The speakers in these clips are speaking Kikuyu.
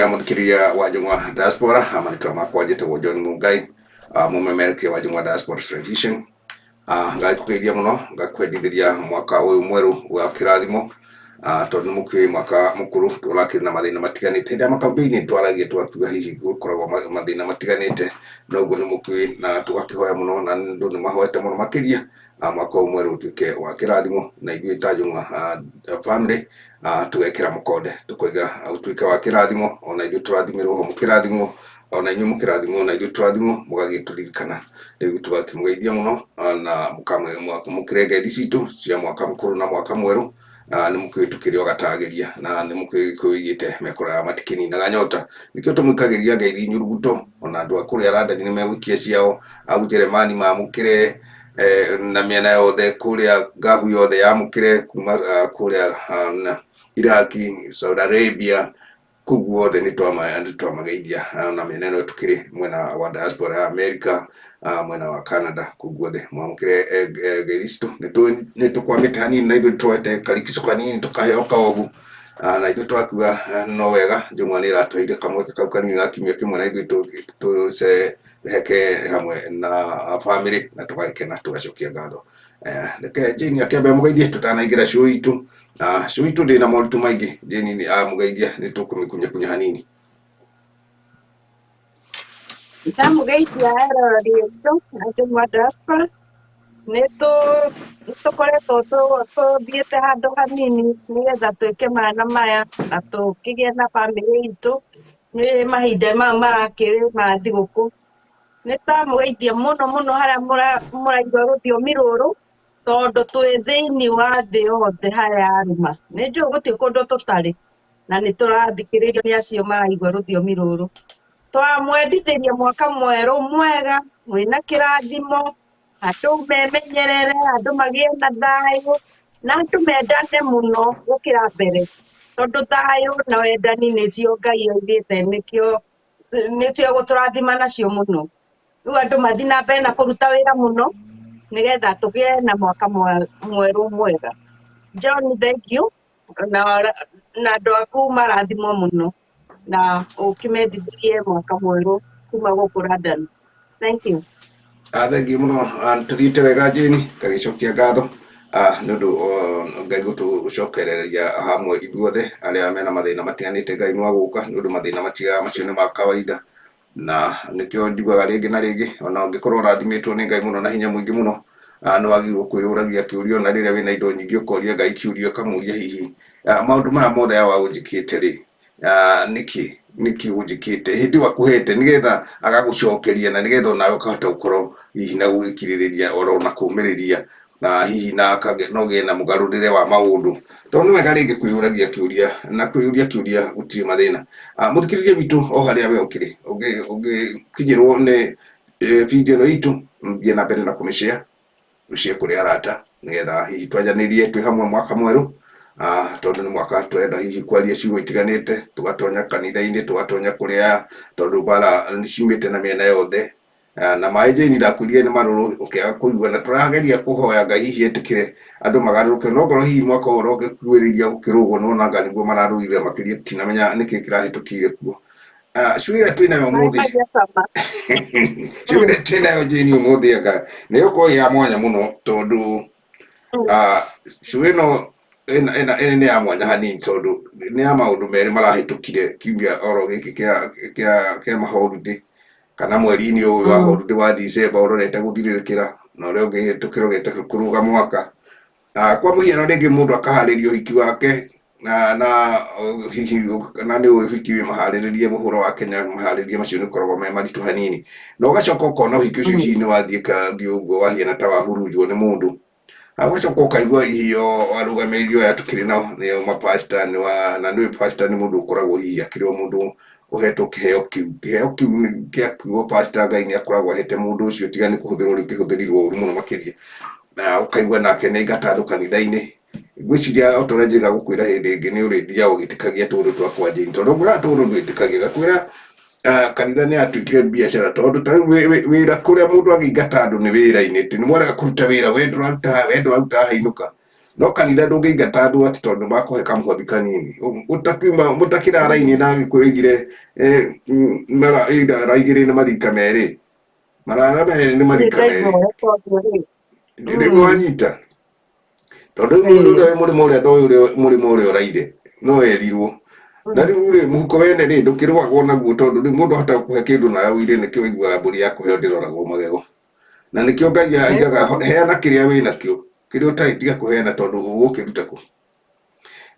Mũthikĩrĩria wa Njũng'wa Diaspora, marĩtwa makwa njĩtagwo John Mungai, mũmemerekia wa Njũng'wa Diaspora Television. Ngagĩkũgeithia mũno, ngakwendithĩria mwaka ũyũ mwerũ wa kĩrathimo, tondũ nĩ mũkĩũĩ mwaka mũkũrũ tũrakĩrĩ na mathĩna matiganĩte. Hĩndĩ ya makambĩini twaragia tũgakiuga hihi gũkoragwo mathĩna matiganĩte, no ũguo nĩ mũkĩũĩ na tũgakĩhoya mũno na andũ nĩ mahoete mũno makĩria mwaka ũyũ mwerũ ũtuĩke wa kĩrathimo, na ithuĩ ta Njũng'wa family tũgekĩra mũkonde tũkoiga ũtuĩke wa kĩrathimo, ona ithuĩ tũrathimĩrwo ho mũkĩrathimwo, ona inyuĩ mũkĩrathimwo na ithuĩ tũrathimwo, mũgagĩtũririkana. Rĩu tũgakĩmũgeithia mũno na mũkamũkĩre ngeithi citũ cia mwaka mũkũrũ na mwaka mwerũ. Nĩ mũkĩũĩ tũkĩrĩ o gatagĩria, na nĩ mũkĩũĩ Gĩkũyũ oigĩte mekũraya matikĩninaga nyota, nĩkĩo tũmũikagĩria ngeithi nyuruguto. Ona andũ a kũrĩa London nĩ megũikia ciao, a Ujerumani mamũkĩre, na mĩena yothe kũrĩa Ngahu yothe yamũkĩre kuma kũrĩa na Iraki, Saudi Arabia, kũu guothe nĩ twamageithia, na mĩena ĩno tũkĩrĩ mwena wa diaspora ya America, mwena wa Canada, kũu guothe mwamũkĩre ngeithi citũ. Nĩ tũkwamĩte hanini na ithuĩ twoete karikico kanini tũkaheo kaobu, na ithuĩ twakiuga no wega Njũng'wa nĩ ĩratũheire kamweke kau kanini ga kiumia kĩmwe na ithuĩ tũcereheke hamwe na bamĩrĩ na tũgagĩkena tũgacokia ngatho. Reke Jane akĩambe amũgeithie tũtanaingĩra show itũ. Show itũ ndĩna moritũ maingĩ, Jane nĩ amũgeithia nĩ tũkũmĩkunyakunya hanini. Ndamũgeithia eroreri aitũ a Njũng'wa Diaspora, nĩ tũkoretwo tũthiĩte handũ hanini nĩgetha twĩke maya na maya na tũkĩgĩe na bamĩrĩ itũ nĩ mahinda maya marakĩrĩ ma thigũkũ. Nĩ twamũgeithia mũno mũno harĩa mũraigua rũthiomi rũrũ, tondũ twĩ thĩinĩ wa thĩ yothe harĩa arũma. Nĩ njũĩ gũtirĩ kũndũ tũtarĩ na nĩ tũrathikĩrĩrio nĩ acio maraigua rũthiomi rũrũ. Twamwendithĩria mwaka mwerũ mwega wĩna kĩrathimo, andũ memenyerere, andũ magĩe na thayũ, na andũ mendane mũno gũkĩra mbere, tondũ thayũ na wendani nĩcio Ngai augĩte nĩkĩo nĩcio gũtũrathima nacio mũno. Rĩu andũ mathiĩ na mbere na kũruta wĩra mũno nĩgetha tũgĩe na mwaka mwerũ mwega. John, thank you na na andũ aku marathimwo mũno na ũkĩmendithĩrie mwaka mwerũ kuma gũkũ London. Thank you. Thengiũ mũno, tũthiĩte wega Jane, ngagĩcokia ngatho nĩ ũndũ Ngai gũtũcokereria hamwe ithuothe arĩa mena mathĩna matiganĩte. Ngai no agũka nĩ ũndũ mathĩna matigaga macio nĩ ma kawaida, na nĩkĩo njugaga rĩngĩ na rĩngĩ, ona ũngĩkorwo ũrathimĩtwo nĩ Ngai mũno na hinya mũingĩ mũno, nĩ wagĩrĩirwo kwĩyũragia kĩũria ona rĩrĩa wĩna indo nyingĩ, ũkoria Ngai kĩũria, ũkamũria hihi maũndũ maya mothe awa ũnjĩkĩte rĩ, nĩkĩ nĩkĩ ũnjĩkĩte hĩndĩ ĩyo akũhete, nĩgetha agagũcokeria na nĩgetha onawe ũkahota gũkorwo hihi na gũgĩkirĩrĩria oro na kũmĩrĩria, na hihi na no ũgĩe na mũgarũrĩre wa maũndũ, tondũ nĩ wega rĩngĩ kwĩyũragia kĩũria, na kwĩyũria kĩũria gũtirĩ mathĩna. Mũthikĩrĩria witũ o harĩa we ũkĩrĩ, ũngĩkinyĩrwo nĩ video ĩno itũ, thiĩ na mbere na kũmĩshare, ũshare kũrĩ arata, nĩgetha hihi twanjanĩrie twĩ hamwe mwaka mwerũ, tondũ nĩ mwaka tũrenda hihi kwaria ciugo itiganĩte, tũgatonya kanitha-inĩ, tũgatonya kũrĩa, tondũ mbara nĩ ciumĩte na mĩena yothe. Na maĩ Jane ndakwĩrire nĩ marũrũ ũkĩaga kũigua, na tũrageria kũhoya Ngai hihi etĩkĩre andũ magarũrũke, no ngorwo hihi mwaka ũyũ ũrogĩkuhĩrĩria gũkĩrũgwo, nĩ wona anga nĩguo mararũire makĩria, tinamenya nĩkĩ kĩrahĩtũkĩire kuo. Show ĩrĩa twĩnayo ũmũthĩ, show ĩrĩa twĩnayo Jane ũmũthĩ anga nĩ ĩgũkorwo ĩ ya mwanya mũno, tondũ show ĩno ĩna nĩ ya mwanya hanini, tondũ nĩ ya maũndũ merĩ marahĩtũkire kiumia oro gĩkĩ kĩa maholiday, kana mweri-inĩ ũyũ wa holiday wa December ũrorete gũthirĩrĩkĩra, na ũrĩa ũngĩ tũkĩrogete kũrũga mwaka. Kwa mũhiano rĩngĩ mũndũ akaharĩria ũhiki wake na hihi na nĩ ũĩ ũhiki wĩ maharĩrĩrie mũhuro wa Kenya, maharĩrĩria macio nĩ ũkoragwo me maritũ hanini, na ũgacoka ũkona ũhiki ũcio hihi nĩ wathiĩ thiĩ ũguo wahiana ta wahurunjwo nĩ mũndũ. Ũgacoka ũkaigua hihi o arũgamĩrĩri aya tũkĩrĩ nao nĩo mapastor, nĩ wa na nĩũĩ pastor nĩ mũndũ ũkoragwo hihi akĩrĩ o mũndũ ũhetwo kĩheo kĩu, kĩheo kĩu kĩa kiugo pastor Ngai nĩ akoragwo ahete mũndũ ũcio, tiga nĩ kũhũthĩrwo rĩu kĩhũthĩrirwo ũru mũno makĩria, na ũkaigua nake nĩ aingata andũ kanitha-inĩ. Ngwĩciria o ta ũrĩa njĩrĩga gũkwĩra hĩndĩ ĩngĩ, nĩ ũrĩthiaga ũgĩtĩkagia tũũndũ twakwa Jane, tondũ ngwĩraga tũũndũ ndwĩtĩkagia, ngakwĩra kanitha nĩ yatuĩkire biacara, tondũ ta rĩu wĩra kũrĩa mũndũ angĩingata andũ nĩ wĩra-inĩ, atĩ nĩ mwarega kũruta wĩra, we ndũraruta haha, we ndũraruta haha, inũka. No kanitha ndũngĩingata andũ atĩ tondũ nĩ makũhe kamũhothi kanini. Ũtakiuma mũtakĩra raini na Gĩkũyũ oigire ira igĩrĩ nĩ marika merĩ. Marara merĩ nĩ marika merĩ. Rĩu wanyita. Tondũ rĩu mũndũ ũrĩa wĩ mũrĩmo ũrĩa ndoĩ ũrĩa mũrĩmo ũrĩa ũraire no erirwo. Na rĩu rĩ mũhuko wene rĩ ndũkĩrũagwo naguo tondũ rĩu mũndũ ahota gũkũhe kĩndũ nawe ũire nĩkĩo ũiguaga mbũri ya kũheo ndĩroragwo magego. Na nĩkĩo Ngai aigaga heana kĩrĩa wĩ nakĩo, kĩrĩa ũtarĩ tiga kũheana tondũ ũgũkĩruta kũ.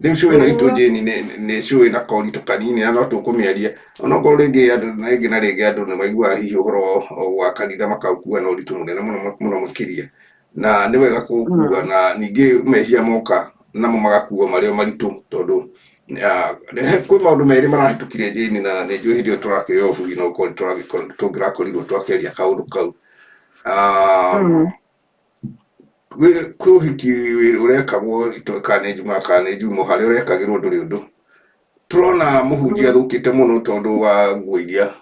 Rĩu show ĩno itũ Jane nĩ show ĩna koritũ kanini na no tũkũmĩaria onokorwo rĩngĩ andũ rĩngĩ na rĩngĩ andũ nĩ maiguaga hihi ũhoro wa kanitha makaũkua na ũritũ mũnene mũno mũno makĩria na nĩ wega kũũkua na ningĩ mehia moka namo magakuo marĩ o maritũ tondũ kwĩ maũndũ merĩ marahĩtũkire Jane na nĩ njũĩ hĩndĩ ĩyo tũrakĩrĩ o buri no gũkorwo tũngĩrakorirwo twakĩaria kaũndũ kau. Kwĩ ũhiki ũrekagwo kana nĩ Njumaa kana nĩ Njumo harĩa ũrekagĩrwo ndũrĩ ũndũ. Tũrona mũhunjia athũkĩte mũno tondũ wa nguo iria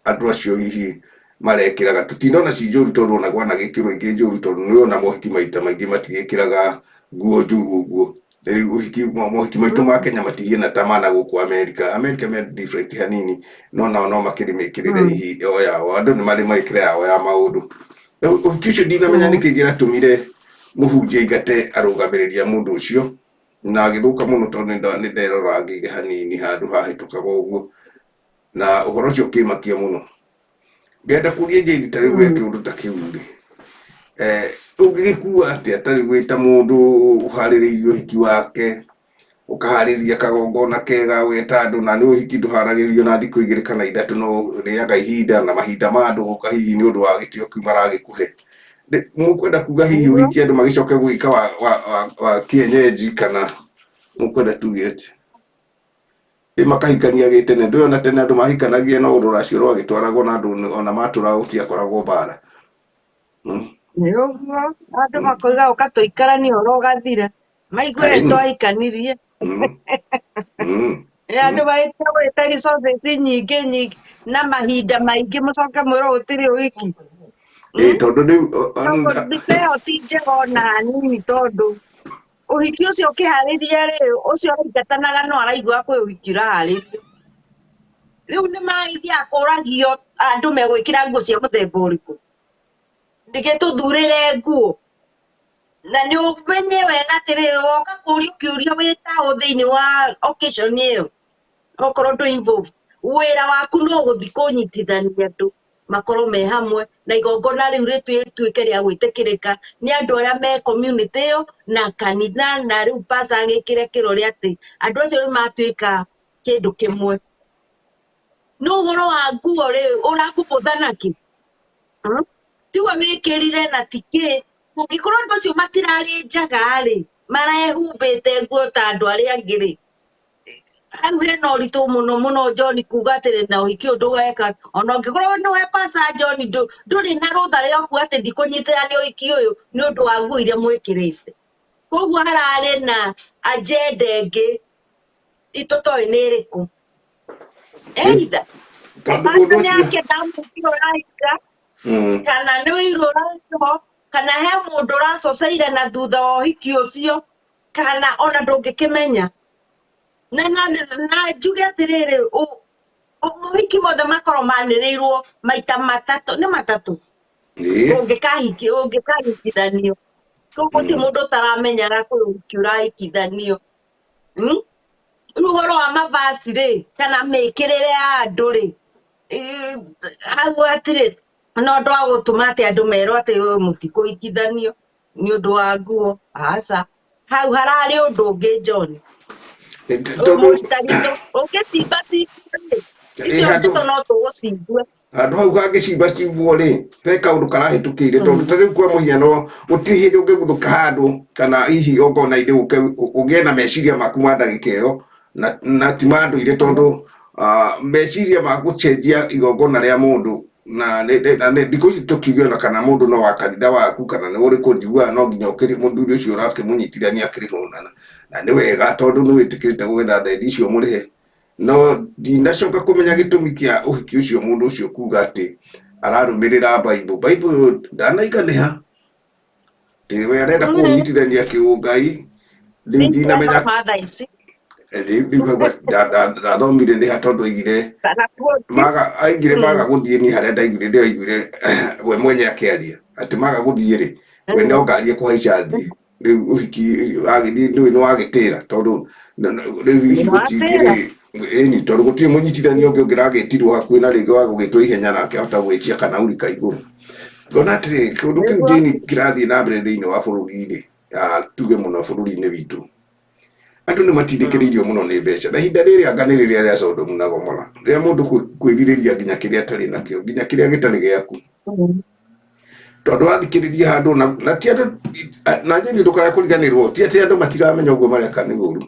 andũ acio hihi marekĩraga. Tũtinona ci njũru tondũ ona kwanagĩkĩrwo ingĩ njũru tondũ nĩ ũrona mohiki maita maingĩ matigĩkĩraga nguo njũru ũguo. Rĩu ũhiki mohiki maitũ ma Kenya matihiana ta ma nagũkũ Amerika. Amerika me different hanini no nao no makĩrĩ mĩkĩrĩre hihi o yao. Andũ nĩ marĩ mĩkĩre yao ya maũndũ. Rĩu ũhiki ũcio ndinamenya nĩkĩ kĩratũmire mũhunjia aingate arũgamĩrĩri a mũndũ ũcio na agĩthũka mũno tondũ nĩ nderorangĩire hanini handũ hahĩtũkaga ũguo na ũhoro ũcio ũkĩmakia mũno. Ngenda kũria Jane ta rĩu we kĩũndũ ta kĩu rĩ, ũngĩgĩkua atĩa ta rĩu wĩ ta mũndũ ũharĩrĩirie ũhiki wake, ũkaharĩria kagongona kega ũgeta andũ na nĩ ũhiki ndũharagĩrĩrio na thikũ igĩrĩ kana ithatũ no ũrĩaga ihinda na mahinda ma andũ gũka hihi nĩ ũndũ wa gĩtĩo kĩu maragĩkũhe. Mũkwenda kuga hihi ũhiki andũ magĩcoke gwĩka wa kienyeji kana mũkwenda tuge atĩa? Ĩ makahikania gĩtene ndũĩ ona tene andũ mahikanagia no rũracio rwagĩtwaragwo na andũ ona matũraga gũtiakoragwo mbara. Nĩ ũguo andũ makoiga ũka tũikaranie ũhoro ũgathira. Maigue Ĩni. twahikanirie. Ĩ andũ mahĩtia gwĩta resources nyingĩ nyingĩ na mahinda maingĩ mũcoke mwĩrwo gũtirĩ ũhiki. Ĩ tondũ rĩu Koguo mbica ĩyo ti njega ona hanini tondũ ũhiki ũcio ũkĩharĩria rĩ ũcio ũraingatanaga no araigua kwĩ ũhiki ũraharĩrio. Rĩu nĩ magĩthiaga kũragio andũ megwĩkĩra nguo cia mũthemba ũrĩkũ. Ndĩgĩtũthurĩre nguo. Na nĩ ũmenye wega atĩrĩrĩ woka kũrio kĩũria wĩ taũ thĩinĩ wa occasion ĩyo okorwo ndũ involved wĩra waku no gũthiĩ kũnyitithania andũ makorwo me hamwe na igongona rĩu rĩtuĩke rĩa gwĩtĩkĩrĩka nĩ andũ arĩa me community ĩyo na kanitha na rĩu pastor agĩkĩre kĩrore atĩ andũ acio nĩ matuĩka kĩndũ kĩmwe. No ũhoro wa nguo rĩ ũrakũbũtha nakĩ? Tiwe wĩkĩrire na ti kĩ Angĩkorwo andũ acio matirarĩ njaga rĩ, marehumbĩte nguo ta andũ arĩa angĩ rĩ, hau hena ũritũ mũno mũno John kuga atĩ na ũhiki ũyũ ndũgeka ona ũngĩkorwo nĩwe pastor John ndũrĩ na rũtha rĩa kuga atĩ ndikũnyitĩra nĩ ũhiki ũyũ nĩ ũndũ wa nguo iria mwĩkĩrĩte. Koguo hararĩ na agenda ĩngĩ tũtoĩ nĩ ĩrĩkũ. Either Tondũ pastor mũndũ nĩ ũcio akĩenda mũhiki ũrahika kana nĩ ũiru ũrarĩho kana he mũndũ ũracoceire na thutha wa ũhiki ũcio kana ona ndũngĩkĩmenya. Na njuge atĩrĩrĩ mohiki mothe makorwo manĩrĩirwo maita matatũ nĩ matatũ ũngĩkahikithanio. Koguo gũtirĩ mũndũ ũtaramenyaga kwĩ ũhiki ũrahikithanio. Rĩu ũhoro wa mavazi rĩ kana mĩkĩrĩre ya andũ rĩ hau hatirĩ na ũndũ wa gũtũma atĩ andũ merwo atĩ mũtikũhikithanio nĩ ũndũ wa nguo aca. Hau hararĩ ũndũ ũngĩ John. Tondũ Ũngĩcimba cimba rĩ icio ndeto no tũgũcigue. Handũ hau hangĩcimbacimbwo rĩ he kaũndũ karahĩtũkĩire tondũ ta rĩu kwa mũhiano gũtirĩ hĩndĩ ũngĩguthũka handũ kana hihi okorwo na ithe ũke ũgĩe na meciria maku ma ndagĩka ĩyo na ti ma ndũire tondũ meciria ma gũcenjia igongona rĩa mũndũ na thikũ ici tũkiuge ona kana mũndũ no wa kanitha waku kana nĩ ũrĩkũ njiguaga no nginya ũkĩrĩ mũthuri ũcio ũrakĩmũnyitithania akĩrĩhwo na nĩ wega tondũ nĩ wĩtĩkĩrĩte gũgetha thendi icio mũrĩhe no ndinacoka kũmenya gĩtũmi kĩa ũhiki ũcio mũndũ ũcio kuga atĩ ararũmĩrĩra Bible. Bible ndanaiganĩha atĩ we arenda kũũnyitithania kĩũngai Rĩu ndinamenya Ndirathoma thaa ici. Rĩu ndathomire nĩ ha tondũ aigire Kana kuo- maga aigire maga gũthiĩ niĩ harĩa ndaiguire ndĩraiguire we mwenye akĩaria atĩ maga gũthiĩ rĩ, we no ngari ekũhaica thiĩ. Rĩu ũhiki agĩthiĩ ndũĩ nĩ wagĩtĩra tondũ rĩu hihi gũtingĩrĩ ĩni tondũ gũtirĩ mũnyitithania ũngĩ ũngĩragĩtirwo hakuhĩ na rĩngĩ wa gũgĩtwo ihenya nake ahota gwĩtia kanauri ka igũrũ. Ngona atĩrĩ, kĩũndũ kĩu Jane kĩrathiĩ na mbere thĩinĩ wa bũrũri rĩ, tuge mũno bũrũri-inĩ witũ, andũ nĩ matindĩkĩrĩirio mũno nĩ mbeca, na ihinda rĩrĩ anga nĩ rĩrĩa rĩa Sodomu na Gomora, rĩrĩa mũndũ kwĩrirĩria nginya kĩrĩa atarĩ nakĩo, nginya kĩrĩa gĩtarĩ gĩaku. Tondũ wathikĩrĩria handũ na ti andũ na Jane ndũkae kũriganĩrwo, ti atĩ andũ matiramenya ũguo mareka nĩ ũru.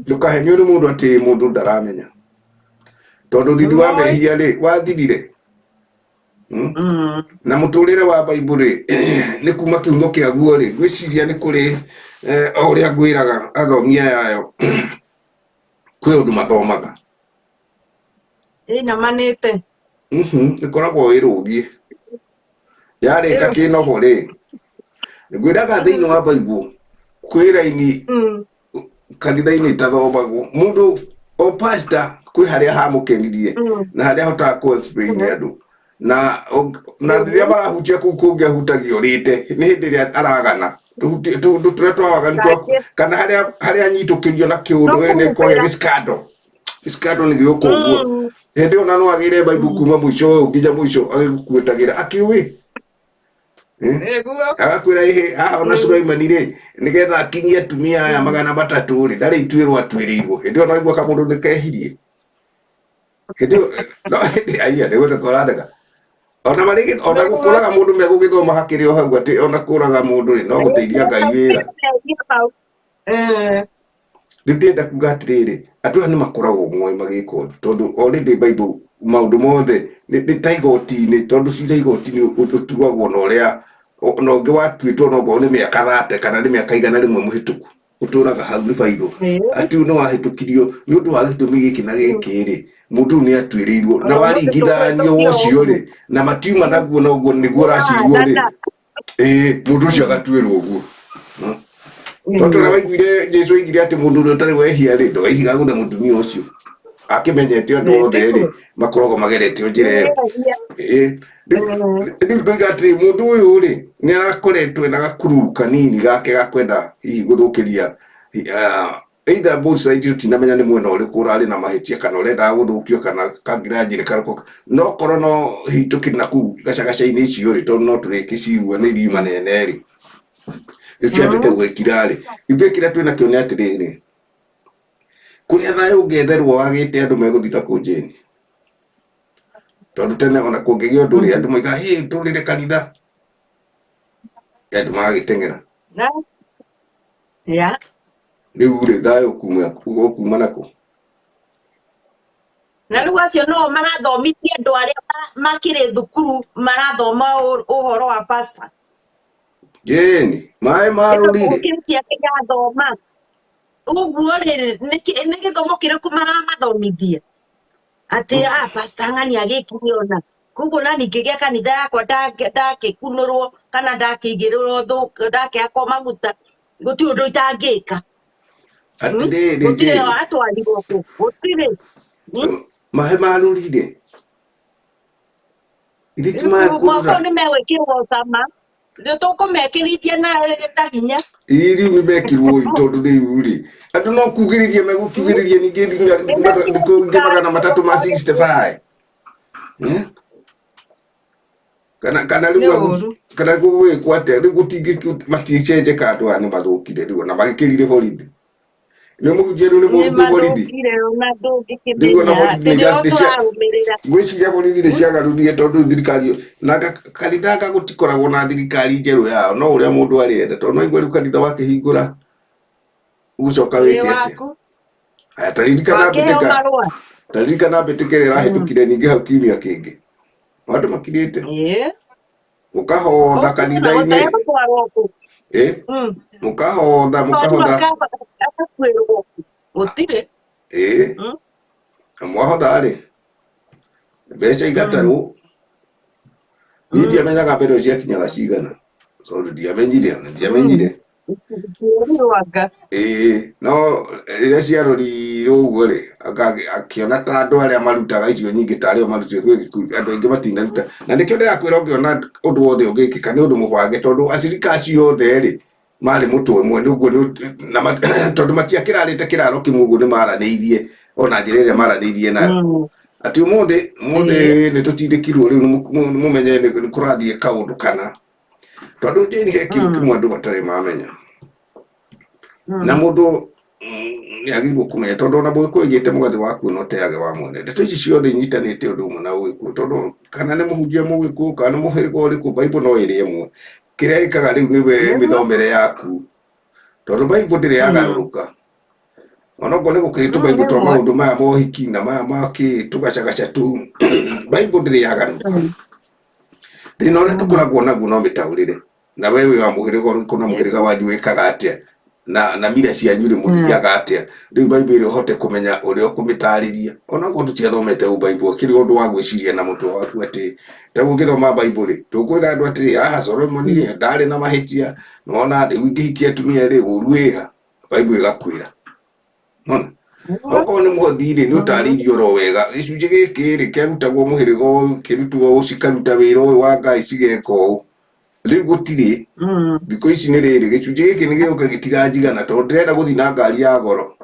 Ndũkahenio nĩ mũndũ atĩ mũndũ ndaramenya, tondũ thithi wa mehia rĩ wathirire. Na mũtũrĩre wa Bible rĩ, nĩ kuma kiugo kĩaguo rĩ, ngwĩciria nĩ kũrĩ o ũrĩa ngwĩraga athomi aya ayo, kwĩ ũndũ mathomaga. Ĩinamanĩte. Ĩkoragwo ĩrũngiĩ. Yarĩka kĩnoho rĩ, ngwĩraga thĩinĩ wa Bible kwĩ raini kanitha-inĩ itathomagwo. Mũndũ o pastor kwĩ harĩa hamũkenirie na harĩa ahotaga kũ explain andũ na rĩrĩa marahunjia kũu kũngĩ ahutagia ũrĩte nĩ hĩndĩ ĩrĩa aragana tũũndũ tũrĩa twa waganu twa kana harĩa anyitũkĩrio na kĩũndũ we nĩ kũgĩa gĩskando gĩskando nĩ gĩũka ũguo. Hĩndĩ ĩyo na no agĩre Bible kuma mũico ũyũ nginya mũico agĩgũkuĩtagĩra akĩũĩ. Nĩguo. Agakwĩra ĩhĩ haha ona Sulaimani rĩ, nĩgetha akinyie atumia aya 300 rĩ, ndarĩ ituĩro atuĩrĩirwo. Hĩndĩ ĩyo no aigua kamũndũ nĩ kehirie. Hĩndĩ ĩyo no hĩndĩ aiya nĩ gũtheka ũratheka. Ona marĩ ona gũkũraga mũndũ megũgĩthoma hakĩrĩ o hau atĩ ona kũraga mũndũ rĩ, no gũteithia Ngai wĩra. Rĩu ndĩrenda kuga atĩrĩrĩ, andũ aya nĩ makoragwo moĩ magĩka ũndũ, tondũ already Bible maũndũ mothe nĩ ta igoti-inĩ, tondũ cira igoti-inĩ ũtuagwo na ũrĩa na ũngĩ watuĩtwo no okorwo nĩ mĩaka 30 kana nĩ mĩaka 100 mũhĩtũku, ũtũraga hau nĩ bairũ. Atĩ ũyũ nĩ wahĩtũkirio nĩ ũndũ wa gĩtũmi gĩkĩ na gĩkĩ rĩ, mũndũ ũyũ nĩ atuĩrĩirwo na waringithanio ũcio rĩ, na matiuma naguo noguo nĩguo ũracirwo rĩ, ĩĩ mũndũ ũcio agatuĩrwo ũguo. Tondũ ũrĩa waiguire Jesu oigire atĩ mũndũ ũrĩa ũtarĩ wehia rĩ, ndũgaihiga gũtha mũtumia ũcio. Akĩmenyete andũ othe rĩ, makoragwo magerete o njĩra ĩyo. Ĩĩ. Rĩu ndoiga atĩrĩ, mũndũ ũyũ rĩ, nĩ arakoretwo ena gakururu kanini gake ga kwenda hihi gũthũkĩria either both side, tũtinamenya nĩ mwena ũrĩkũ ũrarĩ na mahĩtia kana ũrendaga gũthũkio kana kangiraji nĩ karĩkũ, no korwo no hihi tũkĩrĩ na kũu gacagaca-inĩ icio rĩ, tondũ no tũrĩkĩcigua nĩ iriuma nene rĩ, nĩciambĩte gwĩkira rĩ, ithuĩ kĩrĩa twĩnakĩo nĩ atĩrĩrĩ, kũrĩa thayũ ũngĩetherwo wagĩte andũ megũthiĩ na kũu Jane, tondũ tene ona kũngĩgĩa ũndũ rĩ, andũ moigaga hĩ tũrĩre kanitha, andũ magagĩteng'era. Ya. Rĩu rĩ, thayũ ũkuma nakũ? Na rĩu acio no marathomithia andũ arĩa makĩrĩ thukuru marathoma ũhoro wa pasta. Jane, maĩ marũrire. Kĩu kĩrathoma ũguo rĩ, nĩ gĩthomo kĩrĩkũ maramathomithia atĩ a pasta ng'ani agĩkire ona koguo na ningĩgĩa kanitha yakwa ndakĩkunũrwo kana ndakĩigĩrĩrwo ndakĩhakwo maguta, gũtirĩ ũndũ itangĩka. Atĩrĩrĩ Gũtirĩ Jane, atwarirwo kũ gũtirĩ. Maĩ marũrire. Ithe ti maĩ Mwaka kũrũra. ũyũ nĩ megwĩkĩrwo cama, nĩ tũkũmekĩrithia na hinya. Ĩĩ rĩu nĩ mekirwo ĩ tondũ rĩu rĩ, andũ no kugĩrĩria megũkiugĩrĩria ningĩ thikũ ingĩ 365. Eh? Kana Nĩ rĩu ũru. Kana gũgwĩkwo atĩa rĩu gũtingĩ maticenjeka, andũ aya nĩ mathũkire rĩu ona magĩkĩrire borithi. Nĩ mũhunjia rĩu nĩ Nĩ mũru kwĩ borithi. mathũkire ona Rĩu ona ndũngĩkĩmenya borithi atĩ nĩo tũrarũmĩrĩra. Ngwĩciria borithi nĩ ciagarũrire tondũ thirikari na kanitha anga gũtikoragwo na thirikari njerũ yao, no ũrĩa mũndũ arĩenda, tondũ no igua rĩu kanitha wakĩhingũra ũgũcoka Nĩ wĩke atĩa? waku. Aya, taririkana Wakĩheo mbĩtĩka marũa. Taririkana mbĩtĩka ĩrĩa ĩrahĩtũkire ningĩ hau kiumia kĩngĩ, andũ makirĩte mũkahotha kanitha-inĩ. Gũtwarwo kũ? Ĩ mũkahotha mũkahotha. Agakuĩrwo kũ? Gũtirĩ. Ĩ na mwahotha rĩ, mbeca igatarwo. Niĩ ndiamenyaga mbere ĩyo ciakinyaga cigana, tondũ ndiamenyire, ona ndiamenyire. Itiĩrirwo anga. Ĩĩ, no rĩrĩa ciarorirwo ũguo rĩ, akĩona ta andũ arĩa marutaga icio nyingĩ ta arĩa marutire kwĩ gĩkundi, andũ aingĩ matinaruta. Na nĩkĩo ndĩrakwĩra ũngĩona ũndũ wothe ũngĩkĩka nĩ ũndũ mũbange, tondũ acirika acio othe rĩ, marĩ mũtwe ũmwe nĩguo na tondũ matiakĩrarĩte kĩraro kĩmwe ũguo nĩ maranĩirie ona njĩra ĩrĩa maranĩirie nayo. Atĩ ũmũthĩ ũmũthĩ nĩ tũtindĩkirwo rĩu mũmenye nĩ kũrathiĩ kaũndũ kana. Tondũ Jane he kĩndũ kĩmwe andũ matarĩ mamenya. Na mũndũ nĩ agĩrĩirwo kũmenya tondũ ona mũgĩkũyũ oigĩte mũgathĩ waku no teage wa mwene. Ndeto ici ciothe inyitanĩte ũndũ ũmwe na ũgĩkũyũ tondũ kana nĩ mũhunjia mũgĩkũyũ kana nĩ mũhĩrĩga ũrĩkũ Bible no ĩrĩ ĩmwe. Kĩrĩa ĩkaga rĩu nĩwe mĩthomere yaku tondũ Bible ndĩrĩ yagarũrũka. Onokorwo nĩ gũkĩrĩ tũbaibũ twa maũndũ maya ma ũhiki na maya ma kĩ tũgacagaca tũu Bible ndĩrĩ yagarũrũka. Thĩna ũrĩa tũkoragwo naguo no mĩtaũrĩre. Na we wĩ wa mũhĩrĩga ũrĩkũ na mũhĩrĩga wanyu wĩkaga atĩa na mira cianyu rĩ mũthiaga atĩa. Rĩu Bible ĩrĩa ũhote kũmenya ũrĩa ũkũmĩtarĩria. Onokorwo tũtiathomete ũ Bible akĩrĩ ũndũ wa gwĩciria na mũtwe waku atĩ ta rĩu ũngĩthoma Bible rĩ ndũkwĩra andũ atĩrĩ haha Solomoni rĩ ndarĩ na mahĩtia nĩwona rĩu ingĩhikia atumia rĩ ũru wĩha. Bible ĩgakwĩra. Nĩwona? Okorwo nĩ mũhothi rĩ nĩ ũtarĩirio oro wega gĩcunjĩ gĩkĩ rĩ kĩarutagwo mũhĩrĩga ũyũ kĩrutwo ũũ cikaruta wĩra ũyũ wa Ngai cigeka ũũ. Rĩu gũtirĩ thikũ ici nĩ rĩrĩ gĩcunjĩ gĩkĩ nĩ gĩũka gĩtiranjigana tondũ ndĩrenda gũthiĩ na ngari ya goro.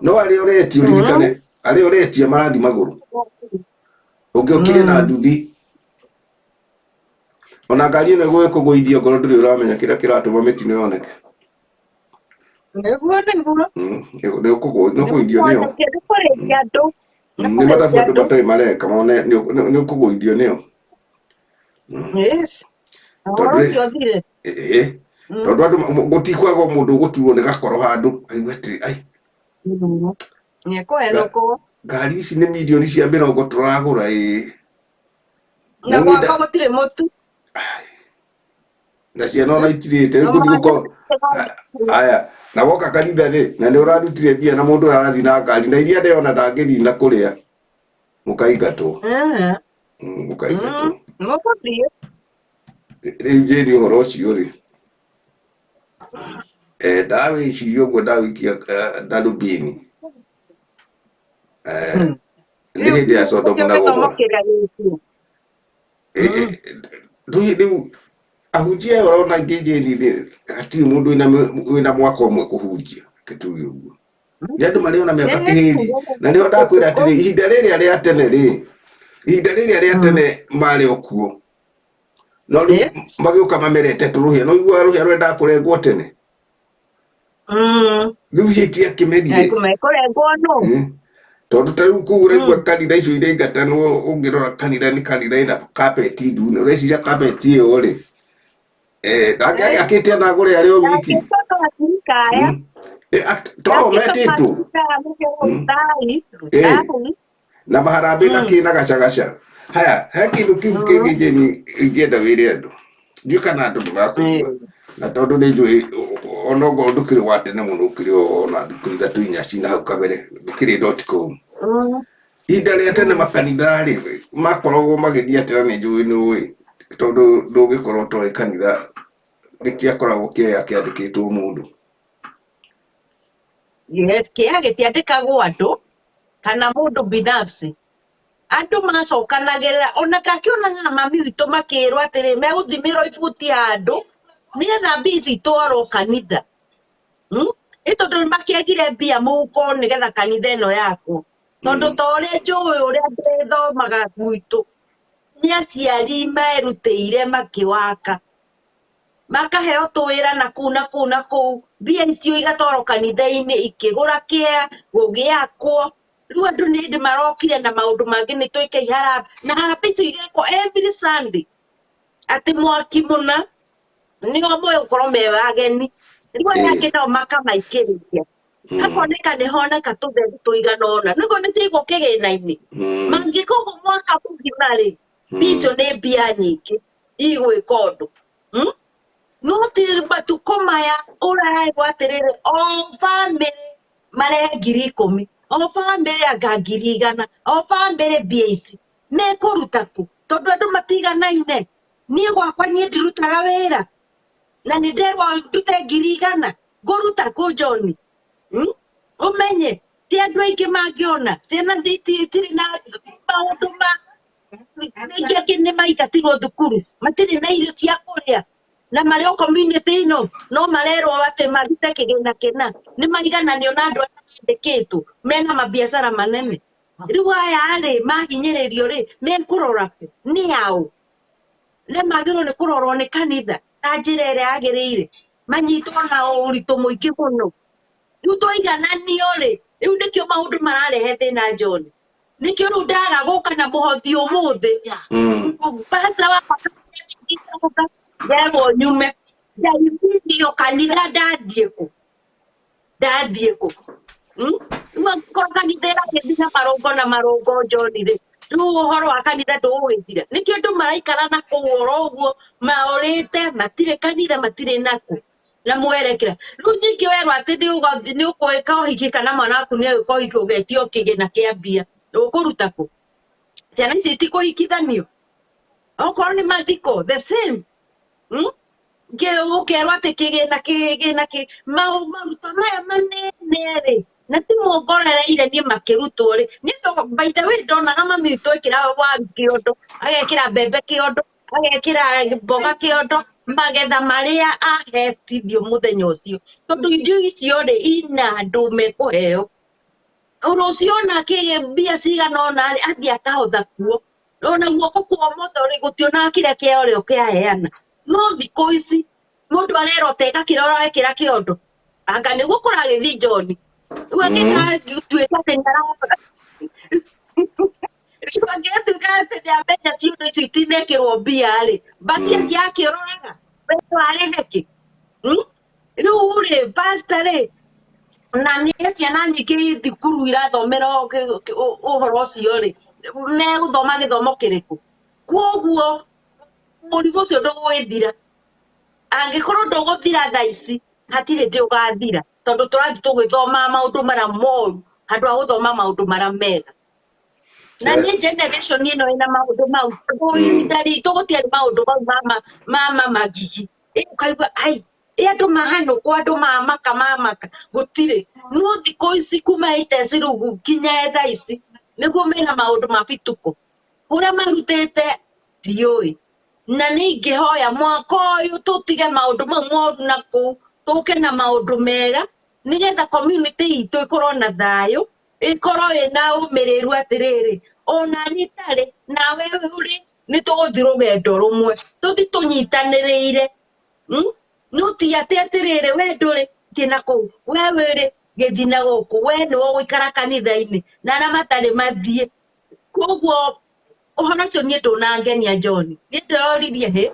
No arĩa ũretia ũririkane arĩa ũretia marathiĩ magũrũ. Ũngĩokire na nduthi ona ngari ĩno ĩgũgĩkũgũithia ongorwo ndũrĩ ũramenya kĩrĩa kĩratũma mĩtino yoneke. Nĩguo nĩguo. Nĩ ũkũgũithio nĩyo. Nĩ kũrĩithia andũ. Nĩ mathabu andũ matarĩ mareka mone nĩ ũkũgũithio nĩyo. Yes. Ũhoro ũcio ũthire. Ĩĩ. Tondũ andũ gũtikwaga mũndũ ũgũturwo nĩ gakoro handũ aigue atĩrĩ ai. Nĩekũhenũkwo. Ngari ici nĩ mirioni cia mĩrongo tũragũra ĩĩ. Na gwakwa gũtirĩ mũtu. Na ciana ona itirĩte rĩu gũthiĩ gũko aya na woka kanitha rĩ na nĩ ũrarutire mbia na mũndũ arathiĩ na ngari na iria ndeyona ndangĩthiĩ na kũrĩa mũkaingatwo. Mũkaingatwo. Mũgũthiĩ. Rĩu njĩri ũhoro ũcio rĩ ndawĩciria ũguo ndawĩikia ndarubini nĩ hĩndĩ ya Sodomu na Gomora. Rĩu ahunjia aya ũrona aingĩ njĩri rĩ hatirĩ mũndũ wĩna mwaka ũmwe kũhunjia kĩtuge ũguo. Nĩ andũ marĩ ona mĩaka kĩhĩri na nĩho ndakwĩra atĩrĩ ihinda rĩrĩa rĩa tene rĩ ihinda rĩrĩa rĩa tene marĩ o kuo no rĩu magĩũka mamerete tũrũhĩa no iguaga rũhĩa rwendaga kũrengwo tene. Rĩu icio itiakĩmerire. Mekũrengwo nũ? Tondũ ta rĩu kũu ũraigua kanitha icio iraingatanwo ũngĩrora kanitha nĩ kanitha ĩna kapeti ndune ũreciria kapeti ĩyo rĩ ndangĩagĩakĩte ona agũre arĩ o wiki. To metĩtwo. Na maharambĩ na kĩ na gacagaca. Haya he kĩndũ kĩu kĩngĩ Jane ingĩenda wĩre andũ. Ndiũĩ kana andũ nĩ makũigua. Na tondũ nĩ njũĩ ona okorwo ndũkĩrĩ wa tene mũno ũkĩrĩ ona thikũ ithatũ inya cina hau kabere ndũkĩrĩ dot com. Ihinda rĩa tene makanitha rĩ makoragwo magĩthiĩ atĩa na nĩ njũĩ nĩ ũĩ tondũ ndũngĩkorwo ũtoĩ kanitha gĩtiakoragwo kĩea kĩandĩkĩtwo mũndũ. Kĩea gĩtiandĩkagwo andũ kana mũndũ binafsi. Andũ macokanagĩrĩra ona ndakĩonaga mami witũ makĩrwo atĩrĩ megũthimĩrwo ibuti handũ nĩgetha mbia ici itwarwo kanitha. Nĩ tondũ nĩmakĩagire mbia mũhuko nĩgetha kanitha ĩno yakwo. Tondũ ta ũrĩa njũĩ ũrĩa ndĩthomaga gwitũ nĩ aciari merutĩire makĩwaka. Makaheo tũwĩra na kũu na kũu na kũu mbia icio igatwarwo kanitha-inĩ ikĩgũra kĩea gũgĩakwo. Rĩu andũ nĩ hĩndĩ marokire na maũndũ mangĩ nĩ twĩke harambee na harambee icio igekwo every Sunday atĩ mwaki mũna nĩo megũkorwo me ageni rĩu arĩa angĩ nao makamaikĩrĩria hakoneka nĩ honeka tũtheri tũigana ũna nĩguo nĩ ciaigwo kĩgĩna-inĩ mangĩka ũguo mwaka mũgima rĩ mbia icio nĩ mbia nyingĩ igwĩka ũndũ. No ti matukũ maya ũrerwo atĩrĩrĩ o bamĩrĩ marehe 10,000 o bamĩrĩ anga 100,000 o bamĩrĩ mbia ici mekũruta kũ tondũ andũ matiganaine. Niĩ gwakwa niĩ ndirutaga wĩra. Na nĩ nderwo ndute 100,000 ngũruta kũ John? Ũmenye ti andũ aingĩ mangĩona ciana itirĩ na maũndũ ma rĩngĩ angĩ nĩ maingatirwo thukuru matirĩ na irio cia kũrĩa na marĩ o community ĩno no marerwo atĩ marute kĩgĩna kĩna nĩ maigananio na andũ arĩa mandĩkĩtwo mena mabiacara manene. Rĩu aya rĩ mahinyĩrĩrio rĩ mekũrora kũ? Nĩ aũ? Nĩ magĩrĩirwo nĩ kũrorwo nĩ kanitha na njĩra ĩrĩa yagĩrĩire manyitwo na ũritũ mũingĩ mũno. Rĩu twaigananio rĩ, rĩu nĩkĩo maũndũ mararehe thĩna John. Nĩkĩo rĩu ndaga gũka na mũhothi ũmũthĩ. Pastor wakwa nderwo nyume ndaimithio kanitha ndathiĩ kũ? Ndathiĩ kũ? Rĩu angĩkorwo kanitha ĩragĩthiĩ na marũngo na marũngo John rĩ, rĩu ũhoro wa kanitha ndũgũgĩthira. Nĩkĩo andũ maraikara na kũu oro ũguo maũrĩte, matirĩ kanitha, matirĩ nakũ na mwerekera. Rĩu ningĩ werwo atĩ nĩ ũgwĩka ũhiki kana mwana waku nĩ egwĩka ũhiki ũgetio kĩgĩna kĩa mbia, ũkũruta kũ? Ciana ici itikũhikithanio. Okorwo nĩ mathiko the same. Ũkerwo atĩ kĩgĩna kĩgĩna kĩ maruta maya manene rĩ, na ti mongorereire niĩ makĩrutwo rĩ. Niĩ by the way ndonaga mami witũ ekĩra waru kĩondo, agekĩra mbembe kĩondo, agekĩra mboga kĩondo, magetha marĩa ahetithio mũthenya ũcio. Tondũ irio icio rĩ, ina andũ mekũheo. Rũciũ ona mbia cigana ũna rĩ, athiĩ akahotha kuo. Ona guoko kwa ũmotho rĩ, gũtionaga kĩrĩa kĩa ũrĩo kĩaheana. No thikũ ici, mũndũ arerwo teka kĩrĩa ũrekĩra kĩondo. Anga nĩguo kũragĩthiĩ John. Rĩu angĩgatuĩka atĩ nĩarahota. Rĩu angĩgatuĩka atĩ nĩamenya ciondo icio itinekĩrwo mbia rĩ, basi angĩ akĩroraga, we warĩhe kĩ? Rĩu rĩ, pastor rĩ, na nĩ ciana nyingĩ thukuru irathomera ũhoro ũcio rĩ, megũthoma gĩthomo kĩrĩkũ? Koguo mũrimũ ũcio ndũgũgĩthira. Angĩkorwo ndũgũthira thaa ici, hatirĩ hĩndĩ ũgathira, tondũ tũrathiĩ tũgĩthomaga maũndũ marĩa moru handũ ha gũthoma maũndũ marĩa mega. Na nĩ generation ĩno ĩna maũndũ mau, ihinda ritũ gũtiarĩ maũndũ mau ma magigi. Ũkaigua, ai, ĩ andũ mahanũkwo, andũ mamaka, mamaka, gũtirĩ. No thikũ ici kuma 80s rĩu nginya thaa ici, nĩguo mena maũndũ ma bituko. Kũrĩa marutĩte ndiũĩ. Na nĩ ingĩhoya mwaka ũyũ tũtige maũndũ mau moru na kũu, tũke na maũndũ mega, nĩgetha community itũ ĩkorwo na thayũ, ĩkorwo ĩna ũmĩrĩru atĩrĩrĩ, ona niĩ itarĩ, nawe ũrĩ, nĩ tũgũthiĩ rũgendo rũmwe, tũthiĩ tũnyitanĩrĩire. No ti atĩ atĩrĩrĩ, we ndũrĩ, thiĩ na kũu, we wĩrĩ, gĩthiĩ na gũkũ, we nĩwe ũgũikara kanitha-inĩ, na arĩa matarĩ mathiĩ. Koguo ũhoro ũcio niĩ ndũnangenia John. Niĩ ndĩroririe hĩ,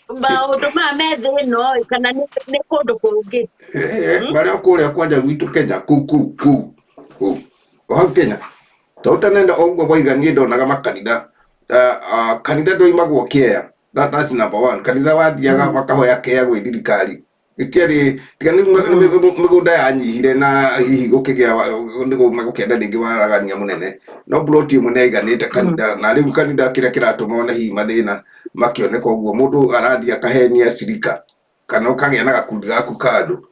maũndũ maya me thĩ ĩno ĩ, kana nĩ kũndũ kũngĩ. Marĩa kũrĩa kwanja gwitũ Kenya, kũu, kũu, kũu, kũu. O hau Kenya. Tondũ tene o ũguo waiga niĩ ndonaga makanitha. Kanitha ndwoimagwo kĩea. That's number one. Kanitha wathiaga makahoya kĩea gwĩ thirikari. Gĩtiarĩ, tiga nĩ mĩgũnda yanyihire na hihi gũkĩgĩa nĩ gũkĩenda rĩngĩ waragania mũnene. No ploti ĩmwe nĩ yaiganĩte kanitha, na rĩu kanitha kĩrĩa kĩratũma one hihi mathĩna makĩoneka ũguo, mũndũ arathiĩ akahenia cirika, kana ũkagĩa na gakundi gaku kando,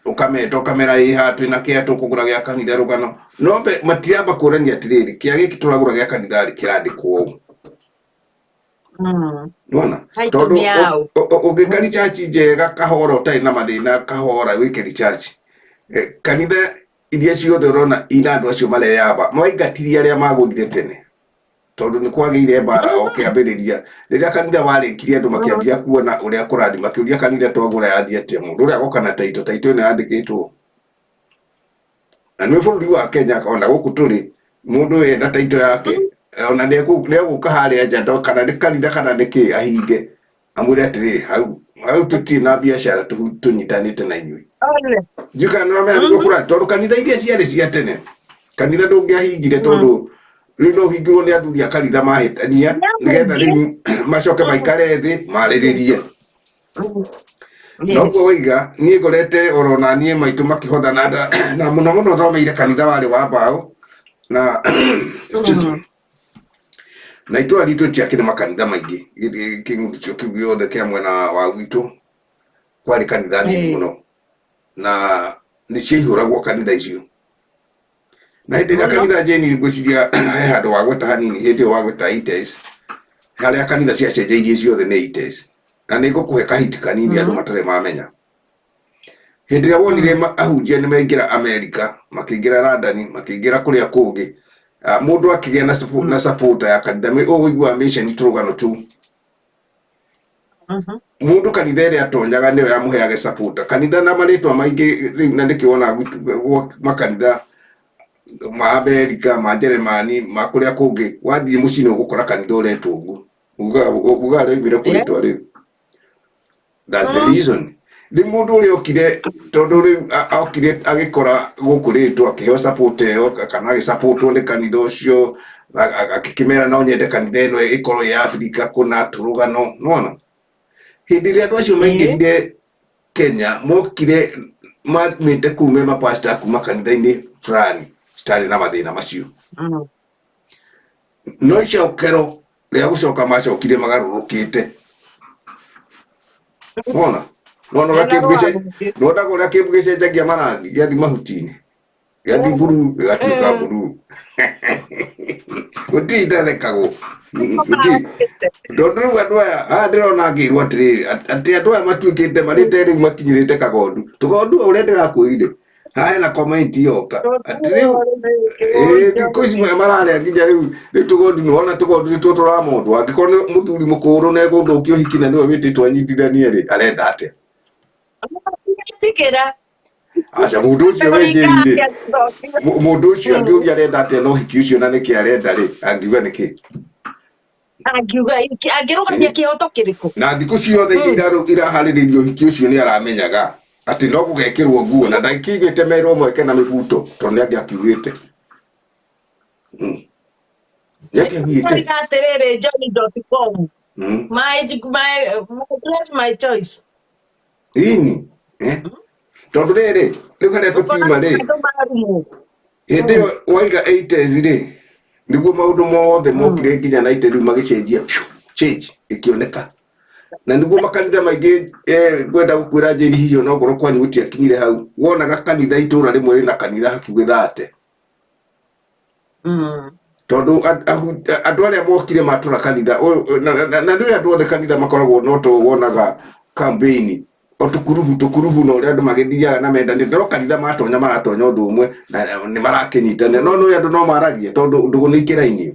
ũkameta ũkamera ĩ haha twĩna kĩa tũkũgũra gĩa kanitha rũgano. No matiramba kũrania atĩrĩrĩ, kĩa gĩkĩ tũragũra gĩa kanitha rĩ, kĩrandĩkwo ũũ. Nĩwona? Haitũ Tondũ nĩ yaũ. Ũngĩka research njega kahora ũtarĩ na mathĩna kahora wĩke research. Kanitha iria ciothe ũrona ina andũ acio mareyamba, maingatirie arĩa magũrire tene. Tondũ nĩ kwagĩire mbara o kĩambĩrĩria. Rĩrĩa kanitha warĩkirie andũ makĩambia kuona ũrĩa kũrathiĩ, makĩũria kanitha twagũra yathiĩ atĩa, mũndũ ũrĩa agoka na taito, taito ĩno yandĩkĩtwo. Na nĩ bũrũri wa Kenya ona gũkũ tũrĩ, mũndũ ena taito yake, ona nĩ egũka harĩa nja, kana nĩ kanitha kana nĩ kĩ ahinge, amwĩre atĩrĩ, hau tũtirĩ na biacara tũnyitanĩte na inyuĩ. Ndiũĩ kana nĩ ũramenya nĩguo kũrathiĩ, tondũ kanitha iria ciarĩ cia tene, kanitha ndũngĩahingire tondũ rĩu no ũhingĩrwo nĩ athuri a kanitha mahĩtania, nĩgetha rĩu macoke maikare thĩ marĩrĩrie. No ũguo waiga, niĩ ngorete oro na niĩ maitũ makĩhotha na na mũno mũno thomeire kanitha warĩ wa mbaũ na excuse me. Na itũra ritũ rĩtiakĩrĩ makanitha maingĩ, kĩng'uthucio kĩu gĩothe kĩa mwena wa gwitũ. Kwarĩ kanitha nini mũno na nĩ ciaihũragwo kanitha icio. Na hĩndĩ ĩrĩa Mũno. kanitha Jane, ngwĩciria he handũ wagweta hanini hĩndĩ ĩyo wagweta 80s, harĩa kanitha ciacenjeirie ciothe nĩ 80s. Na nĩ ngũkũhe kahiti kanini andũ matarĩ mamenya. Hĩndĩ ĩrĩa wonire ahunjia nĩ maingĩra Amerika, makĩingĩra London, makĩingĩra kũrĩa kũngĩ, mũndũ akĩgĩa na na supporter ya kanitha, ũgũigua mission tũrũgano tũu. Mũndũ kanitha ĩrĩa atonyaga nĩyo yamũheage supporter. Kanitha na marĩtwa maingĩ rĩu, na nĩkĩo wonaga makanitha ma Amerika, ma Jeremani, ma kũrĩa kũngĩ, wathiĩ mũciĩ nĩ ũgũkora kanitha ũretwo ũguo. Ugaga rĩoimire kũ rĩtwa rĩu? That's the reason. Rĩu mũndũ ũrĩa okire, tondũ rĩu okire agĩkora gũkũ rĩtwa, akĩheo support ĩyo kana agĩsupportwo nĩ kanitha ũcio, akĩmera no nyende kanitha ĩno ĩkorwo ĩ Afrika kũna tũrũgano, nĩwona? Hĩndĩ ĩrĩa andũ acio maingĩrire Kenya, mokire maumĩte kũu me mapasta kuma kanitha-inĩ fulani citarĩ na mathĩna macio. No icokero rĩa gũcoka macokire magarũrũkĩte. Wona? Nona ũrĩa Mena kĩmbu gĩce- rwaro rũngĩ. Nĩwonaga ũrĩa kĩmbu gĩcenjagia marangi, gĩathi mahuti-inĩ, gĩathi buruu gĩgatuĩka buruu. Gũtirĩ ithethekagwo. Gũtirĩ. Tondũ rĩu andũ aya haha ndĩrona ngĩrwo atĩrĩrĩ, atĩ andũ aya matuĩkĩte marĩte rĩu makinyĩrĩte kagondu tũgondu, o ũrĩa ndĩrakwĩrire haha hena comment yoka atĩ rĩu thikũ ici mararĩa nginya rĩu rĩu tũgondu. Nĩwona tũgondu nĩtuo tũramondwo. Angĩkorwo nĩ mũthuri mũkũrũ na egũthũkia ũhiki na nĩwe wĩtĩtwo anyitithanie rĩ, arenda atĩa? Tigĩra. Aca, mũndũ ũcio wenjeri rĩ, mũndũ ũcio angĩũria arenda atĩa na ũhiki ũcio na nĩkĩ arenda rĩ, angiuga nĩkĩ? Angiuga angĩrũgamia kĩhoto kĩrĩkũ? Na thikũ ciothe iria iraharĩrĩrio ũhiki ũcio nĩ aramenyaga atĩ no gũgekĩrwo nguo na ndakĩiguĩte merwo mweke na mĩbuto, tondũ nĩ angĩakiugĩte. Nĩ angĩaugĩte. Oiga atĩrĩrĩ, johnny.com, my dress, my choice. Ini, eh? Tondũ rĩrĩ rĩu harĩa tũkiuma rĩ, Andũ marumwo. Hĩndĩ ĩyo waiga 80s rĩ, nĩguo maũndũ mothe mokire nginya 90 rĩu magĩcenjia piũ, change ĩkĩoneka, na nĩguo makanitha maingĩ, ngwenda gũkwĩra Jane, hihi ona ongorwo kwanyu gũtiakinyire hau, wonaga kanitha itũra rĩmwe rĩna kanitha hakuhĩ 30, tondũ andũ arĩa mokire matũra kanitha ũyũ, na nĩ andũ othe kanitha makoragwo no to wonaga campaign o tũkurubu tũkurubu na ũrĩa andũ magĩthiaga na mendanĩte, no kanitha matonya maratonya ũndũ ũmwe na nĩ marakĩnyitanĩra, no nĩ andũ no maragia tondũ ndũgũ nĩ ikĩrainio.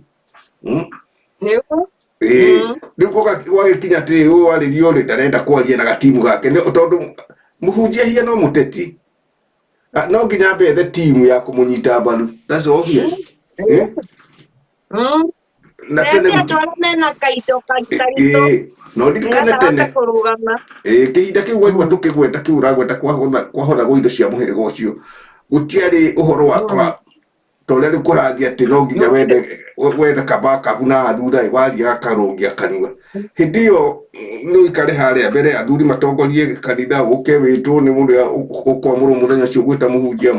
Nĩguo. Ĩĩ, rĩu gwagĩkinya atĩrĩ, ũyũ warĩrio rĩ, ndarenda kwaria na gatimu gake, tondũ mũhunjia hinya no mũteti. No nginya ambe ethe timu ya kũmũnyita mbaru. That's obvious. Eh? Na tene Eti andũ arĩa mena kaindo karitũ Ĩĩ, no ndirikane nĩgetha tene ahote kũrũgama. Ĩĩ, kĩhinda kĩu waigua tũkĩgweta kĩu ũragweta kwahothagwo indo cia mũhĩrĩga ũcio, gũtiarĩ ũhoro wa club ta ũrĩa rĩu kũrathiĩ atĩ no nginya wethe wethe kabakabu na thutha ĩ waria gakarũngia kanua. Hĩndĩ ĩyo nĩ ũikare harĩa mbere, athuri matongorie kanitha, ũke wĩtwo nĩ mũndũ ũrĩa ũkwamũrwo mũthenya ũcio gwĩta mũhunjia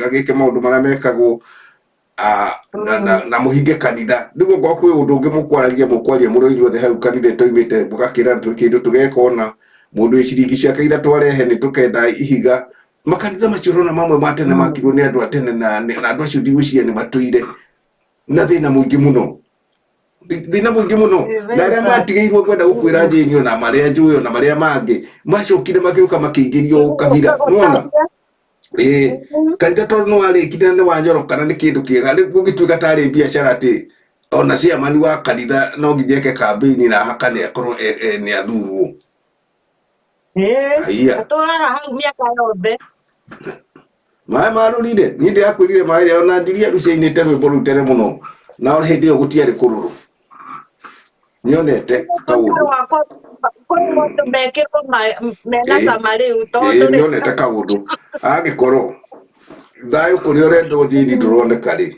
agĩke maũndũ marĩa mekagwo, na mũhinge kanitha. Rĩu okorwo kwĩ ũndũ ũngĩ mũkwaragia, mũkwaria mũrĩ inyuothe hau kanitha ĩtoimĩte, mũgakĩra twĩ kĩndũ tũgeka, ona mũndũ wĩ ciringi ciake ithatũ arehe nĩ tũkenda ihiga. Makanitha macio ũrona mamwe ma tene makirwo nĩ andũ a tene, na andũ acio ndigwĩciria nĩ matũire na thĩna mũingĩ mũno, thĩna mũingĩ mũno. Very Na arĩa sad. matigĩirwo, ngwenda gũkwĩra njĩnyo na marĩa njũĩ na marĩa mangĩ macokire magĩũka makĩingĩrio ũkabira, nĩwona? Ĩĩ, kanitha tondũ nĩ warĩkire na nĩ wanyoroka na nĩ kĩndũ kĩega, rĩu gũgĩtuĩka tarĩ biacara atĩ ona chairman wa kanitha no nginya eke campaign na ahakane akorwo nĩ athurwo. Haiya. Atũraga hau mĩaka yothe. Maĩ marũrire, niĩ ndĩrakwĩrire maĩ rĩa ona ndiria rĩu ciainĩte rwĩmbo rũu tene mũno, na hĩndĩ ĩyo gũtiarĩ kũrũrũ, nĩonete kaũndũ. Wakwa kwĩ mũndũ mekĩrwo mena cama rĩu tondũ rĩ Nĩonete kaũndũ, angĩkorwo thayũ kũrĩa ũrendwo njĩni ndũroneka rĩ.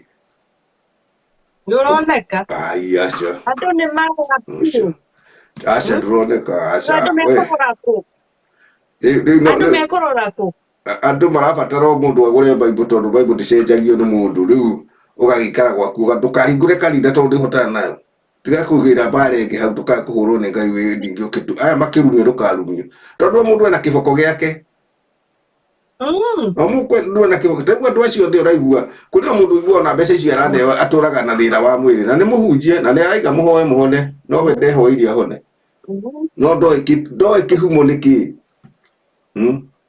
Nĩ ũroneka. Ai, aca. Andũ nĩ marora biũ. Aca, ndũroneka, aca. Andũ We, mekũrora kũ? Rĩu Andũ mekũrora kũ? Andũ marabatara o mũndũ agũre Bible, tondũ Bible ndĩcenjagio nĩ mũndũ. Rĩu ũgagĩikara gwaku, ndũkahingũre kanitha tondũ ndĩhotana nayo. Tiga kũgĩra mbara ĩngĩ hau ndũkae kũhũrwo nĩ Ngai wĩ ningĩ ũkĩtu aya makĩrumio ndũkarumio tondũ o mũndũ ena kĩboko gĩake. O mũndũ ena kĩboko taguo andũ acio othe ũraigua kũrĩ o mũndũ ũiguaga ona mbeca icio araneo atũraga na thĩna wa mwĩrĩ na nĩ mũhunjie na nĩ araiga mũhoe mũhone no we ndehoirie ahone no ndoĩ kĩhumo nĩ kĩĩ.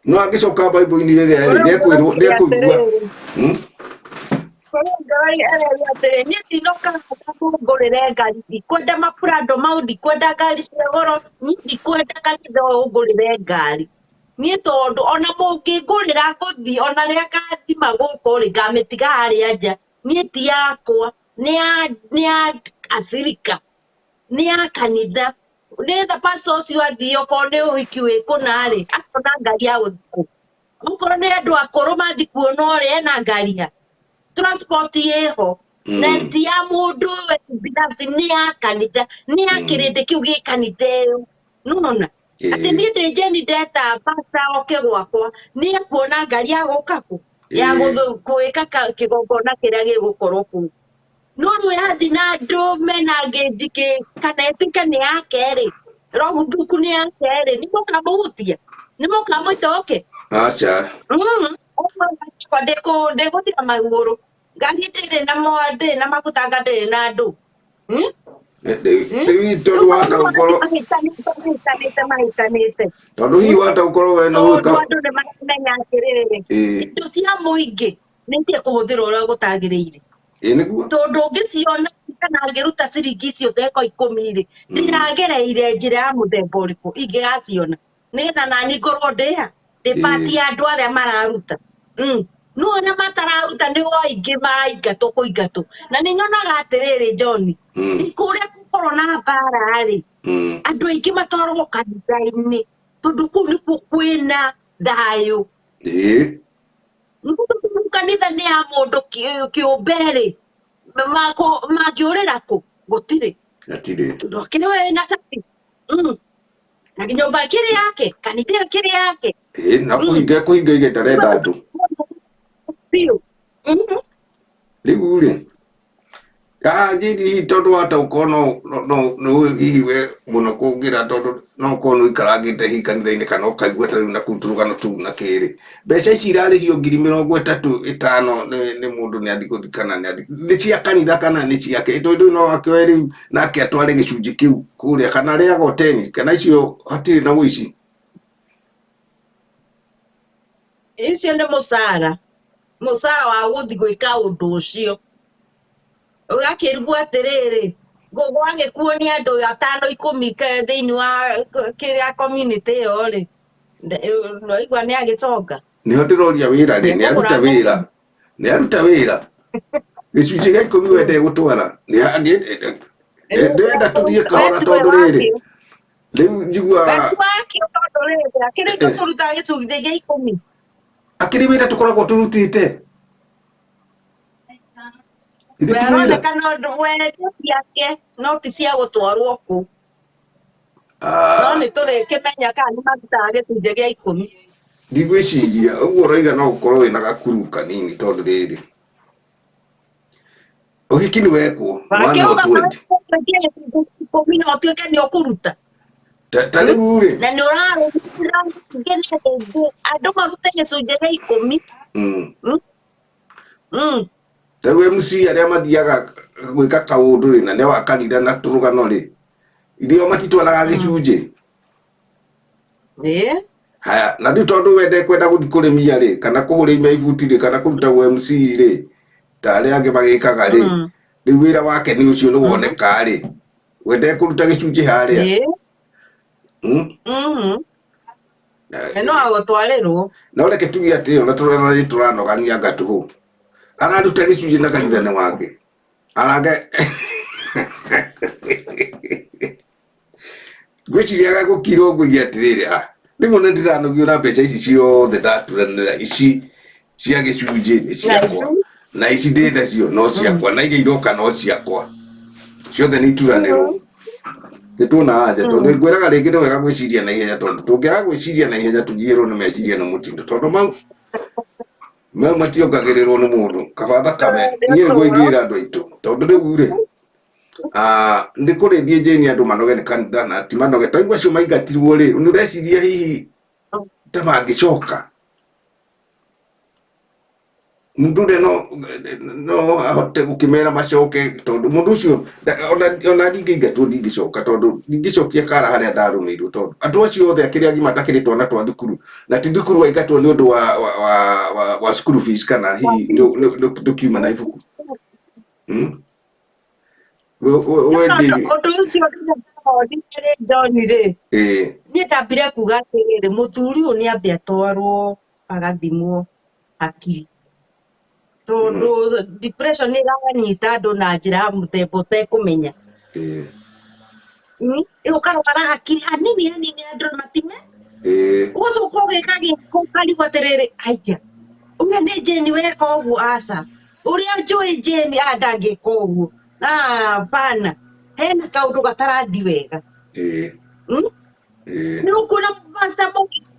No angĩcoka Bible-inĩ ĩrĩa ĩrĩ nĩekwĩrwo nĩekũigua. Kũrĩ Ngai arauga atĩrĩ, niĩ ndinoka haha mũngũrĩre ngari, ndikwenda maburando mau, ndikwenda ngari cia goro, niĩ ndikwenda kanitha ũyũ ũngũrĩre ngari. Niĩ tondũ ona mũngĩngũrĩra ngũthiĩ, ona rĩrĩa ngathima gũkũ rĩ, ngamĩtiga harĩa nja. Niĩ ti yakwa, nĩ ya acirika, nĩ ya kanitha. Nĩgetha pastor ũcio athiĩ okorwo nĩ ũhiki wĩ kũna rĩ, akona ngari ya gũthiĩ kũ. Okorwo nĩ andũ akũrũ mathiĩ kuona ũrĩa ena ngari ya transport ĩho na ti ya mũndũ we binafsi, nĩ ya kanitha, nĩ ya kĩrĩndĩ kĩu gĩ kanitha ĩyo. Nĩwona? Atĩ niĩ ndĩ Jane ndeta pastor oke gwakwa, nĩ ekuona ngari ya gũka kũ? Ya gwĩka kĩgongona kĩrĩa gĩgũkorwo kũu. No rĩu yathiĩ na andũ mena ngĩnji kĩ kana ĩtuĩke nĩ yake rĩ, logbook nĩ yake rĩ, nĩ mũkamũhutia? Nĩ mũkamwĩta oke? Aca. Ndĩgũtira magũrũ. Ngari ndĩrĩ na ndĩrĩ na maguta anga ndĩrĩ na andũ. Hmm? Rĩu tondũ wahota gũkorwo Mahĩtanĩte, mahĩtanĩte, mahĩtanĩte. Tondũ hihi wahota gũkorwo we nĩ Tondũ ũka andũ nĩ maramenya atĩrĩrĩ, indo cia mũingĩ nĩ itige kũhũthĩrwo ũrĩa gũtagĩrĩire. Ĩĩ nĩguo. Tondũ ũngĩciona kana ngĩruta ciringi icio theko 10 rĩ, ndĩragereire njĩra ya mũthemba ũrĩkũ ingĩgaciona nĩgetha nani ngorwo ndĩha ndĩ part ya andũ arĩa mararuta. No arĩa matararuta nĩo aingĩ maraingatwo kũingatwo. Na nĩ nyonaga atĩrĩrĩ John, kũrĩa gũkorwo na mbara rĩ, andũ aingĩ matwaragwo kanitha-inĩ tondũ kũu nĩkuo kwĩna thayũ. Nĩ kanitha nĩ ya mũndũ kĩũmbe rĩ, mangĩũrĩra kũ? Gũtirĩ. Gũtirĩ. Tondũ akĩrĩ we wĩna cabi. Na nyũmba ĩkĩrĩ yake, kanitha ĩyo ĩkĩrĩ yake. Na kũhinga kũhinga ige ndarenda andũ. Biũ. Rĩu rĩ, hihi tondũ wahota gũkorwo no no hihi we mũno kũngĩra tondũ no ũkorwo nĩ ũikarangĩte hihi kanitha-inĩ kana ũkaigua ta rĩu na kũu tũrũgano tũu na kĩrĩ. Mbeca ici irarĩhio ngiri mĩrongo ĩtatũ ĩtano nĩ mũndũ nĩ athiĩ gũthikana nĩ athiĩ nĩ cia kanitha kana nĩ ciake tondũ no akĩoe rĩu nake atware gĩcunjĩ kĩu kũrĩa kana arĩaga oteni kana icio hatirĩ na ũici. Icio nĩ mũcara, mũcara wa gũthiĩ gwĩka ũndũ ũcio. Ũgakĩrigwo atĩrĩrĩ, gwagĩkuo nĩ andũ atano 10 thĩinĩ wa kĩrĩa community ĩyo rĩ, waigua nĩ agĩtonga. Nĩho ndĩroria wĩra rĩ, nĩ aruta wĩra, nĩ aruta wĩra. Gĩcunjĩ gĩa 10 we ndegũtwara. Ndĩrenda tũthiĩ kahora tondũ rĩrĩ, rĩu njiguaga Wakĩo tondũ rĩrĩ, akĩrĩ ithuĩ tũrutaga gĩcunjĩ gĩa 10. Akĩrĩ wĩra tũkoragwo tũrutĩte. Ithe ti wĩra. Aroneka no we nĩ ciake no ti cia gũtwarwo kũ. No nĩ tũrĩkĩmenya kana nĩ marutaga gĩcunjĩ gĩa 10. Ndigwĩciria ũguo ũroiga no ũkorwo wĩna gakuru kanini tondũ rĩrĩ ũhiki nĩ wekwo one Wakĩuga or twenty. 10 na ũtuĩke nĩ ũkũruta. Ta rĩu rĩ. Na nĩ ũrarũmĩrĩra rĩngĩ na rĩngĩ andũ marute gĩcunjĩ gĩa 10. Ta rĩu MC arĩa mathiaga gwĩka kaũndũ rĩ na nĩ wa kanitha na tũrũgano rĩ, ithuĩ o matitwaraga gĩcunjĩ. Haya, na rĩu tondũ we ndekwenda gũthiĩ kũrĩmia rĩ, kana kũhũrĩmia ibuti rĩ, kana kũruta MC rĩ, ta arĩa angĩ magĩkaga rĩ, rĩu wĩra wake nĩ ũcio nĩ woneka rĩ, we ndekũruta gĩcunjĩ harĩa. Na no agũtwarĩrwo. No reke tuge atĩrĩ, ona tũrona nĩ tũranogania anga tũhũ. Araruta gĩcunjĩ na kanitha nĩ wake. Arange ngwĩciria gagũkirwo ngũiga atĩrĩrĩ, rĩmwe nĩ ndĩranogio na mbeca ici ciothe ndaturanĩra ici cia gĩcunjĩ nĩ ciakwa na ici ndĩ nacio no ciakwa na iria iroka no ciakwa ciothe nĩ ituranĩrwo nĩ tuona anja tondũ ngwĩraga rĩngĩ nĩ wega gwĩciria na ihenya tondũ tũngĩaga gwĩciria na ihenya tũgiĩrwo nĩ meciria nĩ mũtindo tondũ mau mau mationgagĩrĩrwo nĩ mũndũ kaba thakame niĩ nĩguo ingĩra andũ aitũ tondũ rĩu rĩ Ah, nĩ kũrĩthiĩ Jane andũ manoge nĩ kanitha na ti manoge taigua acio maingatirwo rĩ nĩ ũreciria hihi ta mangĩcoka mũndũ ũrĩa no no ahote gũkĩmera macoke tondũ mũndũ ũcio ona ona ndingĩingatwo ndingĩcoka tondũ ndingĩcokia kara harĩa ndarũmĩirwo tondũ andũ acio othe akĩrĩ agima takĩrĩ twana twa thukuru na ti thukuru waingatwo nĩ ũndũ wa wa wa, wa, wa school fees kana hihi ndũkiuma na ibuku. We Tondũ Jane ũndũ ũcio ndĩrĩ John rĩ, niĩ ndambire kuga atĩrĩrĩ, mũthuri ũyũ nĩ ambe atwarwo agathimwo hakiri, tondũ depression ĩranyita andũ na njĩra ya mũthemba ũtekũmenya. Ũkarwara hakiri hanini hanini andũ matime, ũgacoka ũgĩka gĩko ũkarigwo atĩrĩrĩ, aya ũrĩa nĩ Jane weka ũguo, aca ũrĩa njũĩ Jane aya ndangĩka ũguo, hapana, hena kaũndũ gatarathi wega. Nĩ ũkuona pastor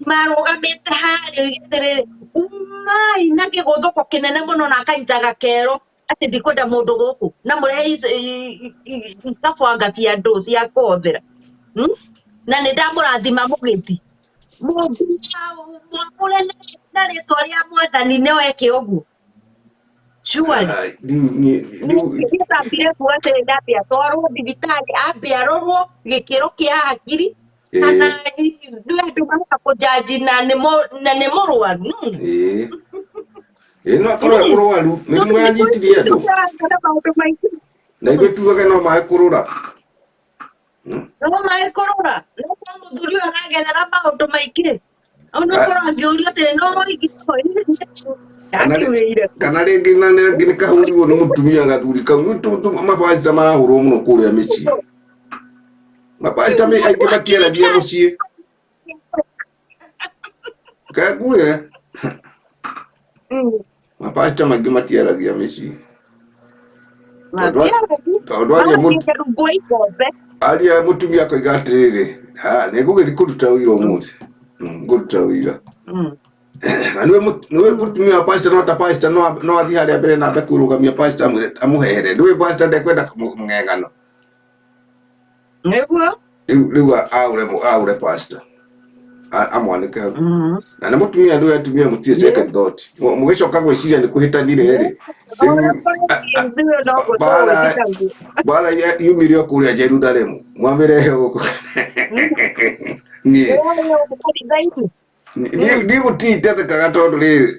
marũgamĩte harĩa oigĩte rĩrĩ, umai na kĩgũthũko kĩnene mũno na akanyita gakero atĩ ndikwenda mũndũ gũkũ na mũrehe ikabanga cia andũ cia kũhũthĩra. Na nĩ ndamũrathima mũgĩthi mũndũ mwamũre na rĩtwa rĩa mwathani no eke ũguo surely. Rĩu Nĩndambire kuga atĩ ndambe atwarwo thibitarĩ ambe arorwo gĩkĩro kĩa hakiri kana nĩ andũ maroka kũnjanji na nĩ mũrwaru nona. Ĩĩ no akorwo e mũrwaru mĩrimũ yanyitirie andũ maũndũ maingĩ na ithuĩ tugaga no maĩ kũrũra. No maĩ kũrũra no korwo mũthuri ũyũ aragerera maũndũ maingĩ onokorwo angĩũrio atĩrĩ no ingĩkorwo ndakiugĩire kana rĩngĩ na rĩngĩ nĩ kahũrirwo nĩ mũtumia gathuri kau nĩ mapasta marahũrwo mũno kũrĩa mĩciĩ mapasta aingĩ matiaragia mũciĩ kenguĩre mapasta maingĩ matiaragia mĩciĩ tondũ aria mathiĩte rungu wa ikombe aria mũtumia akoiga atĩrĩrĩ ha nĩ ngũgĩthiĩ kũruta wĩra ũmũthĩ ngũruta wĩra na nĩwe nĩwe mũtumia wa pastor no ta pastor no no athiĩ harĩa mbere na ambe kũrũgamia pastor amwĩre amũhehere nĩwe pastor ndekwenda mũng'eng'ano nĩguo rĩu rĩu aũre aũre pastor amwanĩke hau na nĩ mũtumia nĩwe atumia mũtirĩ second thought mũgĩcoka gwĩciria nĩ kũhĩtanire rĩ rĩu mbara mbara yumire o kũrĩa Jerusalemu mwamĩrehe gũkũ niĩ niĩ gũtirĩ itethekaga tondũ rĩrĩ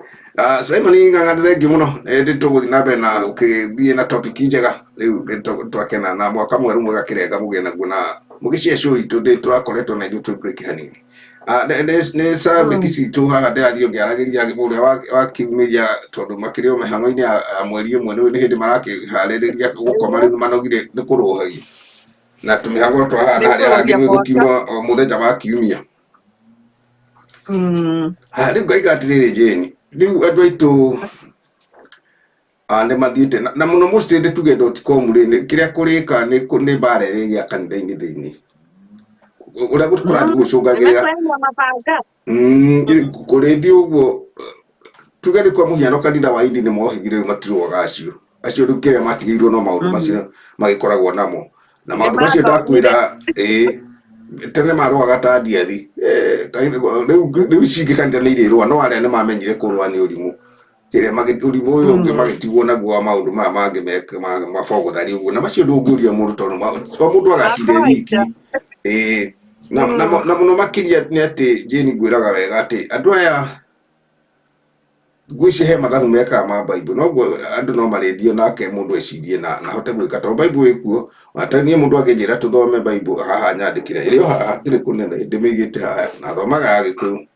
Simon Ng'ang'a nĩ thengiũ mũno nĩ tũgũthiĩ na mbere na ũkĩthiĩ na topic njega rĩu nĩ twakena na mwaka mwerũ mwega kĩrenga mũgĩe naguo na mũgĩshare show itũ ndĩ tũrakoretwo na ithuĩ twĩ break hanini. Nĩ subject citũ haha ndĩrathiĩ ngĩaragĩria ũrĩa wakiumĩria tondũ makĩrĩ o mĩhang'o-inĩ ya mweri ĩmwe nĩ hĩndĩ marakĩharĩrĩria gũkoma rĩu manogire nĩ kũrũhagia na tũmĩhang'o twa haha na harĩa hangĩ nĩ gũkiuma o mũthenya wa kiumia. Rĩu ngaiga atĩrĩrĩ Jane, rĩu andũ aitũ nĩ mathiĩte na mũno mostly nĩ tuge dot com rĩ kĩrĩa kũrĩka nĩ nĩ mbara ĩrĩa ĩgĩa kanitha-inĩ thĩinĩ ũrĩa kũrathiĩ gũcũngagĩrĩra nĩmekũheanwo mabanga kũrĩthiĩ ũguo tuge nĩ kwa mũhiano kanitha wa indi nĩ mohĩgire rĩu matirũaga acio acio rĩu kĩrĩa matigĩirwo no maũndũ macio magĩkoragwo namo na maũndũ macio ndakwĩra ĩĩ tene marũaga ta ndiathi rĩu rĩu ici ingĩ kanitha nĩ irĩrũa no arĩa nĩ mamenyire kũrũa nĩ ũrimũ kĩrĩa ũrimũ ũyũ ũngĩ magĩtigwo naguo wa maũndũ maya mangĩ mabogothari ũguo na macio ndũngĩũria mũndũ tondũ o mũndũ agacira e wiki ĩĩ na na mũno makĩria nĩ atĩ Jane ngwĩraga wega atĩ andũ aya ngwĩciria he mathabu mekaga ma Bible noguo andũ no marĩthiĩ nake mũndũ ecirie na ahote gwĩka tondũ Bible ĩkuo ona niĩ mũndũ angĩnjĩra tũthome Bible haha nyandĩkĩre ĩrĩ o haha ndĩrĩ kũnene ndĩmĩigĩte haha na thomaga ya Gĩkũyũ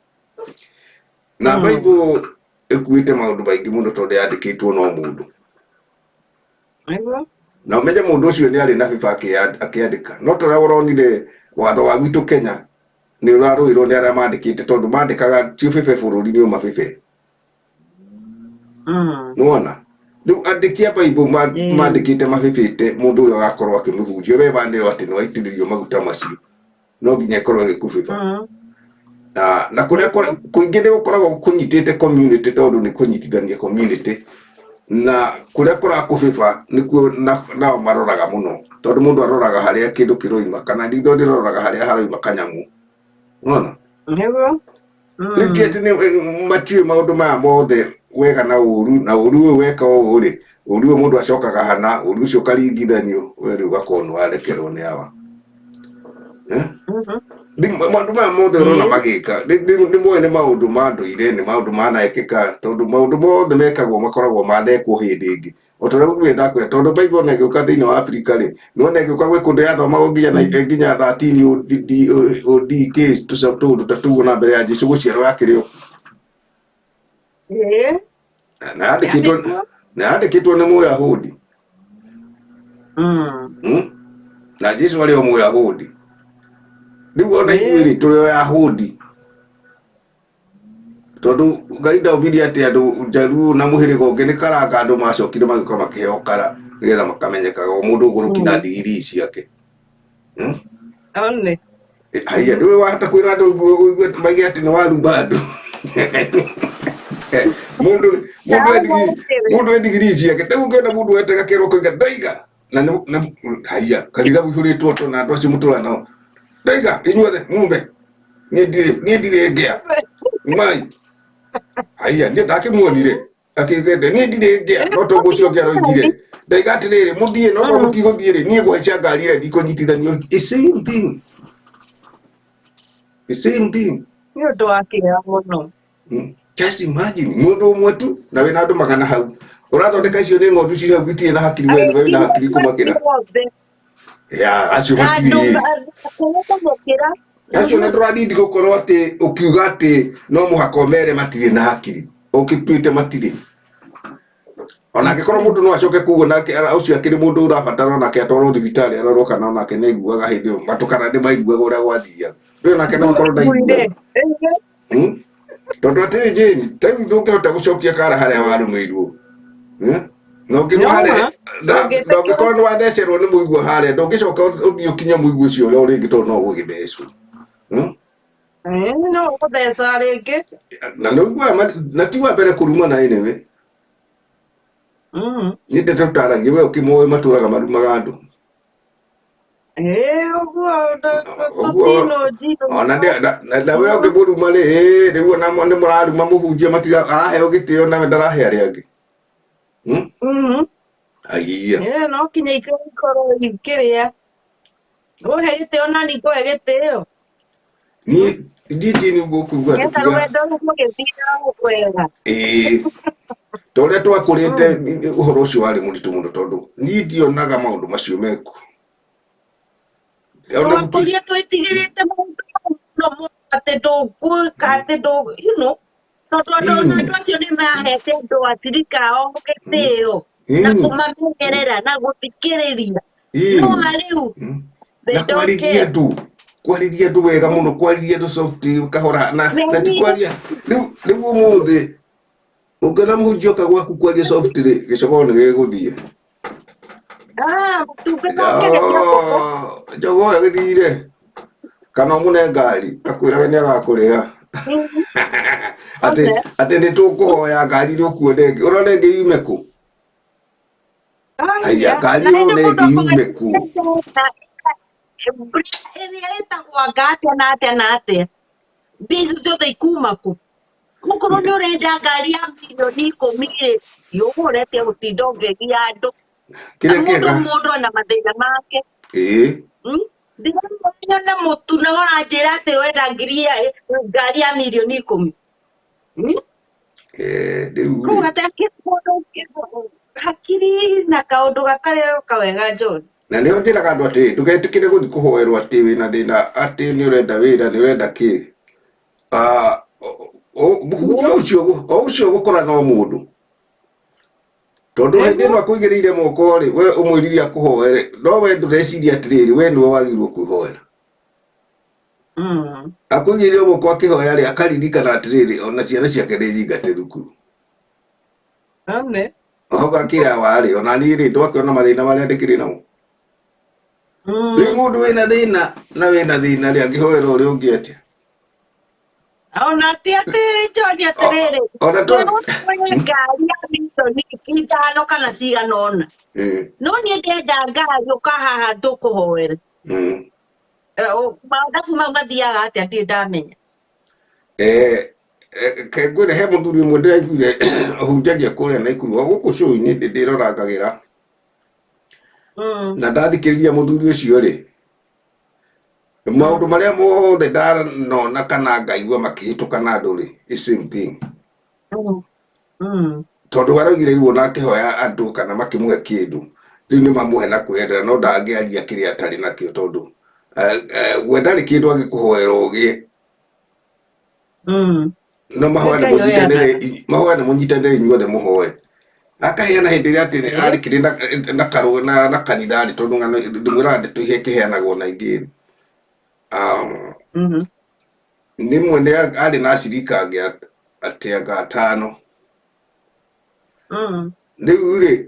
na Bible ĩkuĩte maũndũ maingĩ mũno tondũ yandĩkĩtwo no mũndũ nĩguo na ũmenye mũndũ ũcio nĩ arĩ na bĩba akĩandĩka no ta ũrĩa ũronire watho wa gwitũ Kenya nĩ ũrarũĩrwo nĩ arĩa mandĩkĩte tondũ mandĩkaga ti ũbĩbe bũrũri nĩ ũmabĩbe nĩwona rĩu andĩki a Bible mandĩkĩte mabĩbĩte mũndũ ũrĩa ũgakorwo akĩmĩhunjia we waneo atĩ nĩ waitĩrĩrio maguta macio no nginya ĩkorwo ĩgĩkũbĩba na kũrĩa kũingĩ nĩ gũkoragwo kũnyitĩte community tondũ nĩ kũnyitithania community Na kũrĩa kũrakũbĩba nĩkuo nao maroraga mũno, tondũ mũndũ aroraga harĩa kĩndũ kĩroima, kana ritho rĩroraga harĩa haroima kanyamũ. Nona? Nĩguo. Rĩu ti atĩ matiũĩ maũndũ maya mothe wega na ũru, na ũru ũyũ weka ũũ rĩ, ũru ũyũ mũndũ acokaga hana, ũru ũcio ũkaringithanio, we rĩu ũgakorwo nĩ warekerwo nĩ awa. Eh? Maũndũ maya mothe ũrona magĩka, nĩ moĩ nĩ maũndũ ma ndũire, nĩ maũndũ manekĩka, tondũ maũndũ mothe mekagwo makoragwo manekwo hĩndĩ ĩngĩ. O ta ũrĩa ngũkwĩra ndakwĩra, tondũ Bible ona ĩgĩũka thĩinĩ wa Afrika rĩ, nĩwona ĩgĩũka gwĩ kũndũ yathomagwo nginya na nginya 13 OD, OD K tũũndũ ta tũu ona mbere ya Jesu gũciarwo yakĩrĩ o. Na yandĩkĩtwo Yandĩkwo. na yandĩkĩtwo nĩ Mũyahudi. Na Jesu arĩ o Mũyahudi. Rĩu ona ithuĩ rĩ, tũrĩ o Ayahudi. Tondũ Ngai ndaumire atĩ andũ Njaruo na mũhĩrĩga ũngĩ nĩ karanga andũ macokire magĩũka makĩheo kara nĩgetha makamenyekaga o mũndũ ũgũrũki na ndigiri ciake. One. Haiya, ndũĩ wahota kwĩra andũ ũigue maige atĩ nĩ waruma andũ. Mũndũ mũndũ e ndigiri mũndũ e ndigiri ciake. Rĩu ũngĩona mũndũ wete gakerwo koiga ndoiga na haiya kanitha ũihũrĩtwo to na andũ acio mũtũra nao. Ndoiga inyuothe mume niĩ ndirĩ ngĩa. Mai. Haiya niĩ ndakĩmuonire akĩgende niĩ ndirĩ ngĩa no toguo ũcio ũngĩ aroigire. Ndaiga atĩrĩrĩ mũthiĩ no korwo mũtigũthiĩ rĩ niĩ ngũhaica ngari ĩrĩa ndikũnyitithanio. The same thing. The same thing. Nĩ ũndũ wa kĩeha mũno. Just imagine mũndũ ũmwe tu na wĩna andũ magana hau ũrathondeka icio nĩ ng'ondu ci hau itirĩ na hakiri we nĩwe wĩna hakiri kũmakĩra. Ya acio Na andũ matirĩ akũrũ kũmũkĩra. acio na ndũranindi gũkorwo atĩ ũkiuga atĩ no mũhaka ũmere matirĩ na hakiri ũkĩtuĩte matirĩ ona angĩkorwo mũndũ no acoke kuga nake ũcio akĩrĩ mũndũ ũrabatara onake atwarwo thibitarĩ arorwo kana onake nĩ aiguaga hĩndĩ ĩyo matũ kana nĩ maiguaga ũrĩa gwathiaga rĩu onake no akorwo ndaiguaga. Tondũ atĩrĩ Jane, ta rĩu ndũngĩhota gũcokia kara harĩa warũmĩirwo. Na ũngĩgwa harĩa na ũngĩkorwo nĩ wathecerwo nĩ mũigua harĩa ndũngĩcoka ũthiĩ ũkinye mũigua ũcio ũrĩa rĩngĩ tondũ no ũgũgĩthecwo. No ũgũtheca rĩngĩ. Na nĩ ũiguaga na ti wa mbere kũrumana anyway. Niĩ ndĩtũtaragia we ũkĩmoĩ matũraga marumaga andũ. Ũguo tũcino njino. Ona na we ũngĩmũruma rĩ, rĩu ona nĩ mũraruma mũhunjia matira araheo gĩtĩo nawe ndarahe arĩa angĩ. Aiya. No kinya ikorwo ikĩrĩa. Ũhe gĩtĩo na niĩ ngũhe gĩtĩo. Niĩ ndiĩ nĩ ũguo kuga Nĩgetha rwendo rũgĩthiĩ wega. Ta ũrĩa twakũrĩte ũhoro ũcio warĩ mũritũ mũno tondũ niĩ ndionaga maũndũ macio mekuo. Twakũria twĩtigĩrĩte maũndũ mau mũno atĩ ndũgwĩka atĩ ndũ you know tondũ andũ ona andũ acio nĩ mahete andũ acirika ao gĩtĩo na kũmamenyerera na gũthikĩrĩria no rĩu they Na don't kwarĩria care. andũ kwarĩria andũ wega mũno kwarĩria andũ soft kahora na ti kwaria rĩu rĩu ũmũthĩ ũngĩona mũhunjia oka gwaku kwaria soft rĩ gĩcogoo nĩ gĩgũthiĩ. Matumbĩ mokĩrĩria ngũkũ. Jogoo ĩyo ĩgĩthire kana ũmũne ngari akwĩrage nĩ agakũrĩha atĩ atĩ nĩ tũkũhoya ngari ĩrĩa ũkuona ĩngĩ ũrona ĩngĩ yume kũ? Haiya ngari Na hĩndĩ ũrona mũndũ ĩngĩ yume kũ? Ĩrĩa ĩtagwo anga atĩa na atĩa na atĩa mbia icio ciothe ikuma kũ? Okorwo nĩ ũrenda ngari ya mirioni 10 rĩ, yũgũre atĩa gũtinda ũngĩgia andũ? Kĩrĩa Mũndũ kĩega mũndũ ena mathĩna make. Ndĩramenya na mũtu na ũranjĩra atĩ ũrenda ngiri ya ngari ya mirioni 10. Rĩu Koguo rĩ hatakĩrĩ mũndũ hakiri na kaũndũ gatarĩ kawega John. Na nĩho njĩraga andũ atĩrĩ ndũgetĩkĩre gũthiĩ kũhoerwo atĩ wĩna thĩna atĩ nĩ ũrenda wĩra nĩ ũrenda kĩ. Mũhunjia ũcio o ũcio ũgũkora no mũndũ. Tondũ hĩndĩ ĩno akũigĩrĩire moko rĩ, we ũmwĩrire akũhoere, no we ndũreciria atĩrĩrĩ, we nĩwe wagĩrĩirwo kwĩhoera. Akũigĩrĩire moko akĩhoya rĩ, akaririkana atĩrĩrĩ, ona ciana ciake nĩ nyingate thukuru. One. Hau gakĩra warĩ, ona niĩ rĩ, ndwakĩona mathĩna marĩa ndĩkĩrĩ namo. Rĩu mũndũ wĩna thĩna na wĩna thĩna rĩ, angĩhoera ũrĩa ũngĩ atĩa? Ona ti atĩrĩ John atĩrĩrĩ. Ona Ngari ya Ritoni ithano kana cigana ũna. No niĩ ndĩrenda ngari ũka haha tũkũhoere. Mathabu mau mathiaga atĩa ndirĩ ndamenya. Ke ngwĩre he mũthuri ũmwe ndĩraiguire ahunjagia kũrĩa Naikuru o gũkũ cũũ-inĩ ndĩrorangagĩra. Na ndathikĩrĩria mũthuri ũcio rĩ, maũndũ marĩa mothe ndanona kana ngaigua makĩhĩtũka na andũ rĩ, it's same thing. Tondũ araugire rĩu ona akĩhoya andũ kana makĩmũhe kĩndũ, rĩu nĩ mamũhe na kwĩyendera no ndangĩaria kĩrĩa atarĩ nakĩo tondũ we ndarĩ kĩndũ angĩkũhoera ũgĩe. No mahoya nĩ Ngai mũnyitanĩre, oyaga. mahoya nĩ mũnyitanĩre inyuothe mũhoe. Akaheana hĩndĩ ĩrĩa atĩ arĩ kĩrĩ na karũ na kanitha rĩ, tondũ ng'ano ndĩmwĩraga ndeto iria ĩkĩheanagwo na ingĩ. Rĩmwe nĩ arĩ na acirika angĩ atĩ anga atano. Rĩu rĩ,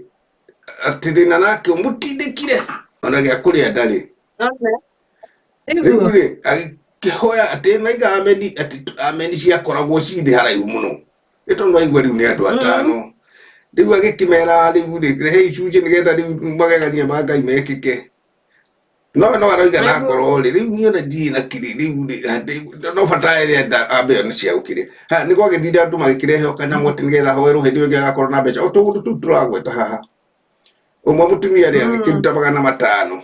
atĩ thĩna nake ũmũtindĩkire ona gĩa kũrĩa ndarĩ. Rĩu rĩ, agĩkĩhoya atĩ naiga ameni, atĩ ameni ciakoragwo ci thĩ haraihu mũno. Nĩ tondũ aigua rĩu nĩ andũ atano. Rĩu agĩkĩmera rĩu rĩ, rehei icunjĩ nĩgetha rĩu magegania ma Ngai mekĩke. No no aroiga na ngoro rĩ, rĩu niĩ ona ndirĩ na kĩrĩ, rĩu rĩ, no bata ĩrĩa ambe one cia gũkĩrĩa. Ha, nĩ gwagĩthire andũ magĩkĩrehe o kanyamũ atĩ nĩgetha ahoerwo hĩndĩ ĩyo ĩngĩ agakorwo na mbeca. O tũũndũ tũu tũragweta haha. Ũmwe mũtumia rĩ, agĩkĩruta 500.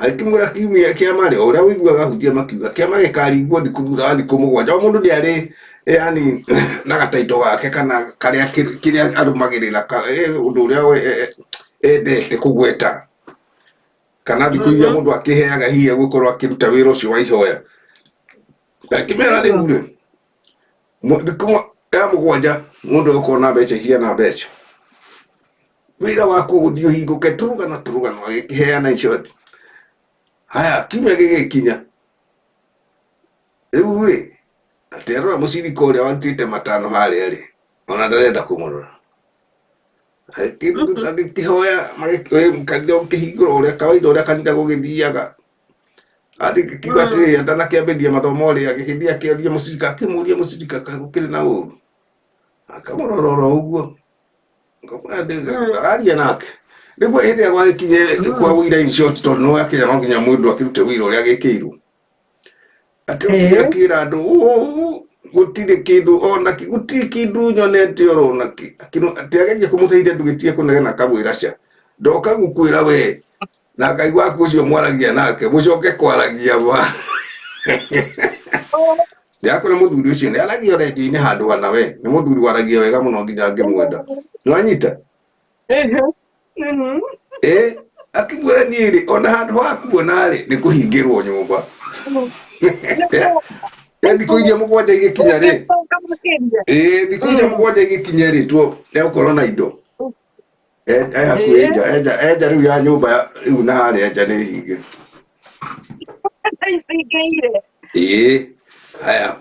Agĩkĩmwĩra kiumia kĩama rĩ, o ũrĩa ũiguaga ahunjia makiuga, kĩama gĩkaringwo thikũ thutha wa thikũ mũgwanja. O mũndũ nĩ arĩ yani na gataito gake kana karĩa kĩrĩa arũmagĩrĩra, ũndũ ũrĩa we endete kũgweta. Kana thikũ iria mũndũ akĩheaga hihi egũkorwo akĩruta wĩra ũcio wa ihoya. Akĩmera rĩu rĩ, thikũ ya mũgwanja mũndũ egũkorwo na mbeca ihiana mbeca. Wĩra waku ũgũthiĩ ũhingũke tũrũgano tũrũgano agĩkĩheana in short. Haya, kiumia gĩgĩkinya. Rĩu rĩ, atĩ arora mũcirika ũrĩa warutĩte 5 harĩa rĩ, ona ndarenda kũmũrora. Agĩkĩhoya, kanitha ũkĩhingũra ũrĩa kawaida ũrĩa kanitha gũgĩthiaga. Athiĩ gĩkiuga atĩrĩrĩ, atanakĩambĩrĩria mathomo rĩ, agĩgĩthiĩ akĩoria mũcirika, akĩmũria mũcirika kaĩ gũkĩrĩ na ũru. Akamũrora oro ũguo. Araria nake. Rĩu hĩndĩ ĩrĩa gwagĩkinye kwa wĩira in short, tondũ nĩ wakinya no nginya mũndũ akĩrute wĩira ũrĩa agĩkĩirwo. Atĩ okire akĩra andũ, gũtirĩ kĩndũ ona kĩ, gũtirĩ kĩndũ nyonete oro ona kĩ. Atĩ ageria kũmũteithia ndũgĩtige kũnegena akamwĩra ca. Ndoka gũkwĩra we na Ngai waku ũcio mwaragia nake mũcoke kwaragia ma. Ndĩrakora mũthuri ũcio nĩ aragia redio-inĩ handũ hana we, nĩ mũthuri waragia wega mũno nginya ngĩmwenda. Nĩwanyita? Akĩmwĩra niĩ rĩ, ona handũ ha kuona rĩ, nĩ kũhingĩrwo nyũmba. Thikũ iria mũgwanja igĩkinya rĩ, thikũ iria mũgwanja igĩkinya rĩ, tuo egũkorwo na indo. Hakuhĩ enja, enja, enja rĩu ya nyũmba rĩu na harĩa enja nĩ hinge. Haya,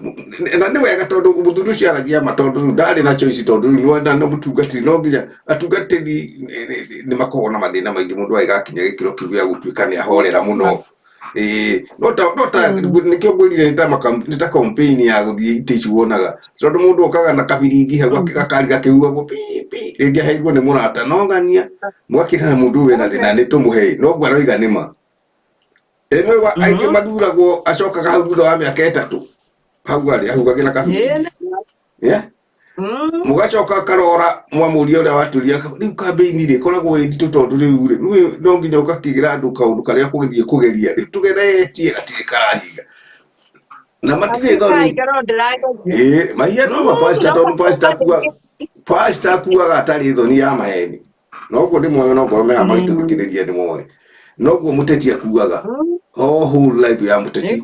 na nĩ wega tondũ mũthuri ũcio aragia ma tondũ rĩu ndarĩ na choice tondũ rĩu nĩwona nĩ mũtungatĩri no nginya atungatĩri nĩ makoragwo na mathĩna maingĩ mũndũ agĩgakinya gĩkĩro kĩu gĩa gũtuĩka nĩ ahorera mũno. No ta, no ta, nĩkĩo ngwĩrire nĩ ta maka, nĩ ta campaign ya gũthiĩ itĩ ici wonaga. Tondũ mũndũ okaga na kabiringi hau gakari gakĩhuhagwo pi pi, rĩngĩ aheirwo nĩ mũrata no ng'ania mwakĩra na mũndũ ũyũ wĩna thĩna nĩ tũmũhe, noguo aroiga nĩ ma. Ĩno wa aingĩ mathuragwo acokaga hau thutha wa mĩaka 3 hau arĩ ahuhagĩra kabiringi. Mũgacoka akarora mwamũria ũrĩa waturia rĩu campaign rĩ ĩkoragwo ĩ nditũ tondũ rĩu rĩ rĩu no nginya ũgakĩgĩra andũ kaũndũ karĩa kũgĩthiĩ kũgeria rĩu tũgeretie gatirĩ karahinga na matirĩ thoni. Mahia no ma pastor tondũ pastor akuaga atarĩ thoni ya maheni. Noguo ndĩ moĩ no ngorwo meha magĩtũthikĩrĩria nĩ moĩ. Noguo mũteti akuaga. O whole life ya mũteti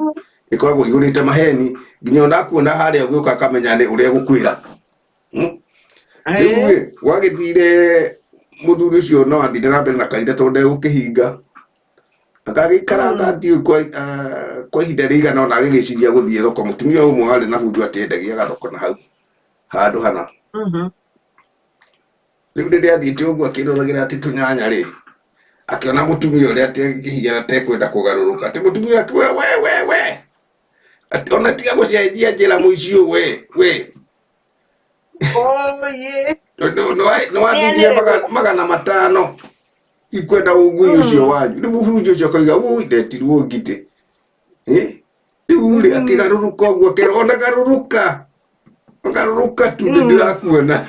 ĩkoragwo ihũrĩte maheni nginya ona akuona harĩa ũgĩũka akamenya nĩ ũrĩa egũkwĩra. Rĩu rĩ, gwagĩthire mũthuri ũcio no athire na mbere na kanitha tondũ ndegũkĩhinga. Agagĩikara ndiũĩ kwa ihinda rĩigana ũna agĩgĩciria gũthiĩ thoko. Mũtumia ũmwe warĩ na bunjo atĩ endagia gathoko na hau handũ hana. Rĩu rĩrĩa athiĩte ũguo akĩroragĩra atĩ tũnyanya rĩ, akĩona mũtumia ũrĩa atĩ agĩkĩhiana ta ekwenda kũgarũrũka. Atĩ mũtumia akiuga we we we, atĩ ona tiga gũcenjia njĩra mũici ũyũ we we. Oye. Nĩ wandutire Nĩanĩrĩrwo. 500 ikwenda ũngui ũcio wanyu. Rĩu mũhunjia ũcio akauga, "Ui, ndetirwo ngitĩ." Eh? Rĩu rĩ, akĩgarũrũka ũguo akerwo, ona garũrũka. Garũrũka tu nĩ ndĩrakuona.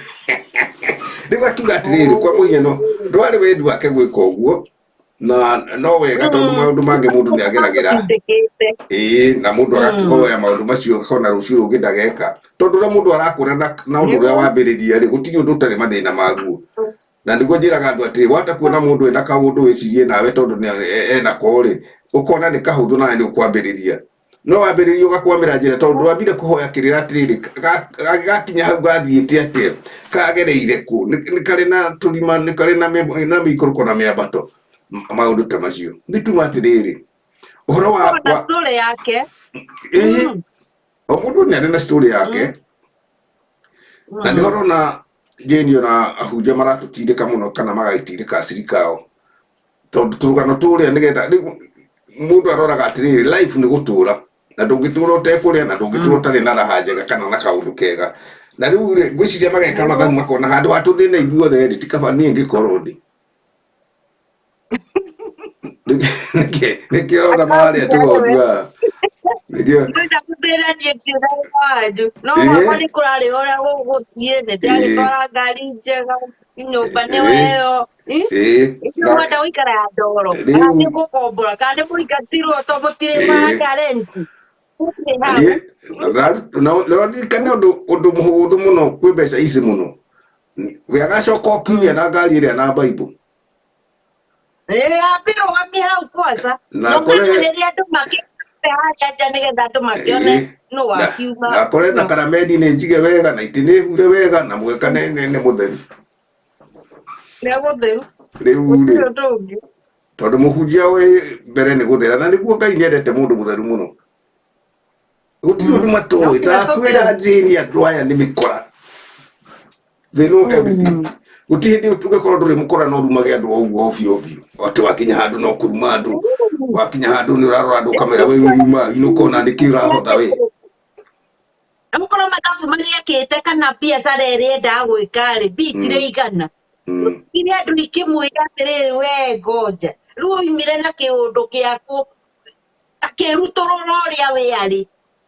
Rĩu akiuga atĩrĩrĩ, kwa mũhiano, ndwarĩ wendi wake gwĩka ũguo, na no wega tondũ maũndũ mangĩ mũndũ nĩ ageragĩra. Ndĩkĩte. Ĩĩ, na mũndũ agakĩhoya maũndũ macio akona rũciũ rũngĩ ndageka. Tondũ ũrĩa mũndũ arakũra na ũndũ ũrĩa wambĩrĩria rĩ, gũtirĩ ũndũ ũtarĩ mathĩna maguo. Na nĩguo njĩraga andũ atĩrĩ, wahota kuona mũndũ ena kaũndũ wĩcirie nawe tondũ enako rĩ, ũkona nĩ kahũthũ nawe nĩ ũkwambĩrĩria. No wambĩrĩria ũgakwamĩra njĩra tondũ ndwambire kũhoya kĩrĩra atĩrĩrĩ, gakinya hau gathiĩte atĩa, kagereire kũ, nĩ karĩ na tũrima, nĩ karĩ na mĩikũrũko na mĩambato, maũndũ ta macio. Nĩ tuma atĩrĩrĩ, ũhoro wa Ona story yake. Ĩĩ, o mũndũ nĩ arĩ na story yake. Na nĩho ũrona Jane ona ahunjia maratũtindĩka mũno kana magagĩtindĩka acirika ao. Tondũ tũrũgano tũrĩa nĩgetha rĩu mũndũ aroraga atĩrĩrĩ, life nĩ gũtũra. Na ndũngĩtũra ũtekũrĩa na ndũngĩtũra ũtarĩ na raha njega kana na kaũndũ kega. Na rĩu rĩ, ngwĩciria mageka mathabu makona handũ ha tũthĩna ithuothe rĩ, ti kaba niĩ ngĩkorwo ndĩ. Nĩkĩo ũrona mararĩa tũgondu haha. Nĩkĩo Ndĩrenda gũthĩna niĩ ngiuga wanyu. No Ĩĩ. gwakwa nĩ kũrarĩ ũrĩa gũgũthiĩ, nĩ ndagĩtwara ngari njega, nyũmba nĩ Ĩĩ. weo. Ĩ? Ĩĩ. Icio Na mwenda gũikara ya ndoro. Rĩu- Kana nĩ gũkombora, kana nĩ mũingatirwo to mũtirĩ Ĩĩ. maraga rent. Mũtirĩ hau. Niĩ na ndirikane ũndũ mũhũthũ mũno kwĩ mbeca ici mũno. We agacoka o kiumia na ngari ĩrĩa na Bible. Ĩĩ, ambe rũgamie hau kwanza. Na No akore- kana rĩrĩa andũ makĩte harĩa nja nĩgetha andũ makĩone Ĩĩ. nũ wakiuma. Na akore na karamedi nĩ njige wega na itĩ nĩ hure wega na mweka nĩ mũtheru. Nĩ mũtheru. Rĩu rĩ, Gũtirĩ ũndũ ũngĩ. tondũ mũhunjia wĩ mbere nĩ gũthera na nĩguo Ngai nĩendete mũndũ mũtheru mũno. Gũtirĩ ũndũ matoĩ. No nginya Ndakwĩra tũtheru. Jane andũ aya nĩ mĩkora. They know everything. Gũtirĩ hĩndĩ ũngĩkorwo ndũrĩ mũkora no ũrumage andũ o ũguo ovyo ovyo. Atĩ wakinya handũ no kũruma andũ. Wakinya handũ nĩ ũrarora andũ ũkamera we ũruma inũka ona nĩkĩ ũrahotha we. Amukorwo mathabu marĩa ekĩte kana biacara ĩrĩa endaga gwĩka rĩ, mbia itirĩigana. Iria andũ ikĩmwĩra atĩrĩrĩ we ngoja, rĩu oimire na kĩũndũ gĩaku akĩrutũrũra ũrĩa we arĩ.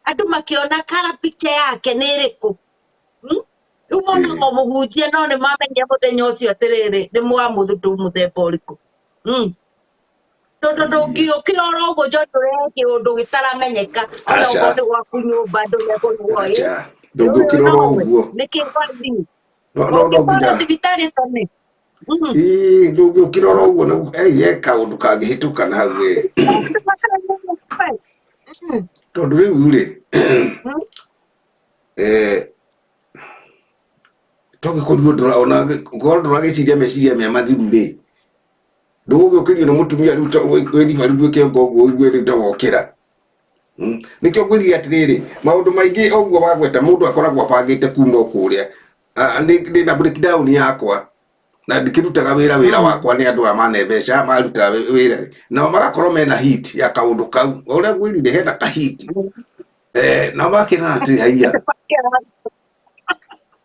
Andũ makĩona kara picture yake nĩ ĩrĩkũ. Rĩu monaga o mũhunjia no nĩ mamenya mũthenya ũcio atĩrĩrĩ nĩ mwa mũndũ mũthemba ũrĩkũ. Tondũ ndũngĩũkĩra oro ũguo John ũrehe kĩũndũ gĩtaramenyeka. Ona Aca. okorwo nĩ gwaku nyũmba andũ mekũigua, ĩ. Aca. Ndũngĩũkĩra oro ũguo. Nĩkĩ gwathiĩ? No, no, no Ũngĩtwarwo nginya. thibitarĩ tene. Ĩĩ, ndũngĩũkĩra oro ũguo na he kaũndũ kangĩhĩtũka na hau we. Maũndũ mataramenyeka. Tondũ rĩu rĩ, togĩkorirwo ona korwo ndũragĩciria meciria me mathiru rĩ, ndũgũgĩũkĩrio nĩ mũtumia rĩu ta wĩriba rĩu kĩongo ũguo ũigue rĩu ta wokĩra. Nĩkĩo ngwĩrire atĩrĩrĩ, maũndũ maingĩ ũguo wagweta mũndũ akoragwo abangĩte kuma o kũrĩa. Ndĩ na breakdown yakwa na ndikĩrutaga wĩra wakwa nĩ andũ aya mane mbeca marutaga wĩra rĩ, nao magakorwo mena hit ya kaũndũ kau. O ũrĩa ngwĩrire hena kahiti. Nao makena atĩrĩ, haiya.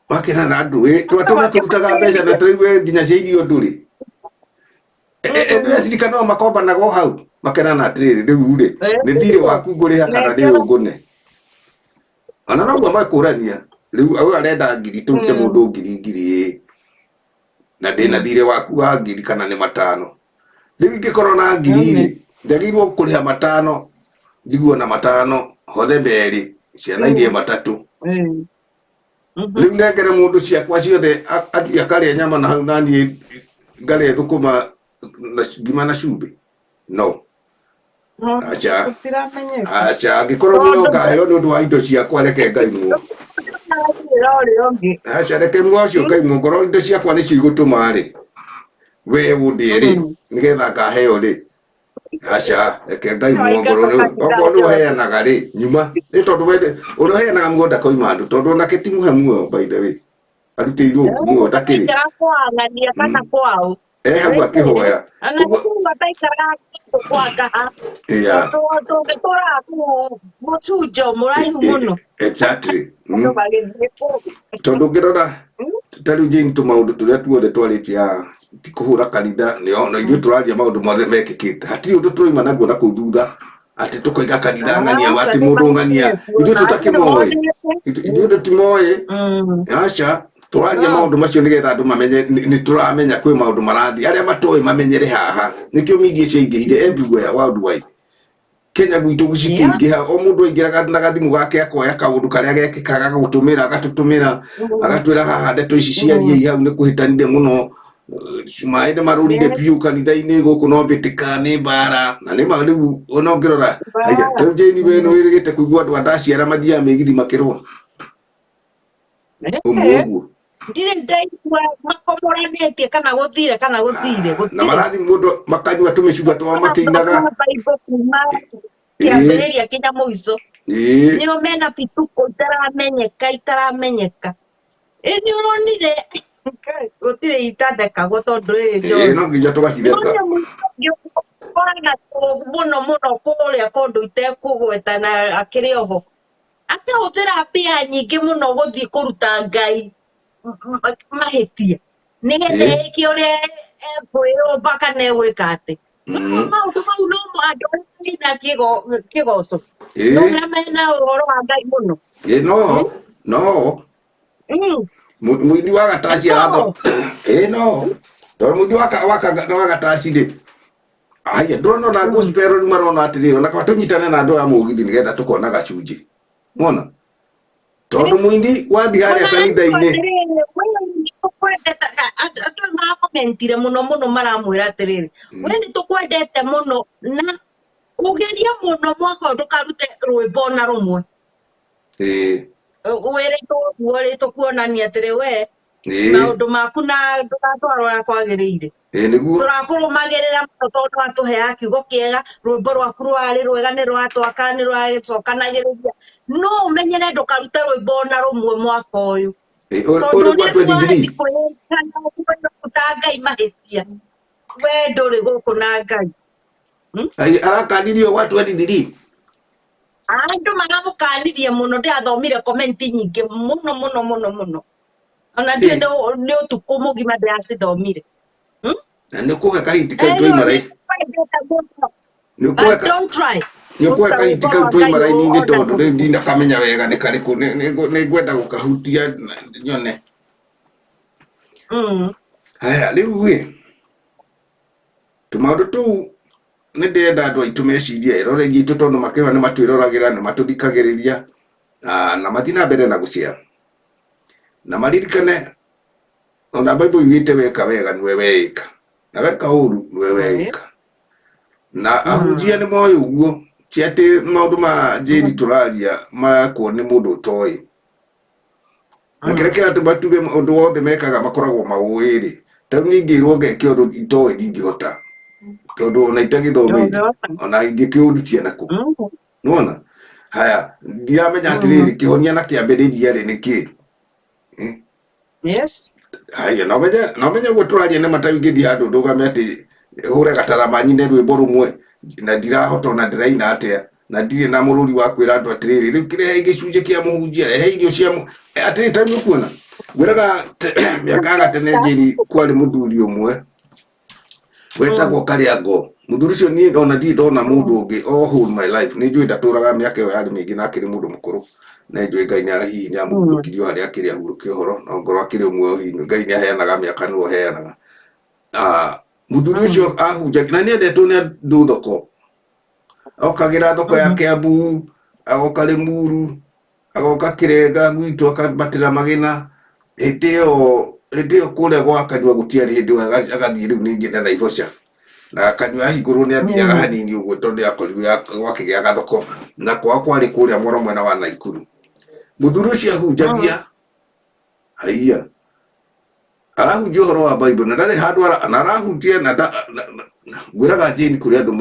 Makena na andũ, twatũra tũrutaga mbeca na tũraigue nginya cia irio ndũrĩ. Ndĩrecirika no makombanaga o hau makenana atĩrĩrĩ, rĩu rĩ, nĩ thirĩ waku ngũrĩha kana nĩ ũngũne. Ona noguo makũrania, rĩu ũyũ arenda ngiri tũrute mũndũ ngiri ngiri ĩ. Na ndĩna thirĩ waku wa ngiri kana nĩ 5. Rĩu ingĩkorwo na ngiri rĩ, njagĩrĩirwo kũrĩha 5, njiguo na 5, hothe 2, ciana irie 3. Rĩu nengere mũndũ ciakwa ciothe athiĩ akarĩa nyama na hau na niĩ ngarĩa thũkũma na ngima na cumbĩ. No. Aca. Gũtiramenyeka. Aca, angĩkorwo muoyo ngaheo nĩ ũndũ wa indo ciakwa, reke Ngai muoyo. Ũrĩa ũngĩ. Aca, reke muoyo ũcio Ngai muoyo, ngorwo indo ciakwa nĩcio igũtũma rĩ, we ũndĩe rĩ, nĩgetha ngaheo rĩ. Aca, reke Ngai muoyo, ngorwo okorwo nĩ ũheanaga rĩ, nyuma. Nĩ tondũ we ũrĩa ũheanaga muoyo ndakoima andũ, tondũ onake ti mũhe muoyo by the way. Arutĩirwo muoyo ũtakĩrĩ. Aikara kwang'ania kana kwao. E hau akĩhoya. Ona Ũguo kũu ataikaraga kũndũ kwa ngaha yeah. tondũ tũngĩtũraga kũu mũcunjo mũraihu mũno Exactly. andũ magĩthiĩ kũu. Tondũ ũngĩrora ta rĩu Jane tũmaũndũ tũrĩa tuothe twarĩtie haha ti kũhũra kanitha nĩo na ithuĩ tũraria maũndũ mothe mekĩkĩte hatirĩ ũndũ tũraima naguo na kũu thutha atĩ tũkoiga kanitha ng'ania atĩ mũndũ ng'ania ithuĩ tũtakĩmoĩ ithuĩ tũtimoĩ aca tũraria maũndũ macio nĩgetha andũ mamenye nĩ tũramenya kwĩ maũndũ marathiĩ arĩa matoĩ mamenyere haha nĩkĩo media ciaingĩhire everywhere worldwide Kenya gwitũ cikĩingĩha o mũndũ aingĩraga na gathimũ gake akoya kaũndũ karĩa gekĩkaga agagũtũmĩra agatũtũmĩra agatwĩra haha ndeto ici ciariei hau nĩ kũhĩtanire mũno maĩ nĩ marũrire biũ kanitha-inĩ gũkũ no mbĩtĩka nĩ mbara na nĩ ma rĩu ona ũngĩrora haya rĩu Jane we nĩ wĩrĩgĩte kũigua andũ a ndaciara mathiaga mĩgithi makĩrũa ũmwe ũguo Ndirĩ ndaigua makomoranĩtie kana gũthire kana gũthire na gũtirĩ marathiĩ mũndũ makanyua tũmĩcuba twao makĩinaga Bible kuma ĩĩ kĩambĩrĩria kinya mũico ĩĩ nĩo mena bituko itaramenyeka itaramenyeka ĩ nĩ ũronire gũtirĩ itathekagwo tondũ ĩ ĩĩ njohi no nginya tũgacitheka korana mũno mũno kũrĩa kũndũ itekũgweta na akĩrĩ oho akahũthĩra mbia nyingĩ mũno gũthiĩ kũruta Ngai mahĩtia nĩgetha ĩĩ eke ũrĩa ekwĩyũmba kana egwĩka atĩ no maũndũ mau no mo andũ arĩa mena kĩgoco no ĩĩ arĩa mena ũhoro wa Ngai mũno ĩĩ no no Mũini wa gataci aratho no ĩĩ no tondũ mũini wa gataci rĩ haya ndũrona ona gospel rĩu marona atĩrĩrĩ ona kaba tũnyitane na andũ aya mũgithi nĩgetha tũkona gacunjĩ mona tondũ mũini wathiĩ harĩa ona kanitha-inĩ atĩrĩrĩ we nĩtũkwendete andũ marakomentire mũno mũno maramwĩra atĩrĩrĩ we nĩtũkwendete mũno na ũgerie mũno mwaka ũyũ ndũkarute rwĩmbo ona rũmwe ĩĩ wĩrĩtwo ũguo rĩ tũkuonania atĩrĩ we ĩĩ maũndũ maku na ndũgatwarwo ũrĩa kwagĩrĩire ĩĩ nĩguo tũrakũrũmagĩrĩra mũno tondũ watũheaga kiugo kĩega rwĩmbo rwaku rwarĩ rwega nĩ rwatwaka nĩ rwacokanagĩrĩria no ũmenyere ndũkarute rwĩmbo ona rũmwe mwaka ũyũ Ĩĩ, tondũ ũrĩ gwa ũrĩa 23 twathi kwĩĩkana kũruta Ngai mahĩtia we ndũrĩ gũkũ na Ngai. Ai, arakanirio gwa 23 Andũ maramũkanirie mũno ndĩrathomire komenti nyingĩ mũno mũno mũno mũno ona ndiũĩ Ĩĩ, nĩ ũtukũ mũgima ndĩracithomire. Na nĩ ũkũhe kahiti kau Erwo twaima nĩ rai kwendete mũno nĩ ũkũhe but don't try nĩ ũkũhe kũruta kahiti rwĩmbo kau rwa twaima Ngai raini-inĩ ona tondũ rĩu rũmwe. ndinakamenya wega nĩ karĩkũ nĩ ngwenda gũkahutia nyone haya rĩu ĩ tũmaũndũ tũu nĩ ndĩrenda andũ aitũ mecirie eroreri aitũ tondũ makĩona nĩ matwĩroragĩra nĩ matũthikagĩrĩria na mathiĩ na mbere na gũcea na maririkane ona Bible yugĩte weka wega nĩwe weĩka na weka ũru nĩwe weĩka na ahunjia nĩ moĩ ũguo ti atĩ maũndũ ma Jane tũraria marakwo nĩ mũndũ ũtoĩ na kĩrĩa kĩratũma tuge ũndũ wothe mekaga makoragwo maũĩ rĩ ta rĩu niĩ ingĩrwo ngeke ũndũ itoĩ ndingĩhota tondũ ona itagĩthomeire Ndũngĩhota. ona ingĩkĩũrutia nakũ nĩwona haya ndiramenya atĩrĩrĩ kĩhonia na kĩambĩrĩria rĩ nĩ kĩ Yes. haya na ũmenye ũguo tũraria nĩ mata ingĩthiĩ handũ ndũgame atĩ hũre gatarama nyine rwĩmbo rũmwe na ndirahota ona ndĩraina atĩa na ndirĩ na mũrũri wa kwĩra andũ atĩrĩrĩ rĩu kĩrehe gĩcunjĩ kĩa mũhunjia rehe irio cia atĩrĩ ta rĩu ũkuona ngwĩraga mĩaka ya gatene Jane kwarĩ mũthuri ũmwe wetagwo Karĩango mũthuri ũcio niĩ ona ndirĩ ndona mũndũ ũngĩ all whole my life nĩ njũĩ ndatũraga mĩaka ĩyo yarĩ mĩingĩ na akĩrĩ mũndũ mũkũrũ na njũĩ Ngai nĩ hihi nĩ amũhurũkirie o harĩa akĩrĩ ahurũke ũhoro no ngorwo akĩrĩ muoyo hihi Ngai nĩ aheanaga mĩaka nĩwe ũheanaga mũthuri ũcio ahunjagia na nĩ endetwo nĩ andũ thoko okagĩra thoko ya Kiambu agoka Limuru agoka Kĩrenga gwitũ akambatĩra Magĩna hĩndĩ ĩyo kũrĩa gwa Kanyua gũtiarĩ hĩndĩ ĩyo agathiĩ rĩu ningĩ na Naivasha na Kanyua ahingũrwo nĩ athiaga hanini ũguo tondũ nĩ akorirwo gwakĩgĩa gathoko na kwao kwarĩ kũrĩa mwaro mwena wa Naikuru mũthuri ũcio ahunjagia haiya arahunjia ũhoro wa Bible na ndarĩ handũ na arahunjia na ngwĩraga Jane kũrĩ andũ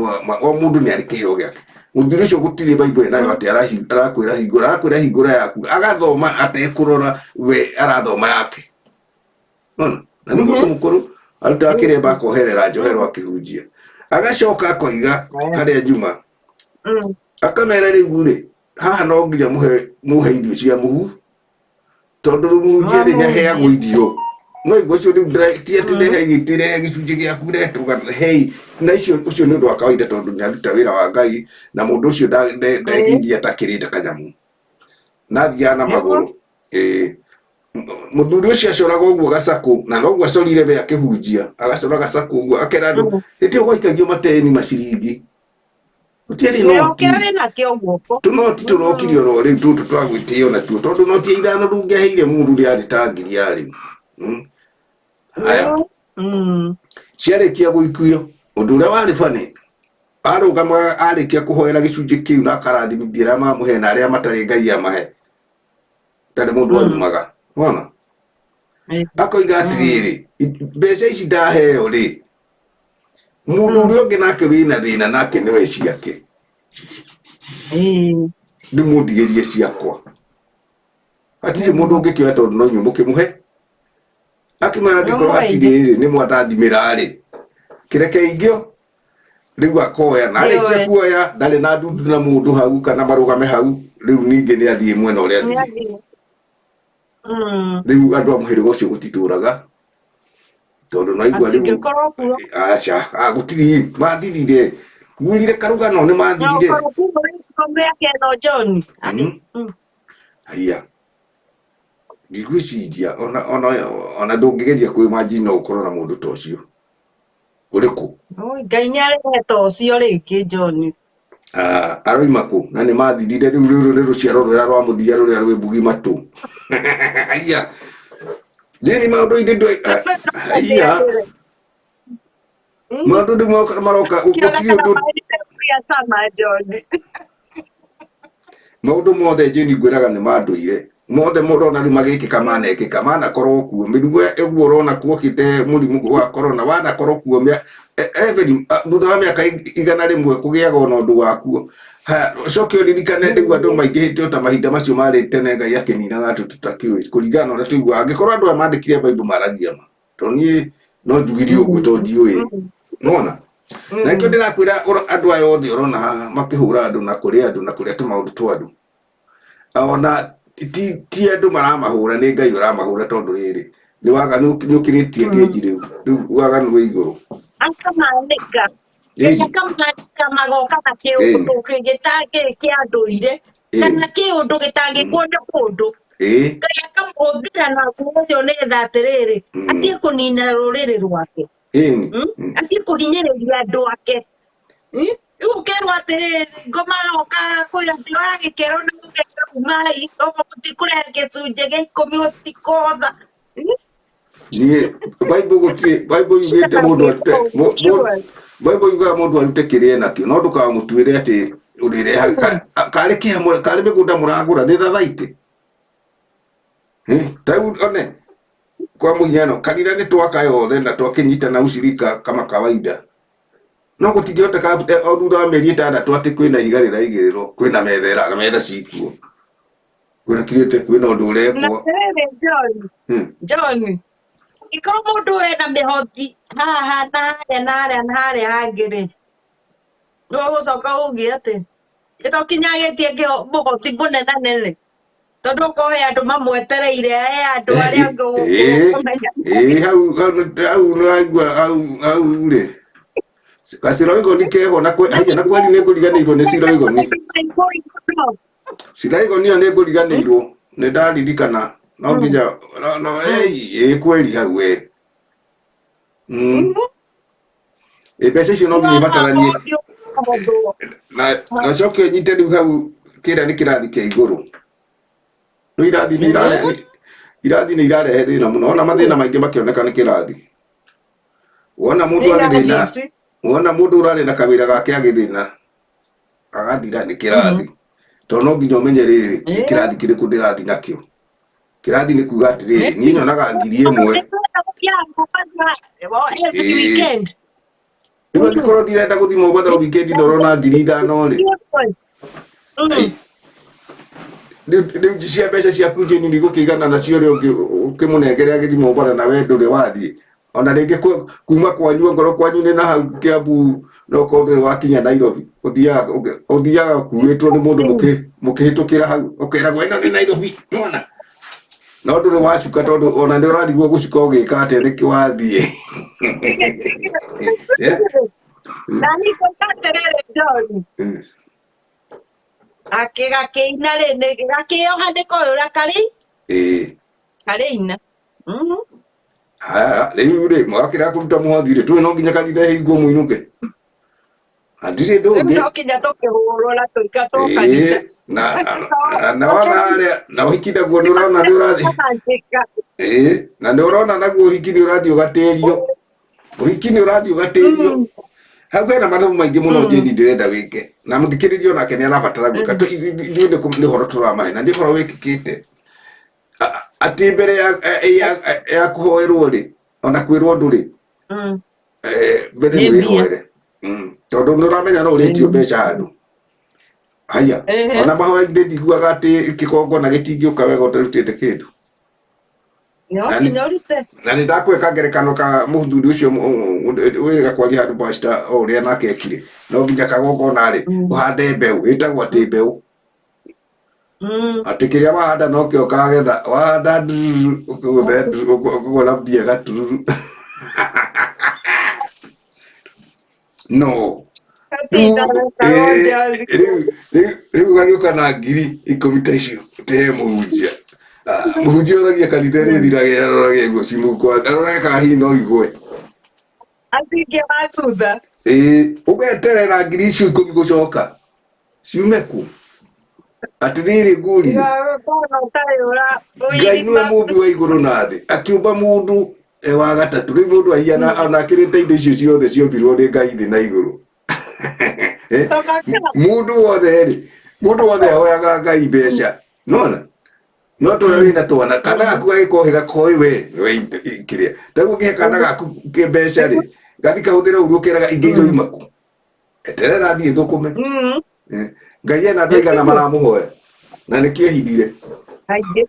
o mũndũ nĩ arĩ kĩheo gĩake mũthuri ũcio gũtirĩ Bible ĩnayo atĩ arakwĩra hingũra arakwĩra hingũra yaku agathoma atekũrora we arathoma yake ona na nĩ mũndũ mũkũrũ Arutaga kĩremba akoherera njohero akĩhunjia. Agacoka akoiga harĩa njuma akamera rĩu rĩ haha no nginya mũhe mũhe irio cia mũhu tondũ rĩu mũhunjia rĩ nĩaheagwo irio no igua ũcio rĩu ti atĩ ndehe gĩtĩre gĩcunjĩ gĩaku retũga hei na icio ũcio nĩ ũndũ wa kawaida tondũ nĩaruta wĩra wa Ngai na mũndũ ũcio ndengĩiria atakĩrĩte kanyamũ na athiaga na magũrũ ĩĩ Mũthuri ũcio acoraga ũguo gacakũ na noguo acorire we akĩhunjia agacora gacakũ ũguo akera andũ hĩndĩ ĩyo gwaikagio mateni maciringi gũtiarĩ noti Kĩrĩa wĩnakĩo guoko. Tũnoti tũrokire oro rĩu tũtũ twa gwĩtĩo natuo tondũ noti ya ithano ndũngĩaheire mũndũ rĩarĩ ta ngiri ya rĩu. Haya ciarĩkia gũikio ũndũ ũrĩa warĩ bani arũgamaga arĩkia kũhoera gĩcunjĩ kĩu na akarathimithia arĩa mamũhe na arĩa matarĩ Ngai amahe ndarĩ mũndũ arumaga wona akoiga atĩrĩrĩ mbeca ici ndaheo rĩ mũndũ ũrĩa ũngĩ nake wĩna thĩna nake nĩwe ciake ndĩmũndigĩrie ciakwa hatirĩ mũndũ ũngĩkĩoya tondũ no inyuĩ mũkĩmũhe akĩmwĩra angĩkorwo hatirĩ rĩ nĩ mwandathimĩra rĩ kĩreke ingĩo rĩu akoya na arĩkia kuoya ndarĩ na ndundu na mũndũ hau kana marũgame hau rĩu ningĩ nĩ athiĩ mwena ũrĩa athiĩ rĩu andũ a mũhĩrĩga ũcio gũtitũraga tondũ naigua rĩu Hatingĩkorwo kuo. Aca gũtirĩ mathirire ngwĩrire karũgano nĩ No mathirire ũkorwo kuo rĩu mĩaka ĩno John. Haiya ndigwĩciria ona ona ona ndũngĩgeria kwĩmanjini no ũkorwo na mũndũ ta ũcio ũrĩkũ. Oi, Ngai nĩ arehete ũcio rĩngĩ John. Ah, aroima kũ na nĩ mathirire rĩu rũrũ nĩ rũciaro rũrĩa rwa mũthia rũrĩa rwĩ mbugi matũ haiya jini maũndũ-inĩ ndũ haiya maũndũ ndĩ moka maroka gũtirĩ ũndũ Sama John. Maũndũ mothe jini ngwĩraga nĩ mandũire mothe mũrona rĩu magĩkĩka manekĩka manakorwo kuo mĩrimũ ĩguo ũrona kuokĩte mũrimũ wa corona wanakorwo kuo every thutha wa mĩaka 100 kũgĩaga ona ũndũ wakuo. Haya ũcoke ũririkane rĩu andũ maingĩhĩte o ta mahinda macio marĩ tene Ngai akĩninaga andũ tũtakĩũĩ kũringana na ũrĩa tũiguaga angĩkorwo andũ aya mandĩkire Bible maragia ma tondũ niĩ no njugire ũguo tondũ ndiũĩ nona na nĩkĩo ndĩrakwĩra andũ aya othe ũrona haha makĩhũra andũ na kũrĩa andũ na kũrĩa tũmaũndũ twa andũ ona ti andũ maramahũra nĩ Ngai ũramahũra tondũ rĩrĩ nĩ waganu nĩ ũkĩrĩtie ngĩnji rĩu rĩu waganu wĩ igũrũ. Akamanĩka. Akamanĩka magoka na kĩũndũ gĩtangĩrĩ kĩa ndũire kana kĩũndũ gĩtangĩkwo nĩ mũndũ. Ngai akamũhũthĩra na nguo ũcio nĩgetha atĩrĩrĩ atige kũnina rũrĩrĩ rwake. Atige kũhinyĩrĩria andũ ake. Rĩu ũkerwo atĩrĩrĩ ngoma yoka kwĩra andũ a gĩkero na gũkero umai gũtikũrehe gĩcunjĩ gĩa ikũmi gũtikũhotha. Niĩ Bible gũtirĩ Bible yugĩte mũndũ arute Bible yugaga mũndũ arute kĩrĩa enakĩo no ndũkamũtuĩre atĩ ũrĩrehaga karĩ kĩha karĩ mĩgũnda mũragũra nĩ thathaitĩ. Ta rĩu one kwa mũhiano kanitha nĩ twaka yothe na twakĩnyitana ushirika kama kawaida no gũtingĩhoteka o thutha wa mĩeri 6 atĩ kwĩna ihiga rĩraigĩrĩrwo kwĩna metha ĩra na metha cikuo kwĩna kirĩte kwĩna ũndũ ũrekwo. Na atĩrĩrĩ John, John, angĩkorwo mũndũ ena mĩhothi haha na harĩa na harĩa na harĩa hangĩ rĩ, nĩ ũgũcoka ũgĩe atĩ ĩ to kinya agĩtie mũhothi mũnenanene tondũ okorwo he andũ mamwetereire he andũ arĩa angĩ ũkũmenya. Ĩĩ hau hau hau nĩwaigua hau hau rĩ gaciroigoni keho na haiya na kweri nĩngũriganĩirwo nĩ ciroigoni ciroigoni ĩyo nĩngũriganĩirwo nĩ ndaririkana no nginya no ĩĩ kweri hau we ĩ mbeca icio no nginya ibataranie na ũcoke ũnyite rĩu hau kĩrĩa nĩ kĩrathi kĩa igũrũ rĩu irathi nĩ irarehe irathi nĩ irarehe thĩna mũno ona mathĩna maingĩ makĩoneka nĩ kĩrathi wona mũndũ agĩthĩna wona mũndũ ũrarĩ na kawĩra gake agĩthĩna agathira nĩ kĩrathi tondũ no nginya ũmenye rĩrĩ nĩ kĩrathi kĩrĩkũ ndĩrathi nakĩo kĩrathi nĩ kuga atĩrĩrĩ niĩ nyonaga 1000 rĩu angĩkorwo ndirenda gũthiĩ Mombatha weekend na ũrona 5000 rĩ rĩu cia mbeca ciaku njĩni nĩ igũkĩigana nacio ũrĩa ũngĩ ũkĩmũnengere agĩthiĩ Mombatha na we ndũrĩ wathiĩ. Ona rĩngĩ kuma kwanyu ongorwo kwanyu nĩ na hau Kiambu no korwo ndũrĩ wakinya Nairobi, ũthiaga ũthiaga ũkuĩtwo nĩ mũndũ mũkĩhĩtũkĩra hau ũkeragwo ĩno nĩ Nairobi nĩwona, no ndũrĩ wacuka tondũ ona nĩ ũrarigwo gũcuka ũgĩka atĩa nĩkĩ wathiĩ. Eh? Na niĩ ngauga atĩrĩrĩ John, gakĩina rĩ gakĩoha nĩkoĩ ũrĩa karĩ karĩina. Haya, rĩu rĩ mwakĩra kũruta mũhothi rĩ tũĩ no nginya kanitha ĩhingwo mũinũke. Na ndirĩ ũndũ Rĩu ũngĩ. no nginya tũkĩhũrwo na tũingatwo kanitha. Ĩĩ, na wona harĩa na ũhiki naguo nĩ ũrona nĩ ũrathiĩ. Ĩĩ, na nĩ ũrona naguo ũhiki nĩ ũrathiĩ ũgatĩrio. Ũhiki nĩ ũrathiĩ ũgatĩrio. Hau hena mathabu maingĩ mũno Jane ndĩrenda wĩke. Na mũthikĩrĩria onake nĩ arabatara gwĩka. Ithuĩ nĩ ũhoro tũramahe na nĩ ũhoro wĩkĩkĩte. Atĩ mbere ya kũhoerwo rĩ, ona kwĩrwo ũndũ rĩ, mbere Nĩ nĩ mbia. wĩhoere. Tondũ nĩ ũramenya no ũrĩtio mbeca handũ. Haya, ona mahoya githĩ ndiguaga atĩ kĩgongona gĩtingĩũka wega ũtarutĩte kĩndũ. No Na nginya ũrute. Na nĩ ndakwĩka ngerekano ka mũthuri ũcio wĩrĩga kwaria handũ pastor o ũrĩa nake ekire. No nginya kagongona rĩ, ũhande mbeũ, ĩtagwo atĩ mbeũ. Atĩ kĩrĩa wahanda nokĩo ũkagetha. Wahanda ndururu, ũkũgũtha ndururu, ũkũgũra mbia gatururu. No. Gatinda gakonja. Rĩu ũgagĩũka na 10,000 ta icio ũtĩhe mũhunjia. Mũhunjia oragia kanitha ĩrĩa ĩthirage arorage nguo ci mũhuko, arorage kana hihi no igwe. Acingie wa thutha. Ĩĩ, ũgeterera 10,000 gũcoka ciume kũ? Atĩrĩrĩ ngũrie, Igagũkorwo ũtarĩ ũra Ngai nĩwe ũirima. mũmbi wa igũrũ na thĩ, akĩũmba mũndũ e wa gatatũ. Rĩu mũndũ ahiana ona akĩrĩte indo icio ciothe ciombirwo nĩ Ngai thĩ na igũrũ. Tũmakĩra. Mũndũ wothe rĩ, mũndũ wothe ahoyaga Ngai mbeca. Nona? No tũrĩa wĩna twana, kana gaku gagĩkohĩga koĩ we, we kĩrĩa. Taguo ũngĩhe kana gaku mbeca rĩ, gathi kahũthĩre ũguo ũkeraga ingĩ iroima kũ. Eterera thiĩ thũkũme. Ngai ena andũ aigana maramũhoya na nĩkĩo ehithire. Aingĩ.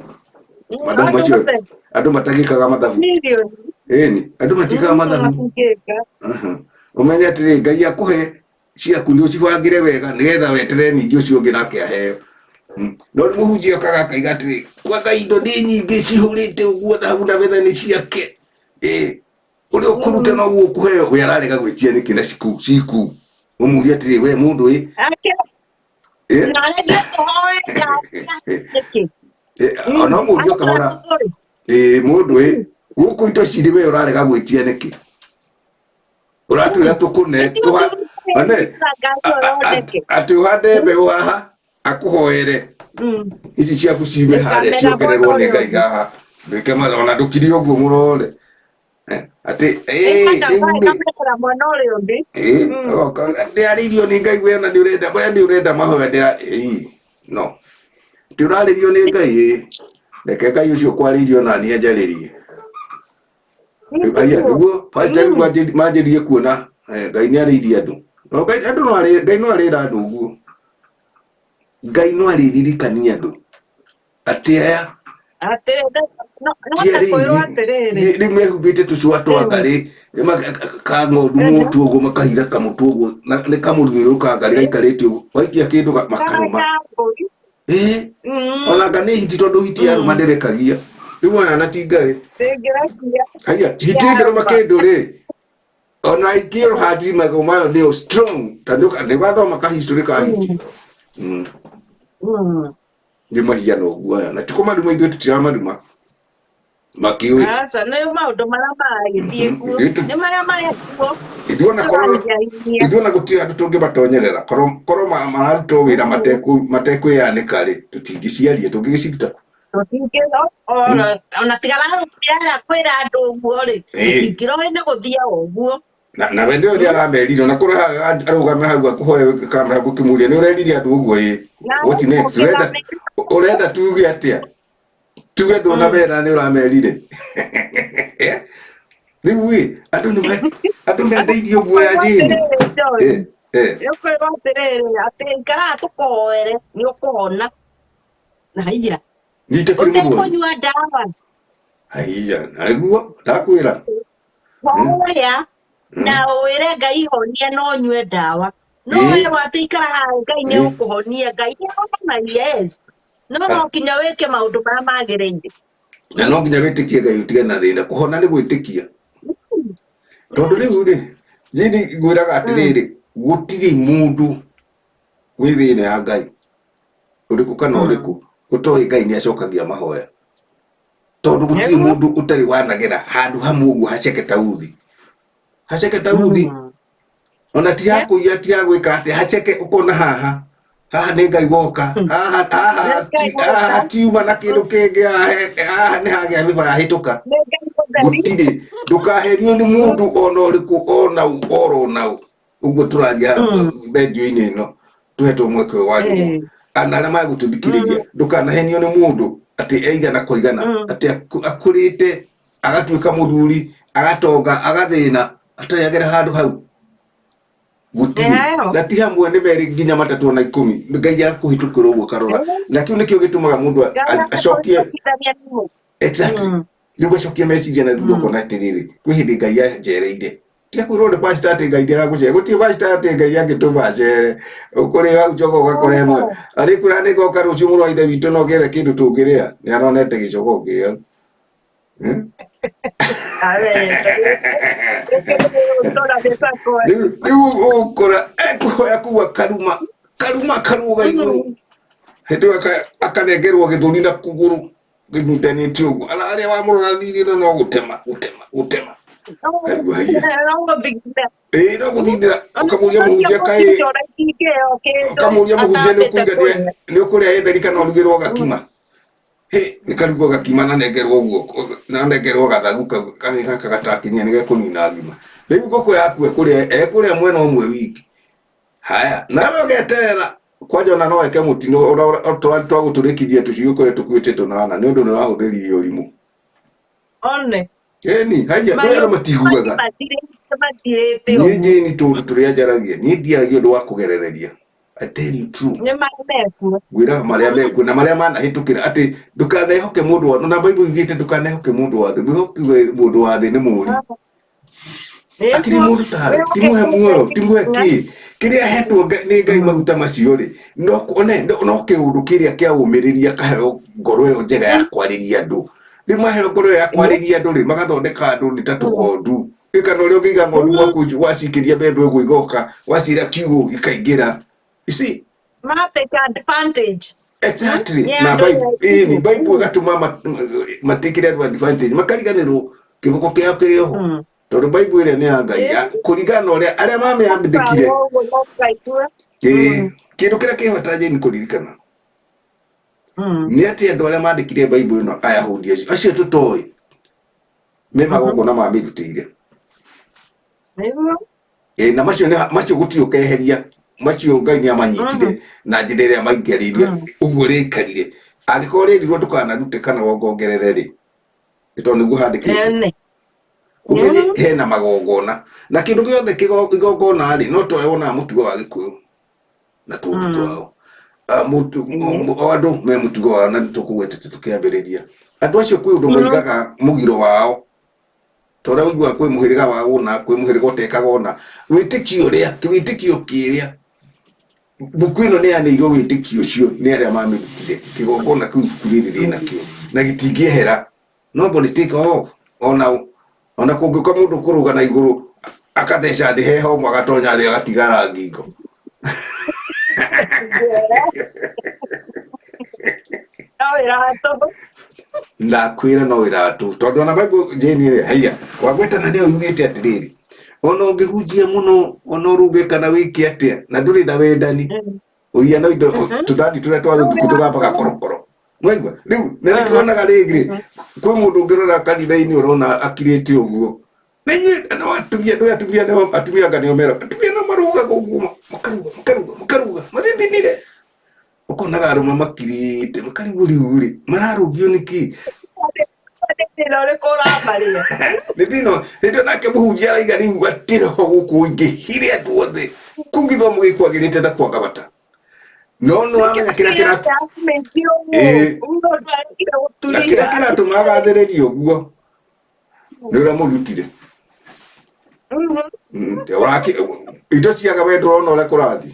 Mathabu Andũ macio othe. andũ matagĩkaga mathabu. Milioni. Ĩni, andũ matikaga mathabu. Matingĩka. Aha. Ũmenye atĩrĩ, Ngai akũhe ciaku nĩ ũcibangĩre wega nĩgetha weterere ningĩ ũcio ũngĩ nake aheo. No rĩu mũhunjia okaga akaiga atĩrĩ, kwa Ngai indo nĩ nyingĩ cihũrĩte ũguo thahabu na betha nĩ ciake. Ĩ, ũrĩa ũkũruta noguo ũkũheo. We ararega gwĩtia nĩkĩ na ciku. Ũmũrie atĩrĩ, we mũndũ ĩ. Ĩ? Na arendie tũhoe nĩkĩ? Ona ũmũrie ũkahora. Ĩ, mũndũ ĩ, gũkũ indo cirĩ we ũrarega gwĩtia nĩkĩ? Ũratwĩra tũkũne, one, atĩ ũhande mbeũ haha, akũhoere. Ici ciaku ciume harĩa, Ĩkamera ciongererwo mwena nĩ ũrĩa Ngai ũngĩ. haha. Ndwĩke ona ndũkiri ũguo mũrore. Atĩ, rĩu rĩ. Ĩkamera mwena ũrĩa ũngĩ. Ndĩarĩirio nĩ Ngai we ona nĩ ũrenda, we nĩ ũrenda mahoya ndĩra, no. Atĩ ũrarĩrio nĩ Ngai, Reke Ngai ũcio kwarĩirio na niĩ anjarĩrie. Aya, nĩguo, pastor rĩu manjĩrie kuona, Ngai nĩ arĩirie andũ. No Ngai, andũ no arĩ, Ngai no arĩra andũ ũguo. Ngai no arĩririkania andũ. Atĩ aya, Atĩrĩ, no ti ta kwĩrwo arĩithi, atĩrĩrĩ. rĩu mehumbĩte tũcũa twa ngarĩ, ka ng'ondu mũtu ũguo, makahitha kamũtũ ũguo, na nĩ kamũrũmĩrĩro ka ngarĩ gaikarĩte ũguo, waikia kĩndũ makarũma. Ka mbũri. Ona nga nĩ hiti tondũ hiti yarũma ndĩrekagia. Rĩu aya na ti ngarĩ. Ndĩngĩrekia. Haya, hiti ĩngĩrũma kĩndũ rĩ, ona ingĩrwo handiri magũrũ mayo nĩyo strong, ta nĩ wathoma ka history ka hiti. Nĩ mahiana ũguo aya, na ti kũmaruma ithuĩ tũtiramaruma. Makĩũĩ. Aca, nĩ maũndũ marĩa maragĩthiĩ kuo. Nĩ marĩa marĩ kuo. Ithuĩ ona korwo Tũrahinyia. ithuĩ ona gũtirĩ andũ tũngĩmatonyerera, korwo mararutwo wĩra matekwĩyanĩka rĩ, tũtingĩciaria, tũngĩgĩciruta kũ? Tũtingĩro, ona tiga ararũmĩrĩra kwĩra andũ ũguo rĩ, tũtingĩroĩ nĩ gũthiĩ o ũguo. Na we nĩwe ũrĩa aramerire, ona korwo arũgame hau akũhoe kamera gũkĩmũria, nĩ ũrerire andũ ũguo ĩ. Na What next? Ũrenda tuge atĩa? Tuge ndũnamera nĩ ũramerire. Rĩu ĩ, andũ mendeirio guoya Jane. Nĩũkwĩrwo atĩrĩrĩ, atĩ ikaraga tũkũhoere, nĩ ũkũhona. Haiya. Nyite kĩrĩ mũrwaru. Ũtekũnyua ndawa. Haiya, na nĩguo ndakwĩra. Hoya na wĩre Ngai honia no nyue ndawa. No werwo atĩ ikara haha Ngai nĩ egũkũhonia, Ngai nĩ ahonagia, yes. No no nginya wĩke maũndũ marĩa magĩrĩire. Na no nginya wĩtĩkie Ngai ũtige na thĩna. Kũhona nĩ gwĩtĩkia. Tondũ rĩu rĩ, niĩ ngwĩraga atĩrĩrĩ, gũtirĩ mũndũ wĩ thĩinĩ ya Ngai ũrĩkũ kana ũrĩkũ ũtoĩ Ngai nĩ acokagia mahoya. Tondũ gũtirĩ mũndũ ũtarĩ wanagera handũ hamwe ũguo haceke ta uthi. Haceke ta uthi. Ona ti hakũiya ti hagwĩka atĩ haceke ũkona haha. Haha nĩ Ngai woka. Haha haha ti haha tiuma na kĩndũ kĩngĩ haha nĩ hagĩa mĩba yahĩtũka. Gũtirĩ ndũkaherio nĩ mũndũ ona ũrĩkũ ona ũ oro ona ũ. Ũguo tũraria redio-inĩ ĩno tũhetwo mweke ũyũ wa njũgũma. Ana arĩa magũtũthikĩrĩria ndũkanahenio nĩ mũndũ atĩ eigana kwa igana atĩ akũrĩte agatuĩka mũthuri agatonga agathĩna atarĩ agera handũ hau. Gũtirĩ. Na ti hamwe nĩ merĩ nginya matatũ ona ikũmi. Ngai agakũhĩtũkĩra ũguo karora. Na kĩu nĩkĩo gĩtũmaga mũndũ acokie exactly. Rĩu acokie meciria na thutha ũkona atĩrĩrĩ, kwĩ hĩndĩ Ngai anjereire. Tiga kwĩrwo nĩ pastor atĩ Ngai ndĩragũcere. Gũtirĩ pastor atĩ Ngai angĩtũma acere. Ũkũrĩ hau jogoo ũgakora ĩmwe. Arĩkwĩra nĩ ngoka rũciũ mũrũ wa ithe witũ no ngĩethe kĩndũ tũngĩrĩa. Nĩ aronete gĩcogoo kĩ hau. Rĩu rĩu ũgũkora ekũhoya kũu akaruma karuma karũga igũrũ. Hĩndĩ ĩyo akanengerwo gĩthũri na kũgũrũ kĩnyitanĩtio ũguo. Ararĩa wamũrora thiri ĩno no gũtema gũtema gũtema. Kaigua haiya. Ĩĩ no gũthindĩra ũkamũria mũhunjia kaĩ ũkamũria mũhunjia nĩ ũkũiga nĩ ũkũrĩa gĩtheri kana ũrugĩrwo gakima. Hĩ nĩ karugwo gakima na nengerwo guoko na nengerwo gathagu kau kahĩ gaka gatakinyia nĩ gekũnina ngima. Rĩu ngũkũ yaku ĩkũrĩa ekũrĩa mwena ũmwe wiki. Haya nawe ũgeterera kwanja ona no eke mũtino ona twagũtũrĩkithia tũcui ũkore tũkuĩte tũnana nĩ ũndũ nĩ ũrahũthĩrire ũrimũ. One. Ĩni haiya kwĩ andũ matiguaga. Matirĩte Niĩ ũguo. Jane tũndũ tũrĩa njaragia niĩ ndiaragia ũndũ wa kũgerereria. I tell you true. Nĩ marĩa mekuo. Ngwĩraga marĩa mekuo na marĩa manahĩtũkĩra atĩ ndũkanehoke mũndũ wa na Bible yugĩte ndũkanehoke mũndũ wa thĩ mwĩhoki mũndũ wa thĩ nĩ mũri. Akĩrĩ mũndũ tarĩ timũhe muoyo timũhe kĩ kĩrĩa ahetwo nĩ Ngai maguta macio rĩ no one no kĩũndũ kĩrĩa kĩa ũmĩrĩria akaheo ngoro ĩyo njega ya kwarĩria andũ. Rĩu maheo ngoro ĩyo ya kwarĩria andũ rĩ magathondeka andũ nĩ ta tũgondu. Kana ũrĩa ũngĩiga ng'ondu gwaku wacikĩria mbembe ũguo igoka waciĩra kiugũ ikaingĩra. You see? Ma take advantage. Exactly. Nĩ Na andũ Bible, ĩĩ ĩni Bible ĩgatũma matikĩre andũ advantage makariganĩrwo kĩboko kĩao kĩrĩ oho. Tondũ Bible ĩrĩa nĩ ya Ngai kũringana na ũrĩa arĩa mamĩandĩkire. Ĩĩ, kĩndũ kĩrĩa kĩ bata Jane kũririkana nĩ atĩ andũ arĩa mandĩkire Bible ĩno Ayahudi acio acio tũtoĩ me magongona mamĩrutĩire. Nĩguo. Ĩĩ, na macio nĩ macio gũtirĩ ũkeheria macio Ngai nĩ amanyitire na njĩra ĩrĩa maingĩrĩirie ũguo rĩikarire. Angĩkorwo rĩrirwo ndũkanarute kana wongongerere rĩ, nĩ tondũ nĩguo handĩkĩtwo. Ene. Ũmenye hena magongona na kĩndũ gĩothe igongona rĩ no torĩa wonaga mũtugo wa Gĩkũyũ na tũndũ twao. O andũ me mũtugo wao na nĩtũkũgwetete tũkĩambĩrĩria. Andũ acio kwĩ ũndũ moigaga mũgiro wao ta ũrĩa ũiguaga kwĩ mũhĩrĩga wa ũna kwĩ mũhĩrĩga ũtekaga ũna wĩtĩkio ũrĩa wĩtĩkio kĩrĩa mbuku ĩno nĩ yanĩirwo wĩtĩkio ũcio nĩ arĩa mamĩrutire kĩgongona kĩu ibuku rĩrĩ rĩnakĩo na gĩtingĩehera nobody take off ona ona kũngĩũka mũndũ kũrũga na igũrũ akatheca thĩ heho ũmwe agatonya thĩ agatigara ngingo. No wĩra wa tũhũ. Ndakwĩra no wĩra wa tũhũ tondũ ona Bible Jane ĩrĩ haiya wagwetana nĩyo yugĩte atĩrĩrĩ ona ũngĩhunjia mũno ona ũruge kana wĩke atĩa na ndũrĩ na wendani ũiya no indo tũthani tũrĩa twa rũthuku tũgambaga korokoro mwaigua rĩu na nĩkĩo wonaga rĩngĩ kwĩ mũndũ ũngĩrora kanitha-inĩ ũrona akirĩte ũguo na inyuĩ no atumia nĩ atumia nĩo atumia anga nĩo mera atumia no marugaga ũguo makaruga makaruga makaruga mathithinire ũkonaga arũme makirĩte makarigwo rĩu rĩ mararũgio nĩkĩ Nĩ thĩna ũrĩkũ ũramarĩa? Nĩ thĩna hĩndĩ ĩyo nake mũhunjia araiga rĩu gũtirĩ ho gũkũ ingĩhire andũ othe kũu gĩthomo gĩkwagĩrĩte na kwaga bata no nĩ wamenya kĩrĩa kĩra Ĩĩ. Na kĩrĩa kĩratũma agathĩrĩrio ũguo nĩ ũrĩa mũrutire. Indo ciaga we ndũrona ũrĩa kũrathiĩ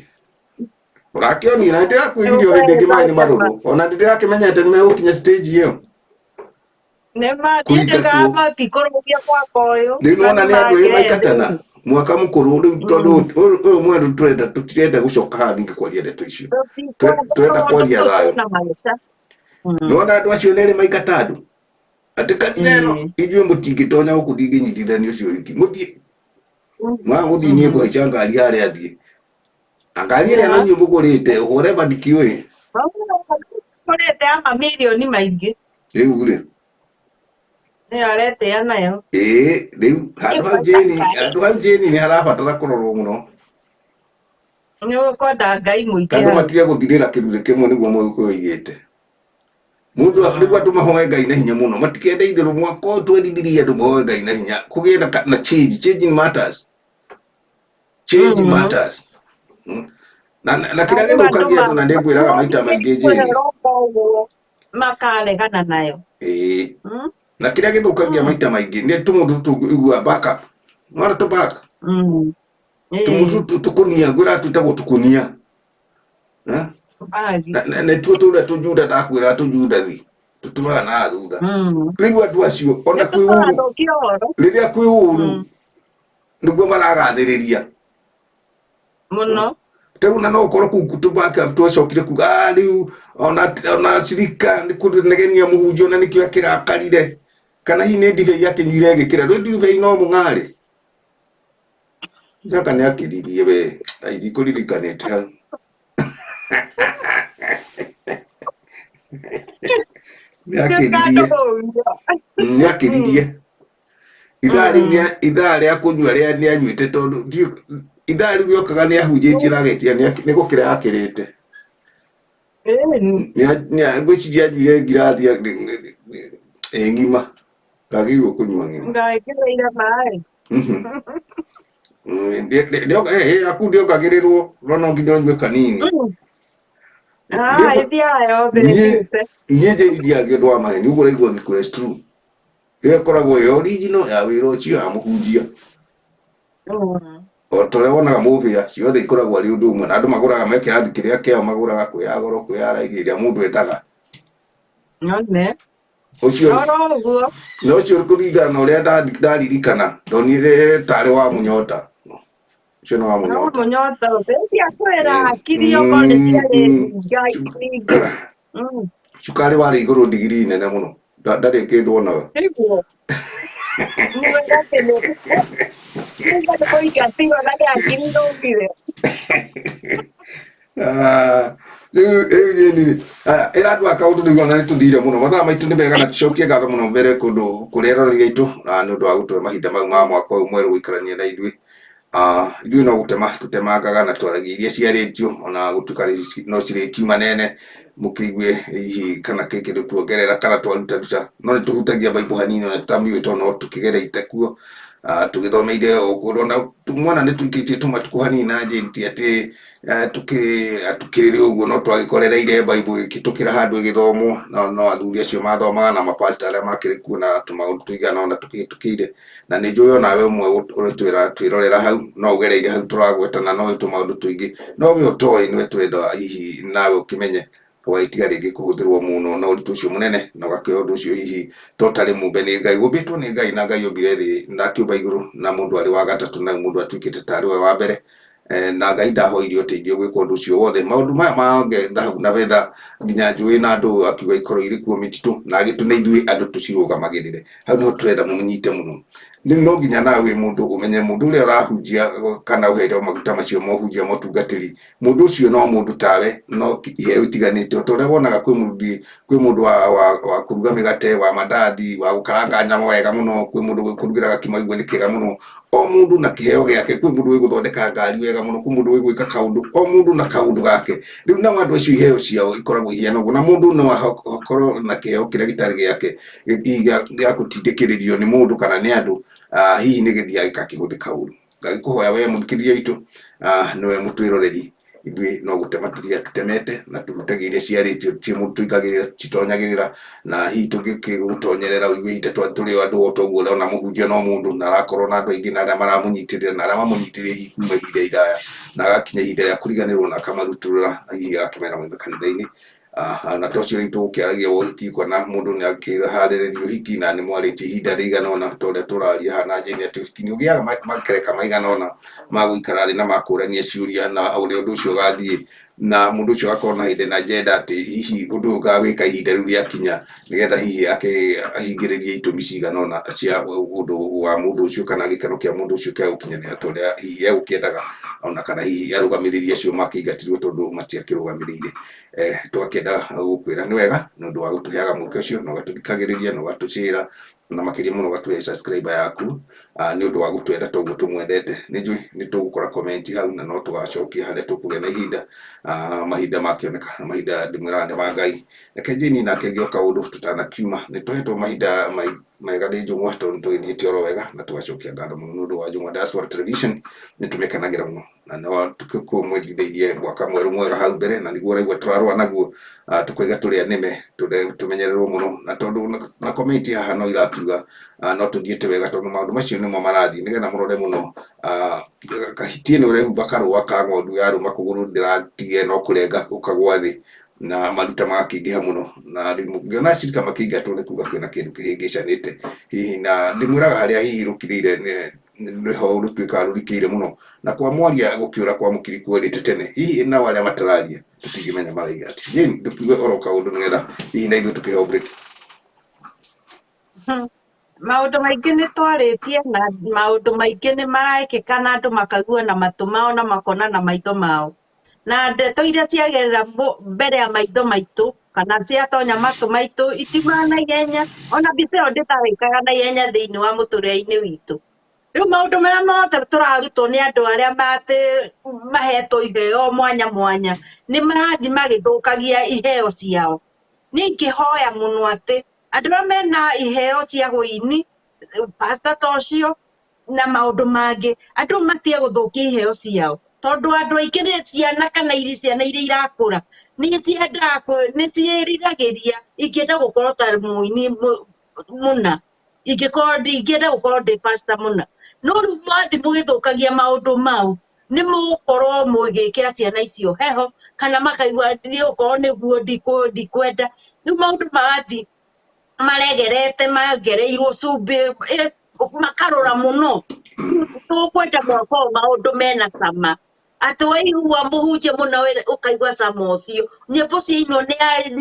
ũrakĩonire na nĩndĩrakwĩrire o hĩndĩ ĩngĩ maĩ nĩ marũrũ ona nĩndĩrakĩmenyete nĩmegũkinya stage ĩyo Nĩma kũingatwo matikũrũgia mwaka ũyũ rĩu na nĩwona nĩ andũ erĩ nĩmangĩethire. maingatana mwaka mũkũrũ rĩu tondũ ũyũ mwerũ tũrenda tũtirenda gũcoka haha ningĩ kwaria ndeto icio Tũtikwenda tũrenda tondũ kwaria thayũ tũkwĩna maica. nĩwona andũ acio nĩ erĩ maingata andũ atĩ kanitha ĩno ithuĩ mũtingĩtonya gũkũ ndingĩnyitithania ũcio wiki mũthiĩ mwaga gũthiĩ niĩ ngũhaica ngari harĩa thiĩ na ngari ĩrĩa na inyuĩ mũgũrĩte whatever ndikĩũĩ Kũrĩte ya mamirioni maingĩ rĩu rĩ nĩyo aretĩa nayo. ĩĩ rĩu handũ hau Jane handũ hau Jane nĩ harabatara kũrorwo mũno Nĩ ũkwenda Ngai mũingĩ andũ hau. matige gũthirĩra kĩrurĩ kĩmwe nĩguo mũgĩkũyũ oigĩte mũndũ rĩu andũ mahoe Ngai na hinya mũno matikende itherũ mwaka ũyũ twerithirie andũ mahoe Ngai na hinya kũgĩe na, na change change matters change matters na kĩrĩa Rĩu andũ gĩthũkagia andũ na nĩngwĩraga maita maingĩ Jane ũroka ũguo makaregana nayo. ĩĩ na kĩrĩa gĩthũkagia maita maingĩ nĩ tũmũndũ tũiguaga back up nĩwona tũ back tũmũndũ tũkũnia ngwĩra twĩtagwo tũkũnia Eh? Bagi. Nĩtuo tũrĩa tũjuda ndakwĩra tũjudathi tũtũraga na thutha rĩu andũ acio ona kwĩ ũru Nĩtũrathũkia ũhoro rĩrĩa kwĩ ũru nĩguo maragathĩrĩria mũno. rĩu na no ũkorwo kũu tũbaka twacokire kuga "Ah, rĩu ona ona cirika nĩ kũnegenia mũhunjia ona nĩkĩo akĩrakarire kana hihi nĩ ndibei akĩnyuire ĩgĩkĩra rĩu ndibei no mũng'arĩ nyoka nĩ akĩririe we ai ndikũririkanĩte hau nĩ akĩririe nĩ akĩririe ithaa rĩu ithaa rĩa kũnyua rĩa nĩ anyuĩte tondũ ithaa rĩu rĩokaga nĩ ahunjĩtie na agetia nĩ gũkĩra akĩrĩte ngwĩciria anyuire ngirathi ĩ ng'ima ndagĩrĩirwo kũnyua ng'ima Ngaĩkĩrĩire maĩ. Aku ndĩongagĩrĩrwo no no nginya ũnyue kanini Ah, ĩthiaga yothe niĩ ĩthiĩte. niĩ njĩrithiaga ũndũ wa maheni ũguo ũraigua ngĩkwĩra it's true ĩyo ĩkoragwo ĩ original ya wĩra ũcio ya mũhunjia o ta ũrĩa wonaga mũbĩa ciothe ikoragwo arĩ ũndũ ũmwe na andũ magũraga me kĩrathi kĩrĩa kĩao magũraga kwĩ ya goro kwĩ ya raithi ĩrĩa mũndũ endaga None. ũcio Oro ũguo. na ũcio kũringana na ũrĩa ndaririkana ndonire tarĩ wa mũnyota ũcio nĩ wa No mũnyota mũnyota ũcio kwĩra Eh, hakiri okorwo nĩ ciarĩ ngai nyingĩ. Cukari warĩ igũrũ ndigiri nene mũno ndarĩ kĩndũ onaga Nĩguo. Nĩguo atĩ nĩ nĩguo nĩ kũingatirwo na nĩ hakiri ithũkire. Ah, rĩu rĩu nyeni rĩ aya ĩra andũ a kaũndũ rĩu ona nĩ tũthire mũno mathaa maitũ nĩ mega na tũcokie ngatho mũno mbere kũndũ kũrĩ eroreri aitũ na nĩ ũndũ wa gũtũhe mahinda mau ma mwaka ũyũ mwerũ gũikarania na ithuĩ. Ah, ithuĩ no gũtema tũtemangaga na twaragia iria ciarĩtio ona gũtuĩka no cirĩkiuma nene mũkĩigue hihi kana kĩ kĩndũ tuongerera kana twaruta ruta no nĩ tũhutagia baibũ hanini ona tũtamiũĩ tondũ no tũkĩgereite kuo. Ah, tũgĩthomeire o kũndũ ona mwana nĩ tũikĩtie tũmatukũ hanini na Jane ti atĩ tukĩrĩre ũguo no twagĩkorereire baibũ ĩkĩtũkĩra handũ ĩgĩthomwo no no athuri acio mathomaga na mapasta arĩa makĩrĩ kuo na tũmaũndũ tũigana ona tũkĩhĩtũkĩire na nĩ njũĩ onawe ũmwe ũrĩtwĩra twĩrorera hau no ũgereire hau tũragwetana no tũmaũndũ tũingĩ no we ũtoĩ nĩwe twenda hihi nawe ũkĩmenye ũgagĩtiga rĩngĩ kũhũthĩrwo mũno na ũritũ ũcio mũnene na ũgakĩoya ũndũ ũcio hihi to ũtarĩ mũmbe nĩ Ngai gũmbĩtwo nĩ Ngai na Ngai ombire thĩ na akĩũmba igũrũ na mũndũ arĩ wa gatatũ na mũndũ atuĩkĩte tarĩ we wa mbere na Ngai ndahoire ũteithio gwĩka ũndũ ũcio wothe maũndũ maya ma thahabu na betha nginya njũĩ na andũ akiuga ikorwo irĩ kuo mĩtitũ na agĩtũne ithuĩ andũ tũcirũgamagĩrĩre hau nĩho tũrenda mũnyite mũno rĩu no nginya nawe wĩ mũndũ ũmenye mũndũ ũrĩa ũrahunjia kana ũhetwo maguta macio ma ũhunjia ma ũtungatĩri mũndũ ũcio no mũndũ tawe no iheo itiganĩte o ta ũrĩa wonaga kwĩ mũrugi kwĩ mũndũ wa kũruga mĩgate wa mandathi wa gũkaranga nyama wega mũno kwĩ mũndũ kũrugĩra gakima igue nĩ kega mũno o mũndũ na kĩheo gĩake kwĩ mũndũ wĩ gũthondeka ngari wega mũno kwĩ mũndũ wĩ gwĩka kaũndũ o mũndũ na kaũndũ gake rĩu nao andũ acio iheo ciao ikoragwo ihiana ũguo na mũndũ no akorwo na kĩheo kĩrĩa gĩtarĩ gĩake gĩa gũtindĩkĩrĩrio nĩ mũndũ kana nĩ andũ hihi nĩ gĩthiaga gĩgakĩhũthĩka ũru ngagĩkũhoya we mũthikĩrĩria witũ nĩwe mũtwĩroreri Ithuĩ no gũtema tũthiaga tũtemete na tũhutagia iria ciarĩtio ti mũndũ tũingagĩrĩra titonyagĩrĩra na hihi tũngĩgũtonyerera ũigue hihi ta tũrĩ o andũ o toguo ũrona mũhunjia no mũndũ na arakorwo na andũ aingĩ na arĩa maramũnyitĩrĩra na arĩa mamũnyitĩrĩire hihi kuma ihinda iraya na agakinya ihinda rĩa kũriganĩrwo na akamarutũrũra hihi agakĩmera moime kanitha-inĩ. Na to ũcio rĩu tũgũkĩaragia wa ũhiki kuona mũndũ nĩ akĩharĩrĩria ũhiki na nĩ mwarĩtie ihinda rĩigana ũna ta ũrĩa tũraria haha na Jane atĩ ũhiki nĩ ũgĩaga makereka maigana ũna ma gũikara thĩ na makũrania ciũria na ũrĩa ũndũ ũcio ũgathiĩ na mũndũ ũcio agakorwo na hĩndĩ na njenda atĩ hihi ũndũ ũyũ ngawĩka ihinda rĩu rĩakinya nĩgetha hihi ahingĩrĩrie itũmi cigana ũna cia ũndũ wa mũndũ ũcio kana gĩkeno kĩa mũndũ ũcio kĩa gũkinyanĩra ta ũrĩa hihi egũkĩendaga ona kana hihi arũgamĩrĩri acio makĩingatirwo tondũ matiakĩrũgamĩrĩire. Twakĩenda gũkwĩra nĩ wega nĩ ũndũ wa gũtũheaga mweke ũcio na ũgatũthikagĩrĩria na ũgatũcĩra na makĩria mũno ũgatũhe subscriber yaku nĩ ũndũ wa gũtwenda toguo tũmwendete. Nĩ njũĩ nĩ tũgũkora comment hau na no tũgacokia harĩa tũkũgĩa na ihinda mahinda makĩoneka na mahinda ndĩmwĩraga nĩ ma Ngai. Reke Jane nake agĩoka ũndũ tũtanakiuma nĩ tũhetwo mahinda mega nĩ Njũng'wa tondũ nĩ tũgĩthiĩte oro wega na tũgacokia ngatho mũno nĩ ũndũ wa Njũng'wa Diaspora Television nĩ tũmĩkenagĩra mũno na no tũkũmwendithĩirie mwaka mwerũ mwega hau mbere na nĩguo ũraigua tũrarũa naguo tũkoiga tũrĩ anĩme tũmenyererwo mũno na tondũ na comment haha no irakiuga no tũthiĩte wega tondũ maũndũ macio nĩmo marathiĩ nĩgetha mũrore mũno kahiti ĩno ũrehumba karũa ka ng'ondu yarũma kũgũrũ ndĩratigia no kũrenga ũkagwa thĩ na maruta magakĩingĩha mũno na rĩu ngĩona acirika makĩingatwo nĩ kuga kwĩna kĩndũ kĩhĩngĩcanĩte hihi na ndĩmwĩraga harĩa hihi rũkirĩire nĩho rũtuĩkaga rũrikĩire mũno na kwa mwaria gũkĩũra kwa mũkiri kwerĩte tene hihi nao arĩa matararia tũtingĩmenya maraiga atĩa. Jane ndũkiuge oro kaũndũ nĩgetha hihi na ithuĩ tũkĩheo break. Maũndũ maingĩ nĩ twarĩtie na maũndũ maingĩ nĩ marekĩka na andũ makaigua na matũ mao na makona na maitho mao. Na ndeto iria ciagerera mbere ya maitho maitũ kana ciatonya matũ maitũ itiumaga na ihenya ona mbica ĩyo ndĩtawĩkaga na ihenya thĩinĩ wa mũtũrĩre-inĩ witũ. Rĩu maũndũ marĩa mothe tũrarutwo nĩ andũ arĩa atĩ mahetwo iheo mwanya mwanya nĩ marathiĩ magĩthũkagia iheo ciao. Niĩ ingĩhoya mũno atĩ andũ arĩa mena iheo cia wũini, pastor ta ũcio na maũndũ mangĩ, andũ matige gũthũkia iheo ciao tondũ andũ aingĩ nĩ ciana kana ciana iria irakũra nĩ ciendaga nĩ ciĩriragĩria ingĩenda gũkorwo ta mũini mũna, ingĩkorwo ingĩenda gũkorwo ndĩ pastor mũna. No rĩu mwathiĩ mũgĩthũkagia maũndũ mau nĩ mũgũkorwo mũgĩkĩra ciana icio heho kana makaigua niĩ okorwo nĩguo ndikwenda. Rĩu maũndũ marathiĩ maregerete mongereirwo cumbĩ makarũra mũno. Tũkwenda mwaka ũyũ maũndũ mena cama atĩ waigua mũhunjia mũna ũkaigua cama ũcio, nyĩmbo ciainwo nĩ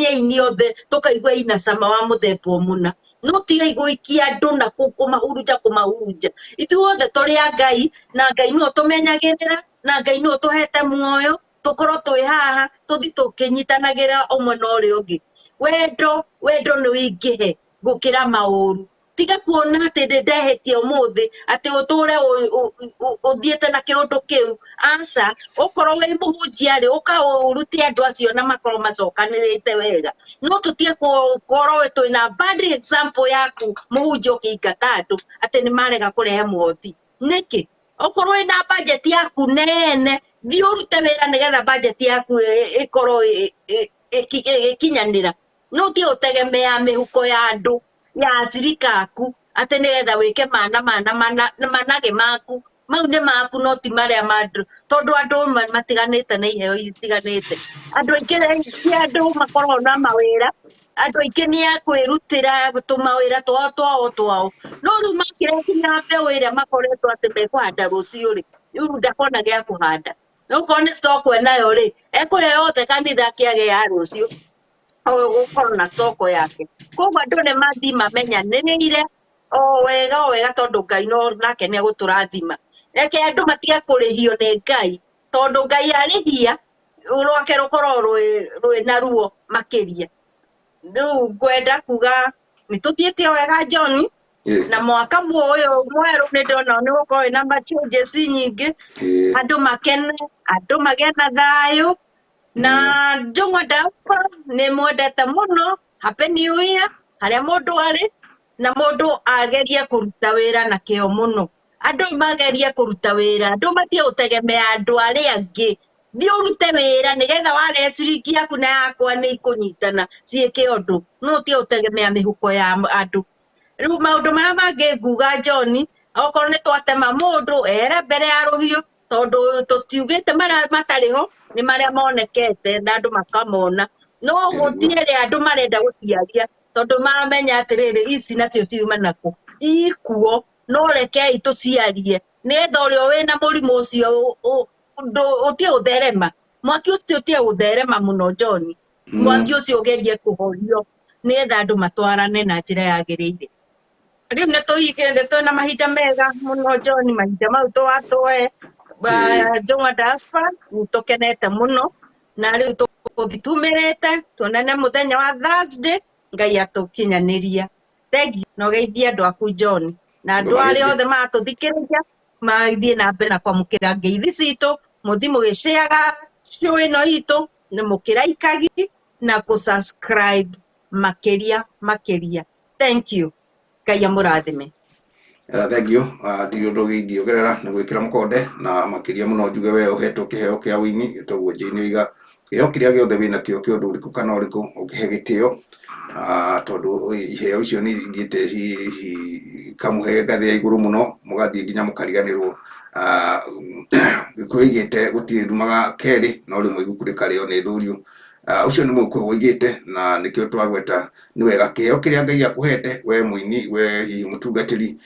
aini othe tũkaigua ina cama wa mũthemba mũna. No tigai gũikia andũ na kũmahurunja kũmahurunja. Ithuothe tũrĩ a Ngai na Ngai nĩwe ũtũmenyagĩrĩra na Ngai nĩwe ũtũhete muoyo tũkorwo twĩ haha tũthiĩ tũkĩnyitanagĩra ũmwe na ũrĩa ũngĩ. Wendo wendo nĩ ũingĩhe gũkĩra maũru. Tiga kuona atĩ ndĩ ndehĩtie ũmũthĩ atĩ ũtũre ũthiĩte na kĩũndũ kĩu. Aca, okorwo wĩ mũhunjia rĩ, ũka ũrute andũ acio na makorwo macokanĩrĩte wega. No tũtige gũkorwo twĩna bad example yaku mũhunjia ũkĩingata andũ atĩ nĩ marega kũrehe mũhothi. Nĩkĩ? Okorwo wĩna budget yaku nene, thiĩ ũrute wĩra nĩgetha budget yaku ĩkorwo ĩgĩkinyanĩra. No ũtige gũtegemea mĩhuko ya andũ ya acirika aku atĩ nĩgetha wĩke mana mana mana manage maku mau nĩ maku no ti marĩa ma andũ tondũ andũ matiganĩte na iheo itiganĩte. Andũ aingĩ ti andũ makoragwo na mawĩra, andũ aingĩ nĩ a kwĩrutĩra tũmawĩra twao twao twao. No rĩu makĩra nginya mbeũ ĩrĩa makoretwo atĩ mekũhanda rũciũ rĩ, rĩu ndakona gĩa kũhanda. Okorwo nĩ stock enayo rĩ, ekũrĩa yothe kanitha akĩage ya rũciũ gũkorwo na stock yake. Koguo andũ nĩ mathiĩ mamenyanĩrĩire o wega o wega tondũ Ngai no nake nĩ egũtũrathima. Reke andũ matige kũrĩhio nĩ Ngai tondũ Ngai arĩhia rwake rũkorwo rwĩna ruo makĩria. Rĩu ngwenda kuga nĩ tũthiĩte o wega John, na mwaka ũyũ mwerũ nĩ ndĩrona nĩ gũkorwo wĩna ma changes nyingĩ, andũ makene, andũ magĩe na thayũ na Njũng'wa Diaspora nĩ mwendete mũno. Happy New Year harĩa mũndũ arĩ na mũndũ agerie kũruta wĩra na kĩo mũno. Andũ magerie kũruta wĩra, andũ matige gũtegemea andũ arĩa angĩ. Thiĩ ũrute wĩra nĩgetha warĩa ciringi yaku na yakwa nĩ ikũnyitana ciĩke ũndũ, no ũtige gũtegemea mĩhuko ya andũ. Rĩu maũndũ marĩa mangĩ nguga John, okorwo nĩ twatema mũndũ ere mbere ya rũhiũ, tondũ tũtiugĩte marĩa matarĩ ho nĩ marĩa monekete na andũ makamona, no gũtirĩ andũ marenda gũciaria tondũ mamenya atĩrĩrĩ, ici nacio ciuma nakũ ikuo, no rekei tũciarie nĩgetha ũrĩa wĩna mũrimũ ũcio ũtige gũtherema, mwaki ũcio ũtige gũtherema mũno John, mwaki ũcio ũgerie kũhorio nĩgetha andũ matwarane na njĩra yagĩrĩire. Rĩu nĩ tũhingĩte twĩna mahinda mega mũno John, mahinda mau twatũe Njũng'wa diaspora nĩ tũkenete mũno, na rĩu tũgũthiĩ tumĩrĩte tuonane mũthenya wa Thursday, Ngai atũkinyanĩria. Thengiũ na ũgeithie andũ aku John, na andũ arĩa othe maratũthikĩrĩria mathiĩ na mbere na kwamũkĩra ngeithi citũ, mũthiĩ mũgĩcĩaga show ĩno itũ, na mũkĩraikagi na kũ-subscribe makĩria makĩria. Thank you. Ngai amũrathime. Thank you. Ndirĩ ũndũ ũngĩ ingĩongerera nĩ gwĩkĩra mũkonde na makĩria mũno njuge we ũhetwo kĩheo kĩa ũini toguo Jane oiga, kĩheo kĩrĩa gĩothe wĩnakĩo kĩa ũndũ ũrĩkũ kana ũrĩkũ ũkĩhe gĩtĩo, tondũ iheo icio nĩ ithiĩte hihi ikamũhe ngathĩ ya igũrũ mũno mũgathiĩ nginya mũkariganĩrwo. Gĩkũyũ oigĩte gũtirĩ rumaga kerĩ no rĩmwe iguku rĩkarĩo nĩ thũriũ. Ũcio nĩ mũgĩkũyũ woigĩte na nĩkĩo twagweta nĩ wega kĩheo kĩrĩa Ngai akũhete we mũini, we hihi mũtungatĩri,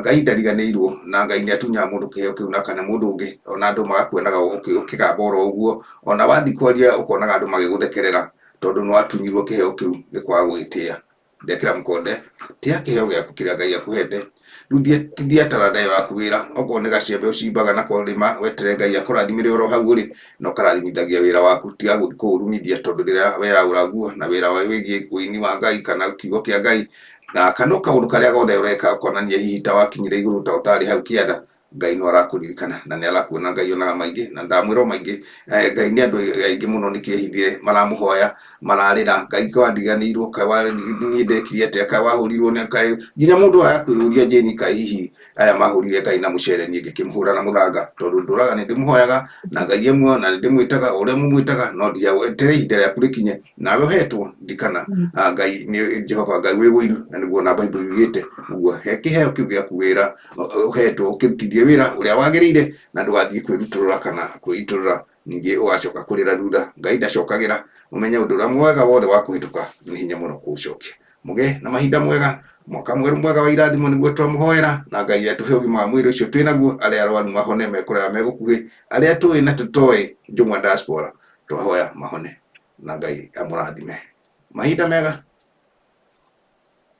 Ngai ndariganĩirwo na Ngai nĩ atunyaga mũndũ kĩheo kĩu na akane mũndũ ũngĩ, ona andũ magakuonaga ũkĩgamba oro ũguo, ona wathiĩ kwaria ũkonaga andũ magĩgũthekerera tondũ nĩ watunyirwo kĩheo kĩu nĩ kwaga gũgĩtĩa. Ndekĩra mũkonde, tĩa kĩheo gĩaku kĩrĩa Ngai akũhete, rĩu tithia taranda ĩyo yaku wĩra, okorwo nĩ gacembe ũcimbaga nako rĩma, weterere Ngai akũrathimĩre oro hau ũrĩ, na ũkarathimithagĩa wĩra waku, tiga gũthiĩ kũũrumithia tondũ rĩrĩa weyaũra nguo na wĩra wĩgiĩ ũini wa Ngai kana kiugo kĩa Ngai, na kana o kaũndũ karĩa gothe ũreka ũkonania hihi ta wakinyire igũrũ ta ũtarĩ hau kĩanda, Ngai no arakũririkana na nĩ arakuona. Ngai onaga maingĩ na ndamwĩra o maingĩ. Ngai nĩ andũ aingĩ mũno nĩkĩo maramũhoya mararĩra, Ngai kaĩ wandiganĩirwo, kaĩ niĩ ndekire atĩa, kaĩ wahũrirwo nĩ kaĩ nginya mũndũ aya kwĩyũria Jane kaĩ hihi aya mahũrire Ngai na mũcere niĩ ngĩkĩmũhũra na mũthanga, tondũ ndũraga nĩ ndĩmũhoyaga na Ngai e muoyo na nĩ ndĩmwĩtaga o ũrĩa mũmwĩtaga, no eterera ihinda rĩaku rĩkinye nawe ũhetwo ndirikana Ngai nĩ Jehova Ngai wĩ ũiru, na nĩguo na Bible yugĩte ũguo, he kĩheo kĩu gĩaku wĩra ũhetwo ũkĩrutithie wĩra ũrĩa wagĩrĩire na ndũgathiĩ kwĩrutũrũra kana kwĩitũrũra ningĩ ũgacoka kũrĩra thutha. Ngai ndacokagĩra, ũmenye ũndũ ũrĩa mwega wothe wa kũhĩtũka nĩ hinya mũno kũũcokia. Mũgĩe na mahinda mwega, mwaka mwerũ mwega wa irathimo nĩguo twamũhoera, na Ngai atũhe ũgima wa mwĩrĩ ũcio twĩ naguo, arĩa arwaru mahone me kũraya me gũkuhĩ, arĩa tũĩ na tũtoĩ Njũng'wa diaspora twahoya mahone na Ngai amũrathime. Mahinda mega.